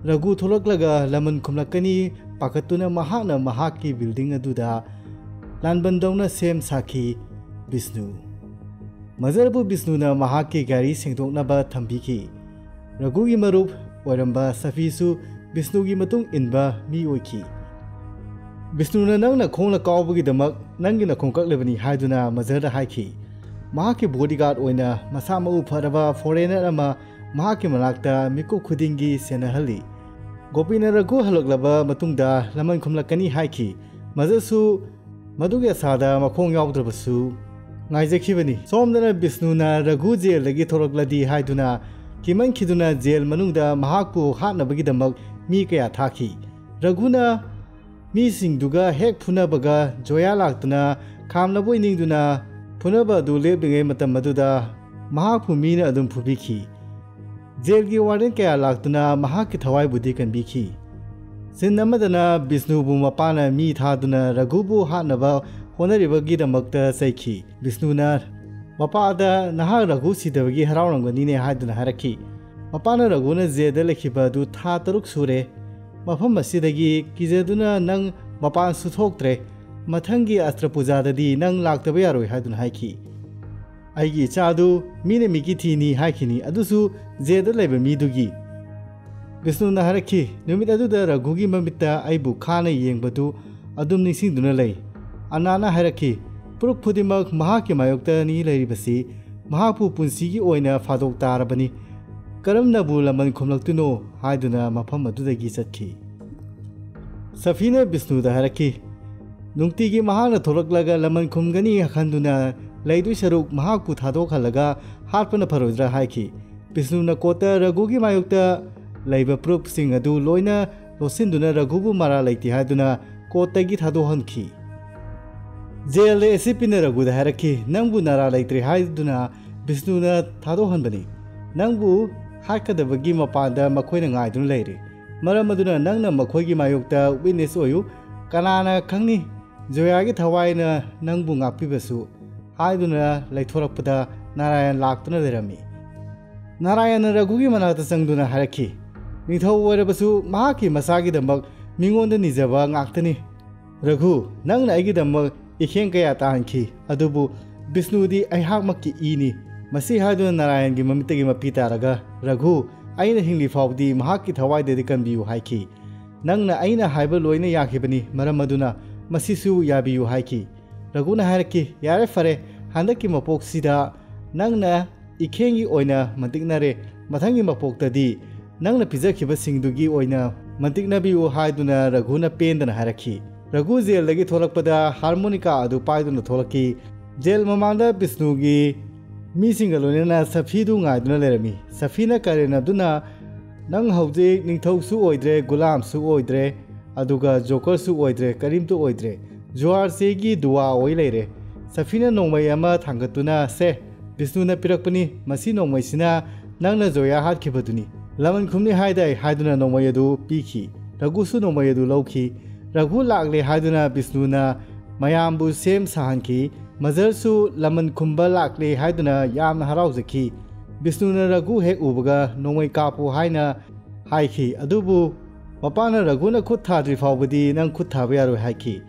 ꯔꯘꯨ ꯊꯣꯛꯂꯛꯂꯒ ꯂꯃꯟ ꯈꯨꯝꯂꯛꯀꯅꯤ ꯄꯥꯈꯠꯇꯨꯅ ꯃꯍꯥꯛꯅ ꯃꯍꯥꯛꯀꯤ ꯕꯤꯜꯗꯤꯡ ꯑꯗꯨꯗ ꯂꯥꯟꯕꯟꯗꯧꯅ ꯁꯦꯝ ꯁꯥꯈꯤ꯫ ꯕꯤꯁꯅꯨ꯫ ꯃꯖꯔꯕꯨ ꯕꯤꯁꯅꯨꯅ ꯃꯍꯥꯛꯀꯤ ꯒꯥꯔꯤ ꯁꯦꯡꯗꯣꯛꯅꯕ ꯊꯝꯕꯤꯈꯤ꯫ ꯔꯘꯨꯒꯤ ꯃꯔꯨꯞ ꯑꯣꯏꯔꯝꯕ ꯁꯐꯤꯁꯨ ꯕꯤꯁꯅꯨꯒꯤ ꯃꯇꯨꯡ ꯏꯟꯕ ꯃꯤ ꯑꯣꯏꯈꯤ꯫ ꯕꯤꯁꯅꯨꯅ ꯅꯪꯅ ꯈꯣꯡꯅ ꯀꯥꯎꯕꯒꯤꯗꯃꯛ ꯅꯪꯒꯤ ꯅꯈꯣꯡ ꯀꯛꯂꯤꯕꯅꯤ ꯍꯥꯏꯗꯨꯅ ꯃꯖꯔꯗ ꯍꯥꯏꯈꯤ꯫ ꯃꯍꯥꯛꯀꯤ ꯕꯣꯗꯤꯒꯥꯔꯗ ꯑꯣꯏꯅ ꯃꯁꯥ ꯃꯎ ꯐꯔꯕ ꯐꯣꯔꯦꯅꯔ ꯑꯃ ꯃꯍꯥꯛꯀꯤ ꯃꯅꯥꯛꯇ ꯃꯤꯀꯨꯞ ꯈꯨꯗꯤꯡꯒꯤ ꯁꯦꯟꯅꯍꯜꯂꯤ꯫ ꯒꯣꯄꯤꯅ ꯔꯘꯨ ꯍꯜꯂꯛꯂꯕ ꯃꯇꯨꯡꯗ ꯂꯃꯟ ꯈꯨꯝꯂꯛꯀꯅꯤ ꯍꯥꯏꯈꯤ꯫ ꯃꯖꯔꯁꯨ ꯃꯗꯨꯒꯤ ꯑꯁꯥꯗ ꯃꯈꯣꯡ ꯌꯥꯎꯗ꯭ꯔꯕꯁꯨ ꯉꯥꯏꯖꯈꯤꯕꯅꯤ꯫ ꯁꯣꯝꯗꯅ ꯕꯤꯁꯅꯨꯅ ꯔꯘꯨ ꯖꯦꯜꯗꯒꯤ ꯊꯣꯛꯂꯛꯂꯗꯤ ꯍꯥꯏꯗꯨꯅ ꯀꯤꯃꯟꯈꯤꯗꯨꯅ ꯖꯦꯜ ꯃꯅꯨꯡꯗ ꯃꯍꯥꯛꯄꯨ ꯍꯥꯠꯅꯕꯒꯤꯗꯃꯛ ꯃꯤ ꯀꯌꯥ ꯊꯥꯈꯤ꯫ ꯔꯘꯨꯅ ꯃꯤꯁꯤꯡꯗꯨꯒ ꯍꯦꯛ ꯐꯨꯅꯕꯒ ꯖꯣꯌꯥ ꯂꯥꯛꯇꯨꯅ ꯈꯥꯝꯅꯕ ꯑꯣꯏꯅꯤꯡꯗꯨꯅ ꯐꯨꯅꯕ ꯑꯗꯨ ꯂꯦꯞꯂꯤꯉꯩ ꯃꯇꯝ ꯑꯗꯨꯗ ꯃꯍꯥꯛꯄꯨ ꯃꯤꯅ ꯑꯗꯨꯝ ꯐꯨꯕꯤꯈꯤ꯫ ꯖꯦꯜꯒꯤ ꯋꯥꯔꯗꯦꯟ ꯀꯌꯥ ꯂꯥꯛꯇꯨꯅ ꯃꯍꯥꯛꯀꯤ ꯊꯋꯥꯏꯕꯨꯗꯤ ꯀꯟꯕꯤꯈꯤ꯫ ꯁꯤꯟ ꯑꯃꯗꯅ ꯕꯤꯁꯅꯨꯕꯨ ꯃꯄꯥꯅ ꯃꯤ ꯊꯥꯗꯨꯅ ꯔꯘꯨꯕꯨ ꯍꯥꯠꯅꯕ ꯍꯣꯠꯅꯔꯤꯕꯒꯤꯗꯃꯛꯇ ꯆꯩꯈꯤ꯫ ꯕꯤꯁꯅꯨꯅ ꯃꯄꯥꯗ ꯅꯍꯥꯛ ꯔꯘꯨ ꯁꯤꯗꯕꯒꯤ ꯍꯔꯥꯎꯔꯝꯒꯅꯤꯅꯦ ꯍꯥꯏꯗꯨꯅ ꯍꯥꯏꯔꯛꯈꯤ꯫ ꯃꯄꯥꯅ ꯔꯘꯨꯅ ꯖꯦꯜꯗ ꯂꯩꯈꯤꯕ ꯑꯗꯨ ꯊꯥ ꯇꯔꯨꯛ ꯁꯨꯔꯦ꯫ ꯃꯐꯝ ꯑꯁꯤꯗꯒꯤ ꯀꯤꯖꯗꯨꯅ ꯅꯪ ꯃꯄꯥꯟꯁꯨ ꯊꯣꯛꯇ꯭ꯔꯦ꯫ ꯃꯊꯪꯒꯤ ꯑꯁꯇ꯭ꯔ ꯄꯨꯖꯥꯗꯗꯤ ꯅꯪ ꯂꯥꯛꯇꯕ ꯌꯥꯔꯣꯏ ꯍꯥꯏꯗꯨꯅ ꯍꯥꯏꯈꯤ꯫ ꯑꯩꯒꯤ ꯏꯆꯥꯗꯨ ꯃꯤꯅ ꯃꯤꯒꯤ ꯊꯤꯅꯤ ꯍꯥꯏꯈꯤꯅꯤ, ꯑꯗꯨꯁꯨ ꯖꯦꯜꯗ ꯂꯩꯕ ꯃꯤꯗꯨꯒꯤ꯫ ꯕꯤꯁꯅꯨꯅ ꯍꯥꯏꯔꯛꯈꯤ, ꯅꯨꯃꯤꯠ ꯑꯗꯨꯗ ꯔꯘꯨꯒꯤ ꯃꯃꯤꯠꯇ ꯑꯩꯕꯨ ꯈꯥꯅ ꯌꯦꯡꯕꯗꯨ ꯑꯗꯨꯝ ꯅꯤꯡꯁꯤꯡꯗꯨꯅ ꯂꯩ꯫ ꯑꯅꯥꯅ ꯍꯥꯏꯔꯛꯈꯤ, ꯄ꯭ꯔꯨꯐ ꯈꯨꯗꯤꯡꯃꯛ ꯃꯍꯥꯛꯀꯤ ꯃꯥꯌꯣꯛꯇꯅꯤ ꯂꯩꯔꯤꯕꯁꯤ, ꯃꯍꯥꯛꯄꯨ ꯄꯨꯟꯁꯤꯒꯤ ꯑꯣꯏꯅ ꯐꯥꯗꯣꯛ ꯇꯥꯔꯕꯅꯤ꯫ ꯀꯔꯝꯅꯕꯨ ꯂꯃꯟ ꯈꯨꯝꯂꯛꯇꯣꯏꯅꯣ ꯍꯥꯏꯗꯨꯅ ꯃꯐꯝ ꯑꯗꯨꯗꯒꯤ ꯆꯠꯈꯤ꯫ ꯁꯐꯤꯅ ꯕꯤꯁꯅꯨꯗ ꯍꯥꯏꯔꯛꯈꯤ, ꯅꯨꯡꯇꯤꯒꯤ ꯃꯍꯥꯛꯅ ꯊꯣꯛꯂꯛꯂꯒ ꯂꯃꯟ ꯈꯨꯝꯒꯅꯤ ꯈꯟꯗꯨꯅ ꯂꯩꯗꯣꯏ ꯁꯔꯨꯛ ꯃꯍꯥꯛꯄꯨ ꯊꯥꯗꯣꯛꯍꯜꯂꯒ ꯍꯥꯠꯄꯅ ꯐꯔꯣꯏꯗ꯭ꯔꯥ ꯍꯥꯏꯈꯤ꯫ ꯕꯤꯁꯅꯨꯅ ꯀꯣꯔꯠꯇ ꯔꯘꯨꯒꯤ ꯃꯥꯌꯣꯛꯇ ꯂꯩꯕ ꯄ꯭ꯔꯨꯐꯁꯤꯡ ꯑꯗꯨ ꯂꯣꯏꯅ ꯂꯣꯠꯁꯤꯟꯗꯨꯅ ꯔꯘꯨꯕꯨ ꯃꯔꯥꯜ ꯂꯩꯇꯦ ꯍꯥꯏꯗꯨꯅ ꯀꯣꯔꯠꯇꯒꯤ ꯊꯥꯗꯣꯛꯍꯟꯈꯤ꯫ ꯖꯦꯜꯗ ꯑꯦꯁꯤꯄꯤꯅ ꯔꯘꯨꯗ ꯍꯥꯏꯔꯛꯈꯤ, "ꯅꯪꯕꯨ ꯅꯔꯥ ꯂꯩꯇ꯭ꯔꯦ ꯍꯥꯏꯗꯨꯅ ꯕꯤꯁꯅꯨꯅ ꯊꯥꯗꯣꯛꯍꯟꯕꯅꯤ꯫ ꯅꯪꯕꯨ ꯍꯥꯠꯀꯗꯕꯒꯤ ꯃꯄꯥꯟꯗ ꯃꯈꯣꯏꯅ ꯉꯥꯏꯗꯨꯅ ꯂꯩꯔꯤ꯫ ꯃꯔꯝ ꯑꯗꯨꯅ ꯅꯪꯅ ꯃꯈꯣꯏꯒꯤ ꯃꯥꯌꯣꯛꯇ ꯋꯤꯠꯅꯦꯁ ꯑꯣꯏꯌꯨ꯫ ꯀꯅꯥꯅ ꯈꯪꯅꯤ, ꯖꯣꯌꯥꯒꯤ ꯊꯋꯥꯏꯅ ꯅꯪꯕꯨ ꯉꯥꯛꯄꯤꯕꯁꯨ" ꯍꯥꯏꯗꯨꯅ ꯂꯩꯊꯣꯔꯛꯄꯗ ꯅꯥꯔꯥꯌꯟ ꯂꯥꯛꯇꯨꯅ ꯂꯩꯔꯝꯃꯤ꯫ ꯅꯥꯔꯥꯌꯟꯅ ꯔꯘꯨꯒꯤ ꯃꯅꯥꯛꯇ ꯆꯪꯗꯨꯅ ꯍꯥꯏꯔꯛꯈꯤ, "ꯅꯤꯡꯊꯧ ꯑꯣꯏꯔꯕꯁꯨ ꯃꯍꯥꯛꯀꯤ ꯃꯆꯥꯒꯤꯗꯃꯛ ꯃꯤꯉꯣꯟꯗ ꯅꯤꯖꯕ ꯉꯥꯛꯇꯅꯤ꯫ ꯔꯘꯨ, ꯅꯪꯅ ꯑꯩꯒꯤꯗꯃꯛ ꯏꯈꯦꯡ ꯀꯌꯥ ꯇꯥꯍꯟꯈꯤ, ꯑꯗꯨꯕꯨ ꯕꯤꯁꯅꯨꯗꯤ ꯑꯩꯍꯥꯛꯃꯛꯀꯤ ꯏꯅꯤ"꯫ ꯃꯁꯤ ꯍꯥꯏꯗꯨꯅ ꯅꯥꯔꯥꯌꯟꯒꯤ ꯃꯃꯤꯠꯇꯒꯤ ꯃꯄꯤ ꯇꯥꯔꯒ, "ꯔꯘꯨ, ꯑꯩꯅ ꯍꯤꯡꯂꯤ ꯐꯥꯎꯕꯗꯤ ꯃꯍꯥꯛꯀꯤ ꯊꯋꯥꯏꯗꯗꯤ ꯀꯟꯕꯤꯌꯨ" ꯍꯥꯏꯈꯤ꯫ "ꯅꯪꯅ ꯑꯩꯅ ꯍꯥꯏꯕ ꯂꯣꯏꯅ ꯌꯥꯈꯤꯕꯅꯤ, ꯃꯔꯝ ꯑꯗꯨꯅ ꯃꯁꯤꯁꯨ ꯌꯥꯕꯤꯌꯨ" ꯍꯥꯏꯈꯤ꯫ ꯔꯘꯨꯅ ꯍꯥꯏꯔꯛꯈꯤ, "ꯌꯥꯔꯦ ꯐꯔꯦ, ꯍꯟꯗꯛꯀꯤ ꯃꯄꯣꯛꯁꯤꯗ ꯅꯪꯅ ꯏꯈꯦꯡꯒꯤ ꯑꯣꯏꯅ ꯃꯟꯇꯤꯛꯅꯔꯦ, ꯃꯊꯪꯒꯤ ꯃꯄꯣꯛꯇꯗꯤ ꯅꯪꯅ ꯄꯤꯖꯈꯤꯕꯁꯤꯡꯗꯨꯒꯤ ꯑꯣꯏꯅ ꯃꯟꯇꯤꯛꯅꯕꯤꯌꯨ" ꯍꯥꯏꯗꯨꯅ ꯔꯘꯨꯅ ꯄꯦꯟꯗꯅ ꯍꯥꯏꯔꯛꯈꯤ꯫ ꯔꯘꯨ ꯖꯦꯜꯗꯒꯤ ꯊꯣꯛꯂꯛꯄꯗ ꯍꯥꯔꯃꯣꯅꯤꯀꯥ ꯑꯗꯨ ꯄꯥꯏꯗꯨꯅ ꯊꯣꯛꯂꯛꯈꯤ꯫ ꯖꯦꯜ ꯃꯃꯥꯡꯗ ꯕꯤꯁꯅꯨꯒꯤ ꯃꯤꯁꯤꯡꯒ ꯂꯣꯏꯅꯅ ꯁꯐꯤꯗꯨ ꯉꯥꯏꯗꯨꯅ ꯂꯩꯔꯝꯃꯤ꯫ ꯁꯐꯤꯅ ꯀꯔꯦꯟ ꯑꯗꯨꯅ, "ꯅꯪ ꯍꯧꯖꯤꯛ ꯅꯤꯡꯊꯧꯁꯨ ꯑꯣꯏꯗ꯭ꯔꯦ, ꯒꯨꯂꯥꯝꯁꯨ ꯑꯣꯏꯗ꯭ꯔꯦ, ꯑꯗꯨꯒ ꯖꯣꯀꯔꯁꯨ ꯑꯣꯏꯗ꯭ꯔꯦ, ꯀꯔꯤꯝꯇ ꯑꯣꯏꯗ꯭ꯔꯦ꯫ ꯖꯨꯋꯥꯔ ꯆꯦꯒꯤ ꯗꯨꯋꯥ ꯑꯣꯏ ꯂꯩꯔꯦ"꯫ ꯁꯐꯤꯅ ꯅꯣꯡꯃꯩ ꯑꯃ ꯊꯥꯡꯒꯠꯇꯨꯅ, "ꯁꯦ, ꯕꯤꯁꯅꯨꯅ ꯄꯤꯔꯛꯄꯅꯤ, ꯃꯁꯤ ꯅꯣꯡꯃꯩꯁꯤꯅ ꯅꯪꯅ ꯖꯣꯌꯥ ꯍꯥꯠꯈꯤꯕꯗꯨꯅꯤ꯫ ꯂꯃꯟ ꯈꯨꯝꯅꯤ ꯍꯥꯏꯗꯥꯏ" ꯍꯥꯏꯗꯨꯅ ꯅꯣꯡꯃꯩ ꯑꯗꯨ ꯄꯤꯈꯤ꯫ ꯔꯘꯨꯁꯨ ꯅꯣꯡꯃꯩ ꯑꯗꯨ ꯂꯧꯈꯤ꯫ ꯔꯘꯨ ꯂꯥꯛꯂꯦ ꯍꯥꯏꯗꯨꯅ ꯕꯤꯁꯅꯨꯅ ꯃꯌꯥꯝꯕꯨ ꯁꯦꯝ ꯁꯥꯍꯟꯈꯤ꯫ ꯃꯖꯔꯁꯨ ꯂꯃꯟ ꯈꯨꯝꯕ ꯂꯥꯛꯂꯦ ꯍꯥꯏꯗꯨꯅ ꯌꯥꯝꯅ ꯍꯔꯥꯎꯖꯈꯤ꯫ ꯕꯤꯁꯅꯨꯅ ꯔꯘꯨ ꯍꯦꯛ ꯎꯕꯒ ꯅꯣꯡꯃꯩ ꯀꯥꯞꯄꯨ ꯍꯥꯏꯅ ꯍꯥꯏꯈꯤ꯫ ꯑꯗꯨꯕꯨ ꯃꯄꯥꯅ ꯔꯘꯨꯅ ꯈꯨꯠ ꯊꯥꯗ꯭ꯔꯤ ꯐꯥꯎꯕꯗꯤ ꯅꯪ ꯈꯨꯠ ꯊꯥꯕ ꯌꯥꯔꯣꯏ ꯍꯥꯏꯈꯤ꯫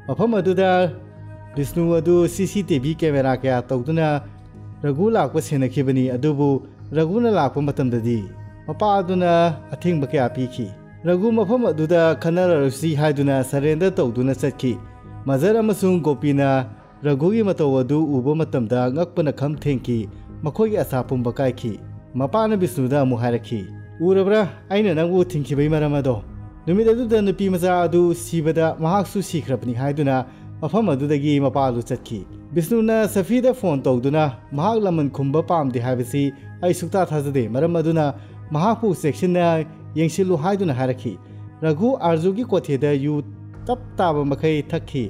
ꯃꯐꯝ ꯑꯗꯨꯗ ꯕꯤꯁꯅꯨ ꯑꯗꯨ ꯁꯤ ꯁꯤ ꯇꯤ ꯚꯤ ꯀꯦꯃꯦꯔꯥ ꯀꯌꯥ ꯇꯧꯗꯨꯅ ꯔꯘꯨ ꯂꯥꯛꯄ ꯁꯦꯟꯅꯈꯤꯕꯅꯤ꯫ ꯑꯗꯨꯕꯨ ꯔꯘꯨꯅ ꯂꯥꯛꯄ ꯃꯇꯝꯗꯗꯤ ꯃꯄꯥ ꯑꯗꯨꯅ ꯑꯊꯤꯡꯕ ꯀꯌꯥ ꯄꯤꯈꯤ꯫ ꯔꯘꯨ ꯃꯐꯝ ꯑꯗꯨꯗ ꯈꯟꯅꯔꯔꯣꯏꯁꯤ ꯍꯥꯏꯗꯨꯅ ꯁꯔꯦꯟꯗꯔ ꯇꯧꯗꯨꯅ ꯆꯠꯈꯤ꯫ ꯃꯖꯔ ꯑꯃꯁꯨꯡ ꯒꯣꯄꯤꯅ ꯔꯘꯨꯒꯤ ꯃꯇꯧ ꯑꯗꯨ ꯎꯕ ꯃꯇꯝꯗ ꯉꯛꯄꯅ ꯈꯝ ꯊꯦꯡꯈꯤ꯫ ꯃꯈꯣꯏꯒꯤ ꯑꯁꯥ ꯄꯨꯝꯕ ꯀꯥꯏꯈꯤ꯫ ꯃꯄꯥꯅ ꯕꯤꯁꯅꯨꯗ ꯑꯃꯨꯛ ꯍꯥꯏꯔꯛꯈꯤ, "ꯎꯔꯕ꯭ꯔꯥ, ꯑꯩꯅ ꯅꯪꯕꯨ ꯊꯤꯡꯈꯤꯕꯒꯤ ꯃꯔꯝ ꯑꯗꯣ?" ꯅꯨꯃꯤꯠ ꯑꯗꯨꯗ ꯅꯨꯄꯤ ꯃꯆꯥ ꯑꯗꯨ ꯁꯤꯕꯗ ꯃꯍꯥꯛꯁꯨ ꯁꯤꯈ꯭ꯔꯕꯅꯤ ꯍꯥꯏꯗꯨꯅ ꯃꯐꯝ ꯑꯗꯨꯗꯒꯤ ꯃꯄꯥ ꯑꯗꯨ ꯆꯠꯈꯤ꯫ ꯕꯤꯁꯅꯨꯅ ꯁꯐꯤꯗ ꯐꯣꯟ ꯇꯧꯗꯨꯅ ꯃꯍꯥꯛ ꯂꯃꯟ ꯈꯨꯝꯕ ꯄꯥꯝꯗꯦ ꯍꯥꯏꯕꯁꯤ ꯑꯩ ꯁꯨꯛꯊꯥ ꯊꯥꯖꯗꯦ, ꯃꯔꯝ ꯑꯗꯨꯅ ꯃꯍꯥꯛꯄꯨ ꯆꯦꯛꯁꯤꯟꯅ ꯌꯦꯡꯁꯤꯜꯂꯨ ꯍꯥꯏꯗꯨꯅ ꯍꯥꯏꯔꯛꯈꯤ꯫ ꯔꯘꯨ ꯑꯥꯔꯖꯨꯒꯤ ꯀꯣꯊꯦꯗ ꯌꯨ ꯇꯞ ꯇꯥꯕ ꯃꯈꯩ ꯊꯛꯈꯤ꯫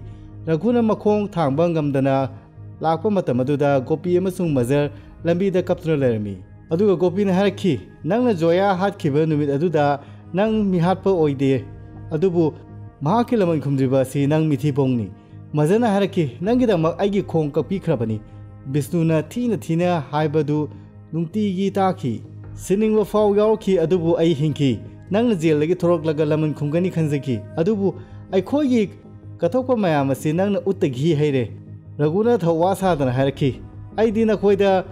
ꯔꯘꯨꯅ ꯃꯈꯣꯡ ꯊꯥꯡꯕ ꯉꯝꯗꯅ ꯂꯥꯛꯄ ꯃꯇꯝ ꯑꯗꯨꯗ ꯒꯣꯄꯤ ꯑꯃꯁꯨꯡ ꯃꯖꯔ ꯂꯝꯕꯤꯗ ꯀꯞꯇꯨꯅ ꯂꯩꯔꯝꯃꯤ꯫ ꯑꯗꯨꯒ ꯒꯣꯄꯤꯅ ꯍꯥꯏꯔꯛꯈꯤ, "ꯅꯪꯅ ꯖꯣꯌꯥ ꯍꯥꯠꯈꯤꯕ ꯅꯨꯃꯤꯠ ꯑꯗꯨꯗ ꯅꯪ ꯃꯤꯍꯥꯠꯄ ꯑꯣꯏꯗꯦ, ꯑꯗꯨꯕꯨ ꯃꯍꯥꯛꯀꯤ ꯂꯃꯟ ꯈꯨꯝꯗ꯭ꯔꯤꯕ ꯑꯁꯤ ꯅꯪ ꯃꯤꯊꯤꯕꯣꯡꯅꯤ꯫" ꯃꯖꯔꯅ ꯍꯥꯏꯔꯛꯈꯤ, "ꯅꯪꯒꯤꯗꯃꯛ ꯑꯩꯒꯤ ꯈꯣꯡ ꯀꯛꯄꯤꯈ꯭ꯔꯕꯅꯤ꯫" ꯕꯤꯁꯅꯨꯅ ꯊꯤꯅ ꯊꯤꯅ ꯍꯥꯏꯕꯗꯨ ꯅꯨꯡꯇꯤꯒꯤ ꯇꯥꯈꯤ꯫ "ꯁꯤꯅꯤꯡꯕ ꯐꯥꯎ ꯌꯥꯎꯔꯛꯈꯤ, ꯑꯗꯨꯕꯨ ꯑꯩ ꯍꯤꯡꯈꯤ꯫ ꯅꯪꯅ ꯖꯦꯜꯗꯒꯤ ꯊꯣꯔꯛꯂꯒ ꯂꯃꯟ ꯈꯨꯝꯒꯅꯤ ꯈꯟꯖꯈꯤ, ꯑꯗꯨꯕꯨ ꯑꯩꯈꯣꯏꯒꯤ ꯀꯠꯊꯣꯛꯄ ꯃꯌꯥꯝ ꯑꯁꯤ ꯅꯪꯅ ꯎꯠꯇꯒꯤ ꯍꯩꯔꯦ꯫" ꯔꯘꯨꯅ ꯊꯧꯋꯥ ꯁꯥꯗꯅ ꯍꯥꯏꯔꯛꯈꯤ, "ꯑꯩꯗꯤ ꯅꯈꯣꯏꯗ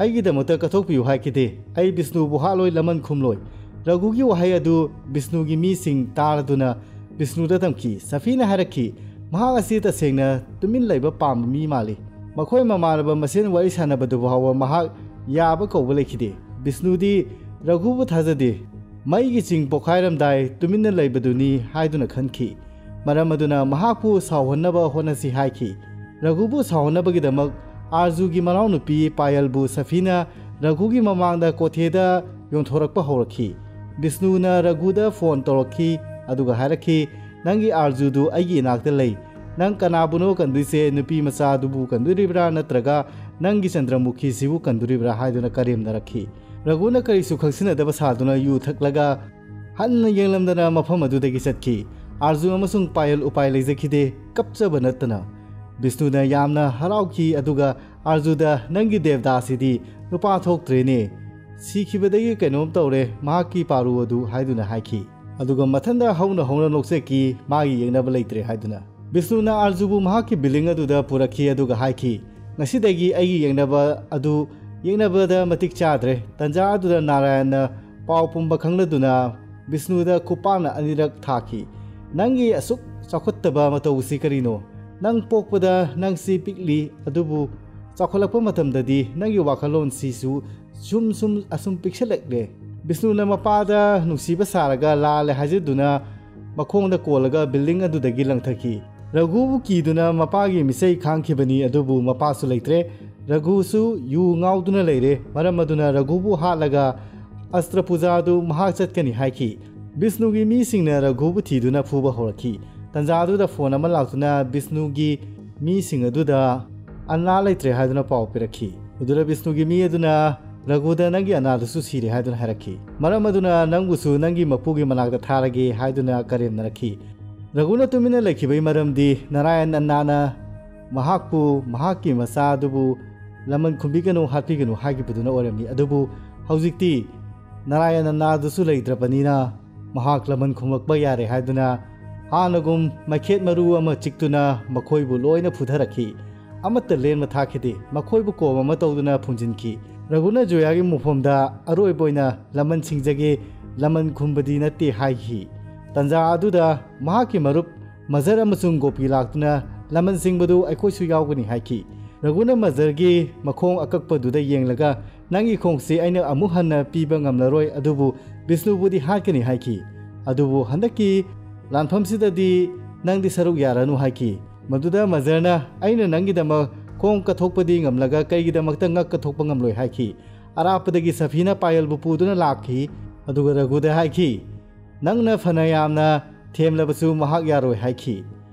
ꯑꯩꯒꯤꯗꯃꯛꯇ ꯀꯠꯊꯣꯛꯄꯤꯌꯨ ꯍꯥꯏꯈꯤꯗꯦ꯫ ꯑꯩ ꯕꯤꯁꯅꯨꯕꯨ ꯍꯥꯠꯂꯣꯏ, ꯂꯃꯟ ꯈꯨꯝꯂꯣꯏ꯫" ꯔꯘꯨꯒꯤ ꯋꯥꯍꯩ ꯑꯗꯨ ꯕꯤꯁꯅꯨꯒꯤ ꯃꯤꯁꯤꯡ ꯇꯥꯔꯗꯨꯅ ꯕꯤꯁꯅꯨꯗ ꯇꯝꯈꯤ꯫ ꯁꯐꯤꯅ ꯍꯥꯏꯔꯛꯈꯤ, "ꯃꯍꯥꯛ ꯑꯁꯤ ꯇꯁꯦꯡꯅ ꯇꯨꯃꯤꯟ ꯂꯩꯕ ꯄꯥꯝꯕ ꯃꯤ ꯃꯥꯜꯂꯤ꯫ ꯃꯈꯣꯏ ꯃꯃꯥꯟꯅꯕ ꯃꯁꯦꯟ ꯋꯥꯔꯤ ꯁꯥꯟꯅꯕꯗꯨ ꯐꯥꯎꯕ ꯃꯍꯥꯛ ꯌꯥꯕ ꯀꯧꯕ ꯂꯩꯈꯤꯗꯦ꯫" ꯕꯤꯁꯅꯨꯗꯤ ꯔꯘꯨꯕꯨ ꯊꯥꯖꯗꯦ꯫ ꯃꯩꯒꯤ ꯆꯤꯡ ꯄꯣꯈꯥꯏꯔꯝꯗꯥꯏ ꯇꯨꯃꯤꯟꯅ ꯂꯩꯕꯗꯨꯅꯤ ꯍꯥꯏꯗꯨꯅ ꯈꯟꯈꯤ꯫ ꯃꯔꯝ ꯑꯗꯨꯅ ꯃꯍꯥꯛꯄꯨ ꯁꯥꯎꯍꯟꯅꯕ ꯍꯣꯠꯅꯁꯤ ꯍꯥꯏꯈꯤ꯫ ꯔꯘꯨꯕꯨ ꯁꯥꯎꯍꯟꯅꯕꯒꯤꯗꯃꯛ ꯑꯥꯔꯖꯨꯒꯤ ꯃꯅꯥꯎꯅꯨꯄꯤ ꯄꯥꯌꯜꯕꯨ ꯁꯐꯤꯅ ꯔꯘꯨꯒꯤ ꯃꯃꯥꯡꯗ ꯀꯣꯊꯦꯗ ꯌꯣꯟꯊꯣꯔꯛꯄ ꯍꯧꯔꯛꯈꯤ꯫ ꯕꯤꯁꯅꯨꯅ ꯔꯘꯨꯗ ꯐꯣꯟ ꯇꯧꯔꯛꯈꯤ, ꯑꯗꯨꯒ ꯍꯥꯏꯔꯛꯈꯤ, "ꯅꯪꯒꯤ ꯑꯥꯔꯖꯨꯗꯨ ꯑꯩꯒꯤ ꯏꯅꯥꯛꯇ ꯂꯩ꯫ ꯅꯪ ꯀꯅꯥꯕꯨꯅꯣ ꯀꯟꯗꯣꯏꯁꯦ? ꯅꯨꯄꯤ ꯃꯆꯥꯗꯨꯕꯨ ꯀꯟꯗꯣꯔꯤꯕ꯭ꯔꯥ, ꯅꯠꯇ꯭ꯔꯒ ꯅꯪꯒꯤ ꯆꯟꯗ꯭ꯔꯃꯨꯈꯤꯁꯤꯕꯨ ꯀꯟꯗꯣꯔꯤꯕ꯭ꯔꯥ?" ꯍꯥꯏꯗꯨꯅ ꯀꯔꯦꯝꯅꯔꯛꯈꯤ꯫ ꯔꯘꯨꯅ ꯀꯔꯤꯁꯨ ꯈꯪꯁꯤꯟꯅꯗꯕ ꯁꯥꯗꯨꯅ ꯌꯨ ꯊꯛꯂꯒ ꯍꯟꯅ ꯌꯦꯡꯂꯝꯗꯅ ꯃꯐꯝ ꯑꯗꯨꯗꯒꯤ ꯆꯠꯈꯤ꯫ ꯑꯥꯔꯖꯨ ꯑꯃꯁꯨꯡ ꯄꯥꯌꯜ ꯎꯄꯥꯏ ꯂꯩꯖꯈꯤꯗꯦ꯫ ꯀꯞꯆꯕ ꯅꯠꯇꯅ꯫ ꯕꯤꯁꯅꯨꯅ ꯌꯥꯝꯅ ꯍꯔꯥꯎꯈꯤ, ꯑꯗꯨꯒ ꯑꯥꯔꯖꯨꯗ, "ꯅꯪꯒꯤ ꯗꯦꯕꯗꯥꯁꯤꯗꯤ ꯅꯨꯄꯥ ꯊꯣꯛꯇ꯭ꯔꯦꯅꯦ꯫ ꯁꯤꯈꯤꯕꯗꯒꯤ ꯀꯩꯅꯣꯝ ꯇꯧꯔꯦ ꯃꯍꯥꯛꯀꯤ ꯄꯥꯔꯨ ꯑꯗꯨ," ꯍꯥꯏꯗꯨꯅ ꯍꯥꯏꯈꯤ꯫ ꯑꯗꯨꯒ ꯃꯊꯟꯗ ꯍꯧꯅ ꯍꯧꯅ ꯅꯣꯛꯆꯈꯤ, ꯃꯥꯒꯤ ꯌꯦꯛꯅꯕ ꯂꯩꯇ꯭ꯔꯦ ꯍꯥꯏꯗꯨꯅ꯫ ꯕꯤꯁꯅꯨꯅ ꯑꯥꯔꯖꯨꯕꯨ ꯃꯍꯥꯛꯀꯤ building ꯑꯗꯨꯗ ꯄꯨꯔꯛꯈꯤ, ꯑꯗꯨꯒ ꯍꯥꯏꯈꯤ, "ꯉꯁꯤꯗꯒꯤ ꯑꯩꯒꯤ ꯌꯦꯛꯅꯕ ꯑꯗꯨ ꯌꯦꯛꯅꯕꯗ ꯃꯇꯤꯛ ꯆꯥꯗ꯭ꯔꯦ꯫" ꯇꯟꯖꯥ ꯑꯗꯨꯗ ꯅꯥꯔꯥꯌꯟꯅ ꯄꯥꯎ ꯄꯨꯝꯕ ꯈꯪꯂꯗꯨꯅ ꯕꯤꯁꯅꯨꯗ ꯈꯨꯄꯥꯛꯅ ꯑꯅꯤꯔꯛ ꯊꯥꯈꯤ꯫ "ꯅꯪꯒꯤ ꯑꯁꯨꯛ ꯆꯥꯎꯈꯠꯇꯕ ꯃꯇꯧꯁꯤ ꯀꯔꯤꯅꯣ? ꯅꯪ ꯄꯣꯛꯄꯗ ꯅꯪꯁꯤ ꯄꯤꯛꯂꯤ, ꯑꯗꯨꯕꯨ ꯆꯥꯎꯈꯠꯂꯛꯄ ꯃꯇꯝꯗꯗꯤ ꯅꯪꯒꯤ ꯋꯥꯈꯜꯂꯣꯟꯁꯤꯁꯨ ꯁꯨꯝ ꯁꯨꯝ ꯑꯁꯨꯝ ꯄꯤꯛꯁꯜꯂꯛꯂꯦ꯫" ꯕꯤꯁꯅꯨꯅ ꯃꯄꯥꯗ ꯅꯨꯡꯁꯤꯕ ꯁꯥꯔꯒ ꯂꯥꯜꯂꯦ ꯍꯥꯏꯖꯗꯨꯅ ꯃꯈꯣꯡꯗ ꯀꯣꯜꯂꯒ building ꯑꯗꯨꯗꯒꯤ ꯂꯪꯊꯈꯤ꯫ ꯔꯘꯨꯕꯨ ꯀꯤꯗꯨꯅ ꯃꯄꯥꯒꯤ ꯃꯤꯆꯩ ꯈꯥꯡꯈꯤꯕꯅꯤ, ꯑꯗꯨꯕꯨ ꯃꯄꯥꯁꯨ ꯂꯩꯇ꯭ꯔꯦ꯫ ꯔꯘꯨꯁꯨ ꯌꯨ ꯉꯥꯎꯗꯨꯅ ꯂꯩꯔꯦ꯫ ꯃꯔꯝ ꯑꯗꯨꯅ ꯔꯘꯨꯕꯨ ꯍꯥꯠꯂꯒ ꯑꯁꯇ꯭ꯔ ꯄꯨꯖꯥꯗꯨ ꯃꯍꯥꯛ ꯆꯠꯀꯅꯤ ꯍꯥꯏꯈꯤ꯫ ꯕꯤꯁꯅꯨꯒꯤ ꯃꯤꯁꯤꯡꯅ ꯔꯘꯨꯕꯨ ꯊꯤꯗꯨꯅ ꯐꯨꯕ ꯍꯧꯔꯛꯈꯤ꯫ ꯇꯥꯟꯖꯥ ꯑꯗꯨꯗ ꯐꯣꯟ ꯑꯃ ꯂꯥꯛꯇꯨꯅ ꯕꯤꯁꯅꯨꯒꯤ ꯃꯤꯁꯤꯡ ꯑꯗꯨꯗ ꯑꯅꯥ ꯂꯩꯇ꯭ꯔꯦ ꯍꯥꯏꯗꯨꯅ ꯄꯥꯎ ꯄꯤꯔꯛꯈꯤ꯫ ꯑꯗꯨꯗ ꯕꯤꯁꯅꯨꯒꯤ ꯃꯤ ꯑꯗꯨꯅ ꯔꯘꯨꯗ ꯅꯪꯒꯤ ꯑꯅꯥꯗꯨꯁꯨ ꯁꯤꯔꯦ ꯍꯥꯏꯗꯨꯅ ꯍꯥꯏꯔꯛꯈꯤ꯫ ꯃꯔꯝ ꯑꯗꯨꯅ ꯅꯪꯕꯨꯁꯨ ꯅꯪꯒꯤ ꯃꯄꯨꯒꯤ ꯃꯅꯥꯛꯇ ꯊꯥꯔꯒꯦ ꯍꯥꯏꯗꯨꯅ ꯀꯔꯦꯝꯅꯔꯛꯈꯤ꯫ ꯔꯘꯨꯅ ꯇꯨꯃꯤꯟꯅ ꯂꯩꯈꯤꯕꯒꯤ ꯃꯔꯝꯗꯤ ꯅꯥꯔꯥꯌꯟ ꯑꯅꯥꯅ ꯃꯍꯥꯛꯄꯨ ꯃꯍꯥꯛꯀꯤ ꯃꯆꯥ ꯑꯗꯨꯕꯨ ꯂꯃꯟ ꯈꯨꯝꯕꯤꯒꯅꯨ, ꯍꯥꯠꯄꯤꯒꯅꯨ ꯍꯥꯏꯈꯤꯕꯗꯨꯅ ꯑꯣꯏꯔꯝꯃꯤ꯫ ꯑꯗꯨꯕꯨ ꯍꯧꯖꯤꯛꯇꯤ ꯅꯥꯔꯥꯌꯟ ꯑꯅꯥꯗꯨꯁꯨ ꯂꯩꯇ꯭ꯔꯕꯅꯤꯅ ꯃꯍꯥꯛ ꯂꯃꯟ ꯈꯨꯝꯂꯛꯄ ꯌꯥꯔꯦ ꯍꯥꯏꯗꯨꯅ ꯍꯥꯟꯅꯒꯨꯝ ꯃꯩꯈꯦꯠ ꯃꯔꯨ ꯑꯃ ꯆꯤꯛꯇꯨꯅ ꯃꯈꯣꯏꯕꯨ ꯂꯣꯏꯅ ꯐꯨꯊꯔꯛꯈꯤ꯫ ꯑꯃꯠꯇ ꯂꯦꯝꯅ ꯊꯥꯈꯤꯗꯦ꯫ ꯃꯈꯣꯏꯕꯨ ꯀꯣꯝ ꯑꯃ ꯇꯧꯗꯨꯅ ꯐꯨꯝꯖꯤꯟꯈꯤ꯫ ꯔꯘꯨꯅ ꯖꯣꯌꯥꯒꯤ ꯃꯐꯝꯗ ꯑꯔꯣꯏꯕ ꯑꯣꯏꯅ ꯂꯃꯟ ꯁꯤꯡꯖꯒꯦ, ꯂꯃꯟ ꯈꯨꯝꯕꯗꯤ ꯅꯠꯇꯦ ꯍꯥꯏꯈꯤ꯫ ꯇꯥꯟꯖꯥ ꯑꯗꯨꯗ ꯃꯍꯥꯛꯀꯤ ꯃꯔꯨꯞ ꯃꯖꯔ ꯑꯃꯁꯨꯡ ꯒꯣꯄꯤ ꯂꯥꯛꯇꯨꯅ ꯂꯃꯟ ꯁꯤꯡꯕꯗꯨ ꯑꯩꯈꯣꯏꯁꯨ ꯌꯥꯎꯒꯅꯤ ꯍꯥꯏꯈꯤ꯫ ꯔꯘꯨꯅ ꯃꯖꯔꯒꯤ ꯃꯈꯣꯡ ꯑꯀꯛꯄꯗꯨꯗ ꯌꯦꯡꯂꯒ, "ꯅꯪꯒꯤ ꯈꯣꯡꯁꯤ ꯑꯩꯅ ꯑꯃꯨꯛ ꯍꯟꯅ ꯄꯤꯕ ꯉꯝꯂꯔꯣꯏ, ꯑꯗꯨꯕꯨ ꯕꯤꯁꯅꯨꯕꯨꯗꯤ ꯍꯥꯠꯀꯅꯤ" ꯍꯥꯏꯈꯤ꯫ ꯑꯗꯨꯕꯨ ꯍꯟꯗꯛꯀꯤ ꯂꯥꯟꯐꯝꯁꯤꯗꯗꯤ ꯅꯪꯗꯤ ꯁꯔꯨꯛ ꯌꯥꯔꯅꯨ ꯍꯥꯏꯈꯤ꯫ ꯃꯗꯨꯗ ꯃꯖꯔꯅ, "ꯑꯩꯅ ꯅꯪꯒꯤꯗꯃꯛ ꯈꯣꯡ ꯀꯠꯊꯣꯛꯄꯗꯤ ꯉꯝꯂꯒ ꯀꯩꯒꯤꯗꯃꯛꯇ ꯉꯛ ꯀꯠꯊꯣꯛꯄ ꯉꯝꯂꯣꯏ?" ꯍꯥꯏꯈꯤ꯫ ꯑꯔꯥꯞꯄꯗꯒꯤ ꯁꯐꯤꯅ ꯄꯥꯌꯜꯕꯨ ꯄꯨꯗꯨꯅ ꯂꯥꯛꯈꯤ꯫ ꯑꯗꯨꯒ ꯔꯘꯨꯗ ꯍꯥꯏꯈꯤ, "ꯅꯪꯅ ꯐꯅ ꯌꯥꯝꯅ ꯊꯦꯝꯂꯕꯁꯨ ꯃꯍꯥꯛ ꯌꯥꯔꯣꯏ" ꯍꯥꯏꯈꯤ꯫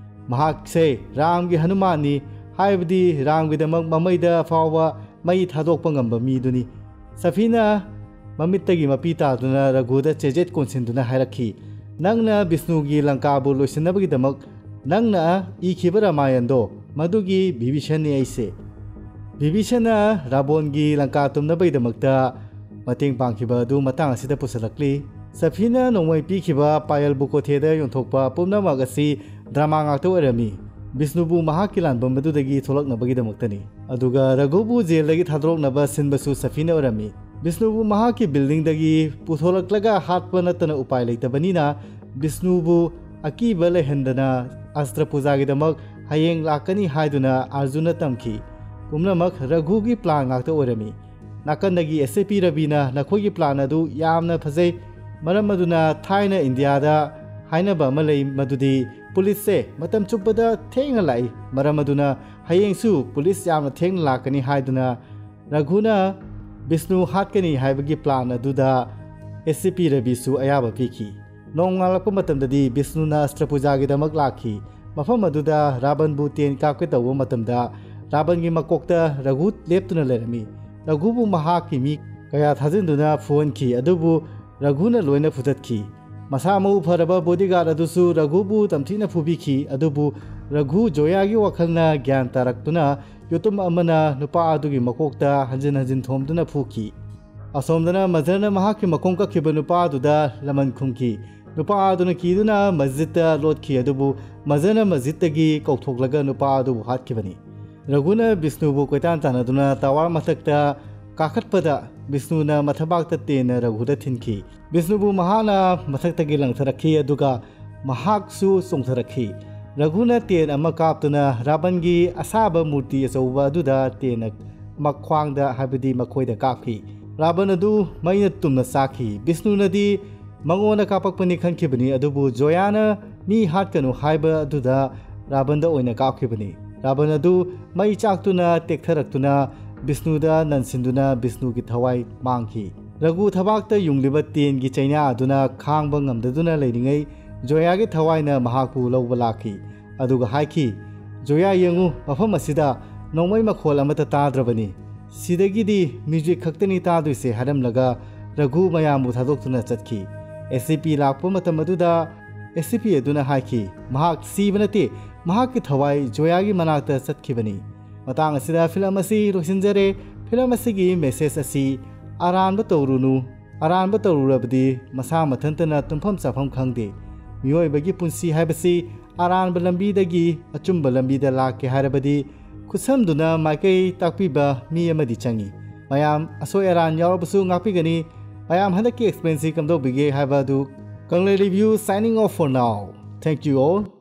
"ꯃꯍꯥꯛꯁꯦ ꯔꯥꯝꯒꯤ ꯍꯅꯨꯃꯥꯟꯅꯤ, ꯍꯥꯏꯕꯗꯤ ꯔꯥꯝꯒꯤꯗꯃꯛ ꯃꯃꯩꯗ ꯐꯥꯎꯕ ꯃꯩ ꯊꯥꯗꯣꯛꯄ ꯉꯝꯕ ꯃꯤꯗꯨꯅꯤ"꯫ ꯁꯐꯤꯅ ꯃꯃꯤꯠꯇꯒꯤ ꯃꯄꯤ ꯇꯥꯗꯨꯅ ꯔꯘꯨꯗ ꯆꯦꯖꯦꯠ ꯀꯣꯟꯁꯤꯟꯗꯨꯅ ꯍꯥꯏꯔꯛꯈꯤ, "ꯅꯪꯅ ꯕꯤꯁꯅꯨꯒꯤ ꯂꯪꯀꯥꯕꯨ ꯂꯣꯏꯁꯤꯟꯅꯕꯒꯤꯗꯃꯛ ꯅꯪꯅ ꯏꯈꯤꯕ ꯔꯥꯃꯥꯌꯟꯗꯣ, ꯃꯗꯨꯒꯤ ꯕꯤꯚꯤꯁꯟꯅꯤ ꯑꯩꯁꯦ"꯫ ꯕꯤꯚꯤꯁꯟꯅ ꯔꯥꯕꯣꯟꯒꯤ ꯂꯪꯀꯥ ꯇꯨꯝꯅꯕꯒꯤꯗꯃꯛꯇ ꯃꯇꯦꯡ ꯄꯥꯡꯈꯤꯕ ꯑꯗꯨ ꯃꯇꯥꯡ ꯑꯁꯤꯗ ꯄꯨꯁꯤꯜꯂꯛꯂꯤ꯫ ꯁꯐꯤꯅ ꯅꯣꯡꯃꯩ ꯄꯤꯈꯤꯕ ꯄꯥꯌꯜꯕꯨ ꯀꯣꯊꯦꯗ ꯌꯣꯟꯊꯣꯛꯄ ꯄꯨꯝꯅꯃꯛ ꯑꯁꯤ ꯗ꯭ꯔꯃꯥ ꯉꯥꯛꯇ ꯑꯣꯏꯔꯝꯃꯤ꯫ ꯕꯤꯁꯅꯨꯕꯨ ꯃꯍꯥꯛꯀꯤ ꯂꯥꯟꯐꯝ ꯑꯗꯨꯗꯒꯤ ꯊꯣꯛꯂꯛꯅꯕꯒꯤꯗꯃꯛꯇꯅꯤ꯫ ꯑꯗꯨꯒ ꯔꯘꯨꯕꯨ ꯖꯦꯜꯗꯒꯤ ꯊꯥꯗꯣꯔꯛꯅꯕ ꯁꯤꯟꯕꯁꯨ ꯁꯐꯤꯅ ꯑꯣꯏꯔꯝꯃꯤ꯫ ꯕꯤꯁꯅꯨꯕꯨ ꯃꯍꯥꯛꯀꯤ ꯕꯤꯜꯗꯤꯡꯗꯒꯤ ꯄꯨꯊꯣꯔꯛꯂꯒ ꯍꯥꯠꯄ ꯅꯠꯇꯅ ꯎꯄꯥꯏ ꯂꯩꯇꯕꯅꯤꯅ, ꯕꯤꯁꯅꯨꯕꯨ ꯑꯀꯤꯕ ꯂꯩꯍꯟꯗꯅ ꯑꯁꯇ꯭ꯔ ꯄꯨꯖꯥꯒꯤꯗꯃꯛ ꯍꯌꯦꯡ ꯂꯥꯛꯀꯅꯤ ꯍꯥꯏꯗꯨꯅ ꯑꯥꯔꯖꯨꯟꯅ ꯇꯝꯈꯤ꯫ ꯄꯨꯝꯅꯃꯛ ꯔꯘꯨꯒꯤ ꯄ꯭ꯂꯥꯟ ꯉꯥꯛꯇ ꯑꯣꯏꯔꯝꯃꯤ꯫ ꯅꯥꯀꯟꯗꯒꯤ ꯑꯦꯁ ꯑꯦ ꯄꯤ ꯔꯕꯤꯅ, "ꯅꯈꯣꯏꯒꯤ ꯄ꯭ꯂꯥꯟ ꯑꯗꯨ ꯌꯥꯝꯅ ꯐꯖꯩ꯫ ꯃꯔꯝ ꯑꯗꯨꯅ ꯊꯥꯏꯅ ꯏꯟꯗꯤꯌꯥꯗ ꯍꯥꯏꯅꯕ ꯑꯃ ꯂꯩ, ꯃꯗꯨꯗꯤ ꯄꯨꯂꯤꯁꯁꯦ ꯃꯇꯝ ꯆꯨꯞꯄꯗ ꯊꯦꯡꯅ ꯂꯥꯛꯏ꯫ ꯃꯔꯝ ꯑꯗꯨꯅ ꯍꯌꯦꯡꯁꯨ ꯄꯨꯂꯤꯁ ꯌꯥꯝꯅ ꯊꯦꯡꯅ ꯂꯥꯛꯀꯅꯤ" ꯍꯥꯏꯗꯨꯅ ꯔꯘꯨꯅ ꯕꯤꯁꯅꯨ ꯍꯥꯠꯀꯅꯤ ꯍꯥꯏꯕꯒꯤ ꯄ꯭ꯂꯥꯟ ꯑꯗꯨꯗ ꯑꯦꯁ ꯁꯤ ꯄꯤ ꯔꯕꯤꯁꯨ ꯑꯌꯥꯕ ꯄꯤꯈꯤ꯫ ꯅꯣꯡꯉꯥꯜꯂꯛꯄ ꯃꯇꯝꯗꯗꯤ ꯕꯤꯁꯅꯨꯅ ꯑꯁꯇ꯭ꯔ ꯄꯨꯖꯥꯒꯤꯗꯃꯛ ꯂꯥꯛꯈꯤ꯫ ꯃꯐꯝ ꯑꯗꯨꯗ ꯔꯥꯕꯟꯕꯨ ꯇꯦꯟ ꯀꯥꯞꯀꯦ ꯇꯧꯕ ꯃꯇꯝꯗ ꯔꯥꯕꯟꯒꯤ ꯃꯀꯣꯛꯇ ꯔꯘꯨ ꯂꯦꯞꯇꯨꯅ ꯂꯩꯔꯝꯃꯤ꯫ ꯔꯘꯨꯕꯨ ꯃꯍꯥꯛꯀꯤ ꯃꯤ ꯀꯌꯥ ꯊꯥꯖꯤꯟꯗꯨꯅ ꯐꯨꯍꯟꯈꯤ, ꯑꯗꯨꯕꯨ ꯔꯘꯨꯅ ꯂꯣꯏꯅ ꯐꯨꯊꯠꯈꯤ꯫ ꯃꯁꯥ ꯃꯎ ꯐꯔꯕ ꯕꯣꯗꯤꯒꯥꯔꯗ ꯑꯗꯨꯁꯨ ꯔꯘꯨꯕꯨ ꯇꯝꯊꯤꯅ ꯐꯨꯕꯤꯈꯤ, ꯑꯗꯨꯕꯨ ꯔꯘꯨ ꯖꯣꯌꯥꯒꯤ ꯋꯥꯈꯜꯅ ꯒ꯭ꯌꯥꯟ ꯇꯥꯔꯛꯇꯨꯅ ꯌꯨꯇꯨꯝ ꯑꯃꯅ ꯅꯨꯄꯥ ꯑꯗꯨꯒꯤ ꯃꯀꯣꯛꯇ ꯍꯟꯖꯤꯟ ꯍꯟꯖꯤꯟ ꯊꯣꯝꯗꯨꯅ ꯐꯨꯈꯤ꯫ ꯑꯁꯣꯝꯗꯅ ꯃꯖꯔꯅ ꯃꯍꯥꯛꯀꯤ ꯃꯈꯣꯡ ꯀꯛꯈꯤꯕ ꯅꯨꯄꯥ ꯑꯗꯨꯗ ꯂꯃꯟ ꯈꯨꯝꯈꯤ꯫ ꯅꯨꯄꯥ ꯑꯗꯨꯅ ꯀꯤꯗꯨꯅ ꯃꯁꯖꯤꯗꯇ ꯂꯣꯠꯈꯤ, ꯑꯗꯨꯕꯨ ꯃꯖꯔꯅ ꯃꯁꯖꯤꯗꯇꯒꯤ ꯀꯧꯊꯣꯛꯂꯒ ꯅꯨꯄꯥ ꯑꯗꯨꯕꯨ ꯍꯥꯠꯈꯤꯕꯅꯤ꯫ ꯔꯘꯨꯅ ꯕꯤꯁꯅꯨꯕꯨ ꯀꯣꯏꯇꯥꯟ ꯇꯥꯟꯅꯗꯨꯅ ꯇꯋꯥꯔ ꯃꯊꯛꯇ ꯀꯥꯈꯠꯄꯗ ꯕꯤꯁꯅꯨꯅ ꯃꯊꯕꯥꯛꯇ ꯇꯦꯟꯅ ꯔꯘꯨꯗ ꯊꯤꯟꯈꯤ꯫ ꯕꯤꯁꯅꯨꯕꯨ ꯃꯍꯥꯛꯅ ꯃꯊꯛꯇꯒꯤ ꯂꯪꯊꯔꯛꯈꯤ, ꯑꯗꯨꯒ ꯃꯍꯥꯛꯁꯨ ꯆꯣꯡꯊꯔꯛꯈꯤ꯫ ꯔꯘꯨꯅ ꯇꯦꯟ ꯑꯃ ꯀꯥꯞꯇꯨꯅ ꯔꯥꯕꯟꯒꯤ ꯑꯁꯥꯕ ꯃꯨꯔꯇꯤ ꯑꯆꯧꯕ ꯑꯗꯨꯗ ꯇꯦꯟꯅ ꯃꯈ꯭ꯋꯥꯡꯗ, ꯍꯥꯏꯕꯗꯤ ꯃꯈꯣꯏꯗ ꯀꯥꯞꯈꯤ꯫ ꯔꯥꯕꯟ ꯑꯗꯨ ꯃꯩꯅ ꯇꯨꯝꯅ ꯆꯥꯛꯈꯤ꯫ ꯕꯤꯁꯅꯨꯅꯗꯤ ꯃꯉꯣꯟꯗ ꯀꯥꯞꯄꯛꯄꯅꯤ ꯈꯟꯈꯤꯕꯅꯤ, ꯑꯗꯨꯕꯨ ꯖꯣꯌꯥꯅ ꯃꯤ ꯍꯥꯠꯀꯅꯨ ꯍꯥꯏꯕ ꯑꯗꯨꯗ ꯔꯥꯕꯟꯗ ꯑꯣꯏꯅ ꯀꯥꯞꯈꯤꯕꯅꯤ꯫ ꯔꯥꯕꯟ ꯑꯗꯨ ꯃꯩ ꯆꯥꯛꯇꯨꯅ ꯇꯦꯛꯊꯔꯛꯇꯨꯅ ꯕꯤꯁꯅꯨꯗ ꯅꯟꯁꯤꯟꯗꯨꯅ ꯕꯤꯁꯅꯨꯒꯤ ꯊꯋꯥꯏ ꯃꯥꯡꯈꯤ꯫ ꯔꯘꯨ ꯊꯕꯥꯛꯇ ꯌꯨꯡꯂꯤꯕ ꯇꯦꯟꯒꯤ ꯆꯩꯅꯥ ꯑꯗꯨꯅ ꯈꯥꯡꯕ ꯉꯝꯗꯗꯨꯅ ꯂꯩꯔꯤꯉꯩ ꯖꯣꯌꯥꯒꯤ ꯊꯋꯥꯏꯅ ꯃꯍꯥꯛꯄꯨ ꯂꯧꯕ ꯂꯥꯛꯈꯤ, ꯑꯗꯨꯒ ꯍꯥꯏꯈꯤ, "ꯖꯣꯌꯥ, ꯌꯦꯡꯉꯨ, ꯃꯐꯝ ꯑꯁꯤꯗ ꯅꯣꯡꯃꯩ ꯃꯈꯣꯜ ꯑꯃꯠꯇ ꯇꯥꯗ꯭ꯔꯕꯅꯤ꯫ ꯁꯤꯗꯒꯤꯗꯤ ꯃ꯭ꯌꯨꯖꯤꯛ ꯈꯛꯇꯅꯤ ꯇꯥꯗꯣꯏꯁꯦ," ꯍꯥꯏꯔꯝꯂꯒ ꯔꯘꯨ ꯃꯌꯥꯝꯕꯨ ꯊꯥꯗꯣꯛꯇꯨꯅ ꯆꯠꯈꯤ꯫ ꯑꯦꯁ ꯁꯤ ꯄꯤ ꯂꯥꯛꯄ ꯃꯇꯝ ꯑꯗꯨꯗ ꯑꯦꯁ ꯁꯤ ꯄꯤ ꯑꯗꯨꯅ ꯍꯥꯏꯈꯤ, "ꯃꯍꯥꯛ ꯁꯤꯕ ꯅꯠꯇꯦ, ꯃꯍꯥꯛꯀꯤ ꯊꯋꯥꯏ ꯖꯣꯌꯥꯒꯤ ꯃꯅꯥꯛꯇ ꯆꯠꯈꯤꯕꯅꯤ"꯫ ꯃꯇꯥꯡ ꯑꯁꯤꯗ ꯐꯤꯂꯝ ꯑꯁꯤ ꯂꯣꯏꯁꯤꯟꯖꯔꯦ꯫ ꯐꯤꯂꯝ ꯑꯁꯤꯒꯤ ꯃꯦꯁꯦꯖ ꯑꯁꯤ ꯑꯔꯥꯟꯕ ꯇꯧꯔꯨꯅꯨ, ꯑꯔꯥꯟꯕ ꯇꯧꯔꯨꯔꯕꯗꯤ ꯃꯁꯥ ꯃꯊꯟꯇꯅ ꯇꯨꯝꯐꯝ ꯆꯥꯐꯝ ꯈꯪꯗꯦ꯫ ꯃꯤꯑꯣꯏꯕꯒꯤ ꯄꯨꯟꯁꯤ ꯍꯥꯏꯕꯁꯤ ꯑꯔꯥꯟꯕ ꯂꯝꯕꯤꯗꯒꯤ ꯑꯆꯨꯝꯕ ꯂꯝꯕꯤꯗ ꯂꯥꯛꯀꯦ ꯍꯥꯏꯔꯕꯗꯤ ꯈꯨꯠꯁꯝꯗꯨꯅ ꯃꯥꯏꯀꯩ ꯇꯥꯛꯄꯤꯕ ꯃꯤ ꯑꯃꯗꯤ ꯆꯪꯏ꯫ ꯃꯌꯥꯝ ꯑꯁꯣꯏ ꯑꯔꯥꯟ ꯌꯥꯎꯔꯕꯁꯨ ꯉꯥꯛꯄꯤꯒꯅꯤ꯫ ꯃꯌꯥꯝ ꯍꯟꯗꯛꯀꯤ ꯑꯦꯛꯁꯄꯤꯔꯦꯟꯁꯁꯤ ꯀꯝꯗꯧꯕꯤꯒꯦ ꯍꯥꯏꯕ ꯑꯗꯨ Kanglei Review signing off for now. Thank you all.